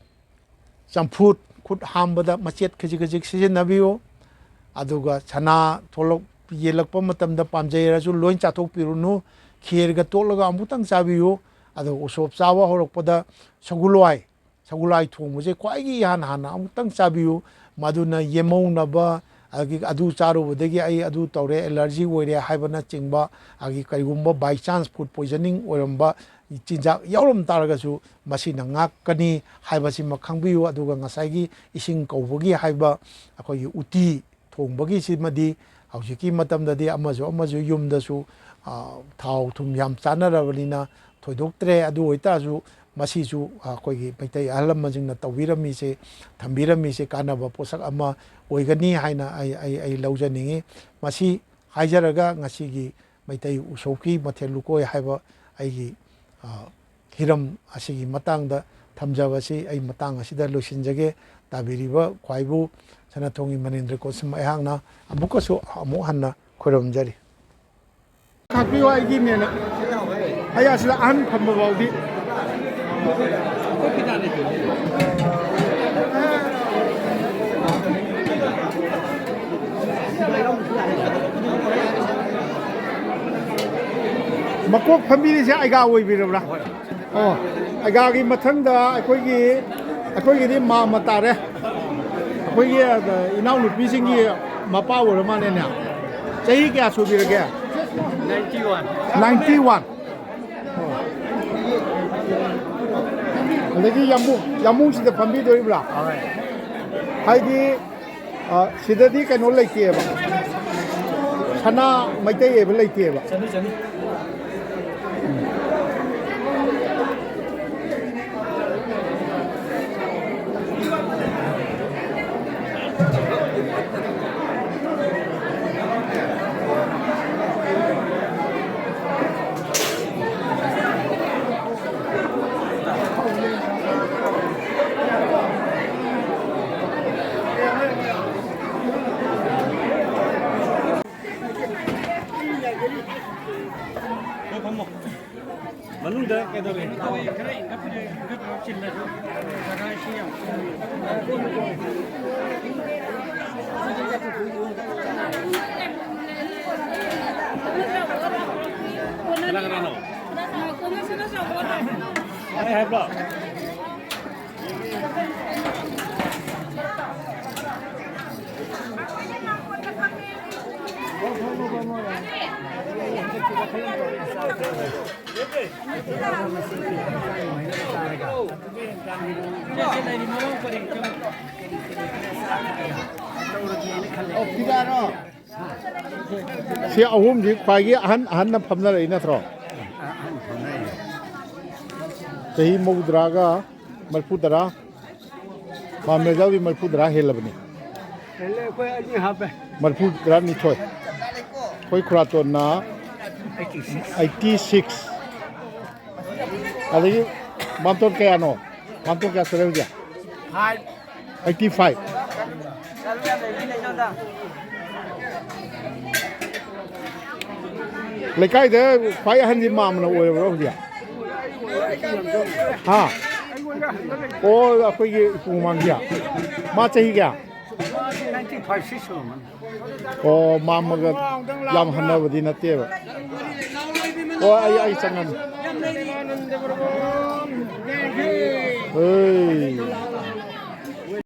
ꯆꯝꯐꯨꯠ, ꯈꯨꯠ ꯍꯥꯝꯕꯗ ꯃꯆꯦꯠ ꯈꯖꯤꯛ ꯈꯖꯤꯛ ꯁꯤꯖꯤꯟꯅꯕꯤꯌꯨ꯫ ꯑꯗꯨꯒ ꯁꯅꯥ ꯊꯣꯛꯂꯛ-, ꯌꯦꯜꯂꯛꯄ ꯃꯇꯝꯗ ꯄꯥꯝꯖꯩ ꯍꯥꯏꯔꯁꯨ ꯂꯣꯏ ꯆꯥꯊꯣꯛꯄꯤꯔꯨꯅꯨ꯫ ꯈꯦꯔꯒ ꯇꯣꯠꯂꯒ ꯑꯃꯨꯛꯇꯪ ꯆꯥꯕꯤꯌꯨ꯫ ꯑꯗꯨꯒ ꯎꯁꯣꯞ ꯆꯥꯕ ꯍꯧꯔꯛꯄꯗ ꯁꯒꯣꯜꯋꯥꯏ, ꯁꯒꯣꯜꯋꯥꯏ ꯊꯣꯡꯕꯁꯦ ꯈ꯭ꯋꯥꯏꯒꯤ ꯏꯍꯥꯟ ꯍꯥꯟꯅ ꯑꯃꯨꯛꯇꯪ ꯆꯥꯕꯤꯌꯨ꯫ ꯃꯗꯨꯅ ꯌꯦꯃꯧꯅꯕ, ꯑꯗꯒꯤ ꯑꯗꯨ ꯆꯥꯔꯨꯕꯗꯒꯤ ꯑꯩ ꯑꯗꯨ ꯇꯧꯔꯦ, ꯑꯦꯂꯔꯖꯤ ꯑꯣꯏꯔꯦ ꯍꯥꯏꯕꯅꯆꯤꯡꯕ, ꯑꯗꯒꯤ ꯀꯔꯤꯒꯨꯝꯕ by chance food poisoning ꯑꯣꯏꯔꯝꯕ ꯆꯤꯟꯖꯥꯛ ꯌꯥꯎꯔꯝ ꯇꯥꯔꯒꯁꯨ ꯃꯁꯤꯅ ꯉꯥꯛꯀꯅꯤ ꯍꯥꯏꯕꯁꯤꯃ ꯈꯪꯕꯤꯌꯨ꯫ ꯑꯗꯨꯒ ꯉꯁꯥꯏꯒꯤ ꯏꯁꯤꯡ ꯀꯧꯕꯒꯤ ꯍꯥꯏꯕ ꯑꯩꯈꯣꯏꯒꯤ ꯎꯇꯤ ꯊꯣꯡꯕꯒꯤꯁꯤꯃꯗꯤ ꯍꯧꯖꯤꯛꯀꯤ ꯃꯇꯝꯗꯗꯤ ꯑꯃꯁꯨ ꯑꯃꯁꯨ ꯌꯨꯝꯗꯁꯨ, ꯑ, ꯊꯥꯎ ꯊꯨꯝ ꯌꯥꯝ ꯆꯥꯅꯔꯕꯅꯤꯅ ꯊꯣꯏꯗꯣꯛꯇ꯭ꯔꯦ꯫ ꯑꯗꯨ ꯑꯣꯏꯇꯥꯔꯁꯨ ꯃꯁꯤꯁꯨ ꯑꯩꯈꯣꯏꯒꯤ ꯃꯩꯇꯩ ꯑꯍꯜ ꯂꯃꯟꯁꯤꯡꯅ ꯇꯧꯕꯤꯔꯝꯃꯤꯁꯦ, ꯊꯝꯕꯤꯔꯝꯃꯤꯁꯦ ꯀꯥꯟꯅꯕ ꯄꯣꯠꯁꯛ ꯑꯃ ꯑꯣꯏꯒꯅꯤ ꯍꯥꯏꯅ ꯑꯩ, ꯑꯩ, ꯑꯩ ꯂꯧꯖꯅꯤꯡꯉꯤ꯫ ꯃꯁꯤ ꯍꯥꯏꯖꯔꯒ ꯉꯁꯤꯒꯤ ꯃꯩꯇꯩ ꯎꯁꯣꯞꯀꯤ ꯃꯊꯦꯜ ꯂꯨꯀꯣꯏ ꯍꯥꯏꯕ ꯑꯩꯒꯤ, ꯑ, ꯍꯤꯔꯝ ꯑꯁꯤꯒꯤ ꯃꯇꯥꯡꯗ ꯊꯝꯖꯕꯁꯤ ꯑꯩ ꯃꯇꯥꯡ ꯑꯁꯤꯗ ꯂꯣꯏꯁꯤꯟꯖꯒꯦ꯫ ꯇꯥꯕꯤꯔꯤꯕ ꯈ꯭ꯋꯥꯏꯕꯨ ꯁꯅꯥꯊꯣꯡꯒꯤ ꯃꯅꯤꯟꯗ꯭ꯔ ꯀꯣꯁꯨꯝ ꯑꯩꯍꯥꯛꯅ ꯑꯃꯨꯛꯀꯁꯨ ꯑꯃꯨꯛ ꯍꯟꯅ ꯈꯨꯔꯨꯝꯖꯔꯤ꯫ ꯈꯥꯛꯄꯤꯌꯨ ꯑꯩꯒꯤꯅꯦꯅ꯫ ꯑꯩ ꯑꯁꯤꯗ ꯑꯍꯟ ꯐꯝꯕ ꯐꯥꯎꯗꯤ꯫ ꯃꯀꯣꯛ ꯐꯝꯕꯤꯔꯤꯁꯦ ꯑꯩꯒꯥ ꯑꯣꯏꯕꯤꯔꯕ꯭ꯔꯥ? ꯑꯣ, ꯑꯩꯒꯥꯒꯤ ꯃꯊꯪꯗ ꯑꯩꯈꯣꯏꯒꯤ, ꯑꯩꯈꯣꯏꯒꯤꯗꯤ ꯃꯥꯝꯃ ꯇꯥꯔꯦ꯫ ꯑꯩꯈꯣꯏꯒꯤ, ꯑ, ꯏꯅꯥꯎꯅꯨꯄꯤꯁꯤꯡꯒꯤ ꯃꯄꯥ ꯑꯣꯏꯔ ꯃꯥꯜꯂꯦꯅꯦ꯫ ꯆꯍꯤ ꯀꯌꯥ ꯁꯨꯕꯤꯔꯒꯦ? Ninety one꯫ Ninety one꯫ ꯑꯣ꯫ ꯑꯗꯒꯤ ꯌꯥꯝꯕꯨꯡ, ꯌꯥꯝꯕꯨꯡꯁꯤꯗ ꯐꯝꯕꯤꯗꯣꯔꯤꯕ꯭ꯔꯥ? ꯍꯣꯏ꯫ ꯍꯥꯏꯗꯤ, ꯑ, ꯁꯤꯗꯗꯤ ꯀꯩꯅꯣ ꯂꯩꯇꯦꯕ, ꯁꯅꯥ ꯃꯩꯇꯩ ꯑꯣꯏꯕ ꯂꯩꯇꯦꯕ꯫ ꯆꯠꯂꯨ, ꯆꯠꯂꯨ꯫ ꯀꯅꯥ ꯀꯅꯥꯅꯣ? ꯑꯩ ꯍꯥꯏꯕ꯭ꯔꯣ? ꯁꯤ ꯑꯍꯨꯝꯁꯤ ꯈ꯭ꯋꯥꯏꯒꯤ ꯑꯍꯟ, ꯑꯍꯟꯅ ꯐꯝꯅꯔꯛꯏ ꯅꯠꯇ꯭ꯔꯣ? ꯆꯍꯤ ꯃꯧꯗ꯭ꯔꯥꯒ ꯃꯔꯤꯐꯨ ꯇꯔꯥ꯫ ꯃꯥꯝ ꯔꯦꯖꯥꯎꯗꯤ ꯃꯔꯤꯐꯨ ꯇꯔꯥ ꯍꯦꯜꯂꯕꯅꯤ꯫ ꯍꯦꯜꯂꯦ, ꯑꯩꯈꯣꯏ ꯑꯅꯤ ꯍꯥꯞꯄꯦ꯫ ꯃꯔꯤꯐꯨ ꯇꯔꯥꯅꯤꯊꯣꯏ꯫ ꯑꯩꯈꯣꯏ ꯈꯨꯔꯥꯇꯣꯟꯅ ꯑꯩꯠꯇꯤ ꯁꯤꯛꯁ꯫ ꯑꯗꯒꯤ ꯃꯥꯝꯇꯣꯟ ꯀꯌꯥꯅꯣ? ꯃꯥꯝꯇꯣꯟ ꯀꯌꯥ ꯁꯨꯔꯦ ꯍꯧꯖꯤꯛ? ꯐꯥꯏꯚ꯫ Eighty five. ꯂꯩꯀꯥꯏꯗ ꯈ꯭ꯋꯥꯏ ꯑꯍꯟꯗꯤ ꯃꯥꯝꯃꯅ ꯑꯣꯏꯔꯕ꯭ꯔꯣ ꯍꯧꯖꯤꯛ? ꯍꯥ? ꯑꯣ, ꯑꯩꯈꯣꯏꯒꯤ ꯏꯄꯨ ꯃꯃꯥꯡꯒꯤ꯫ ꯃꯥ ꯆꯍꯤ ꯀꯌꯥ? ꯑꯣ, ꯃꯥꯝꯃꯒ ꯌꯥꯝ ꯍꯟꯅꯕꯗꯤ ꯅꯠꯇꯦꯕ꯫ ꯑꯣ, ꯑꯩ, ꯑꯩ ꯆꯪꯉꯅꯤ꯫ ꯍꯣꯏ꯫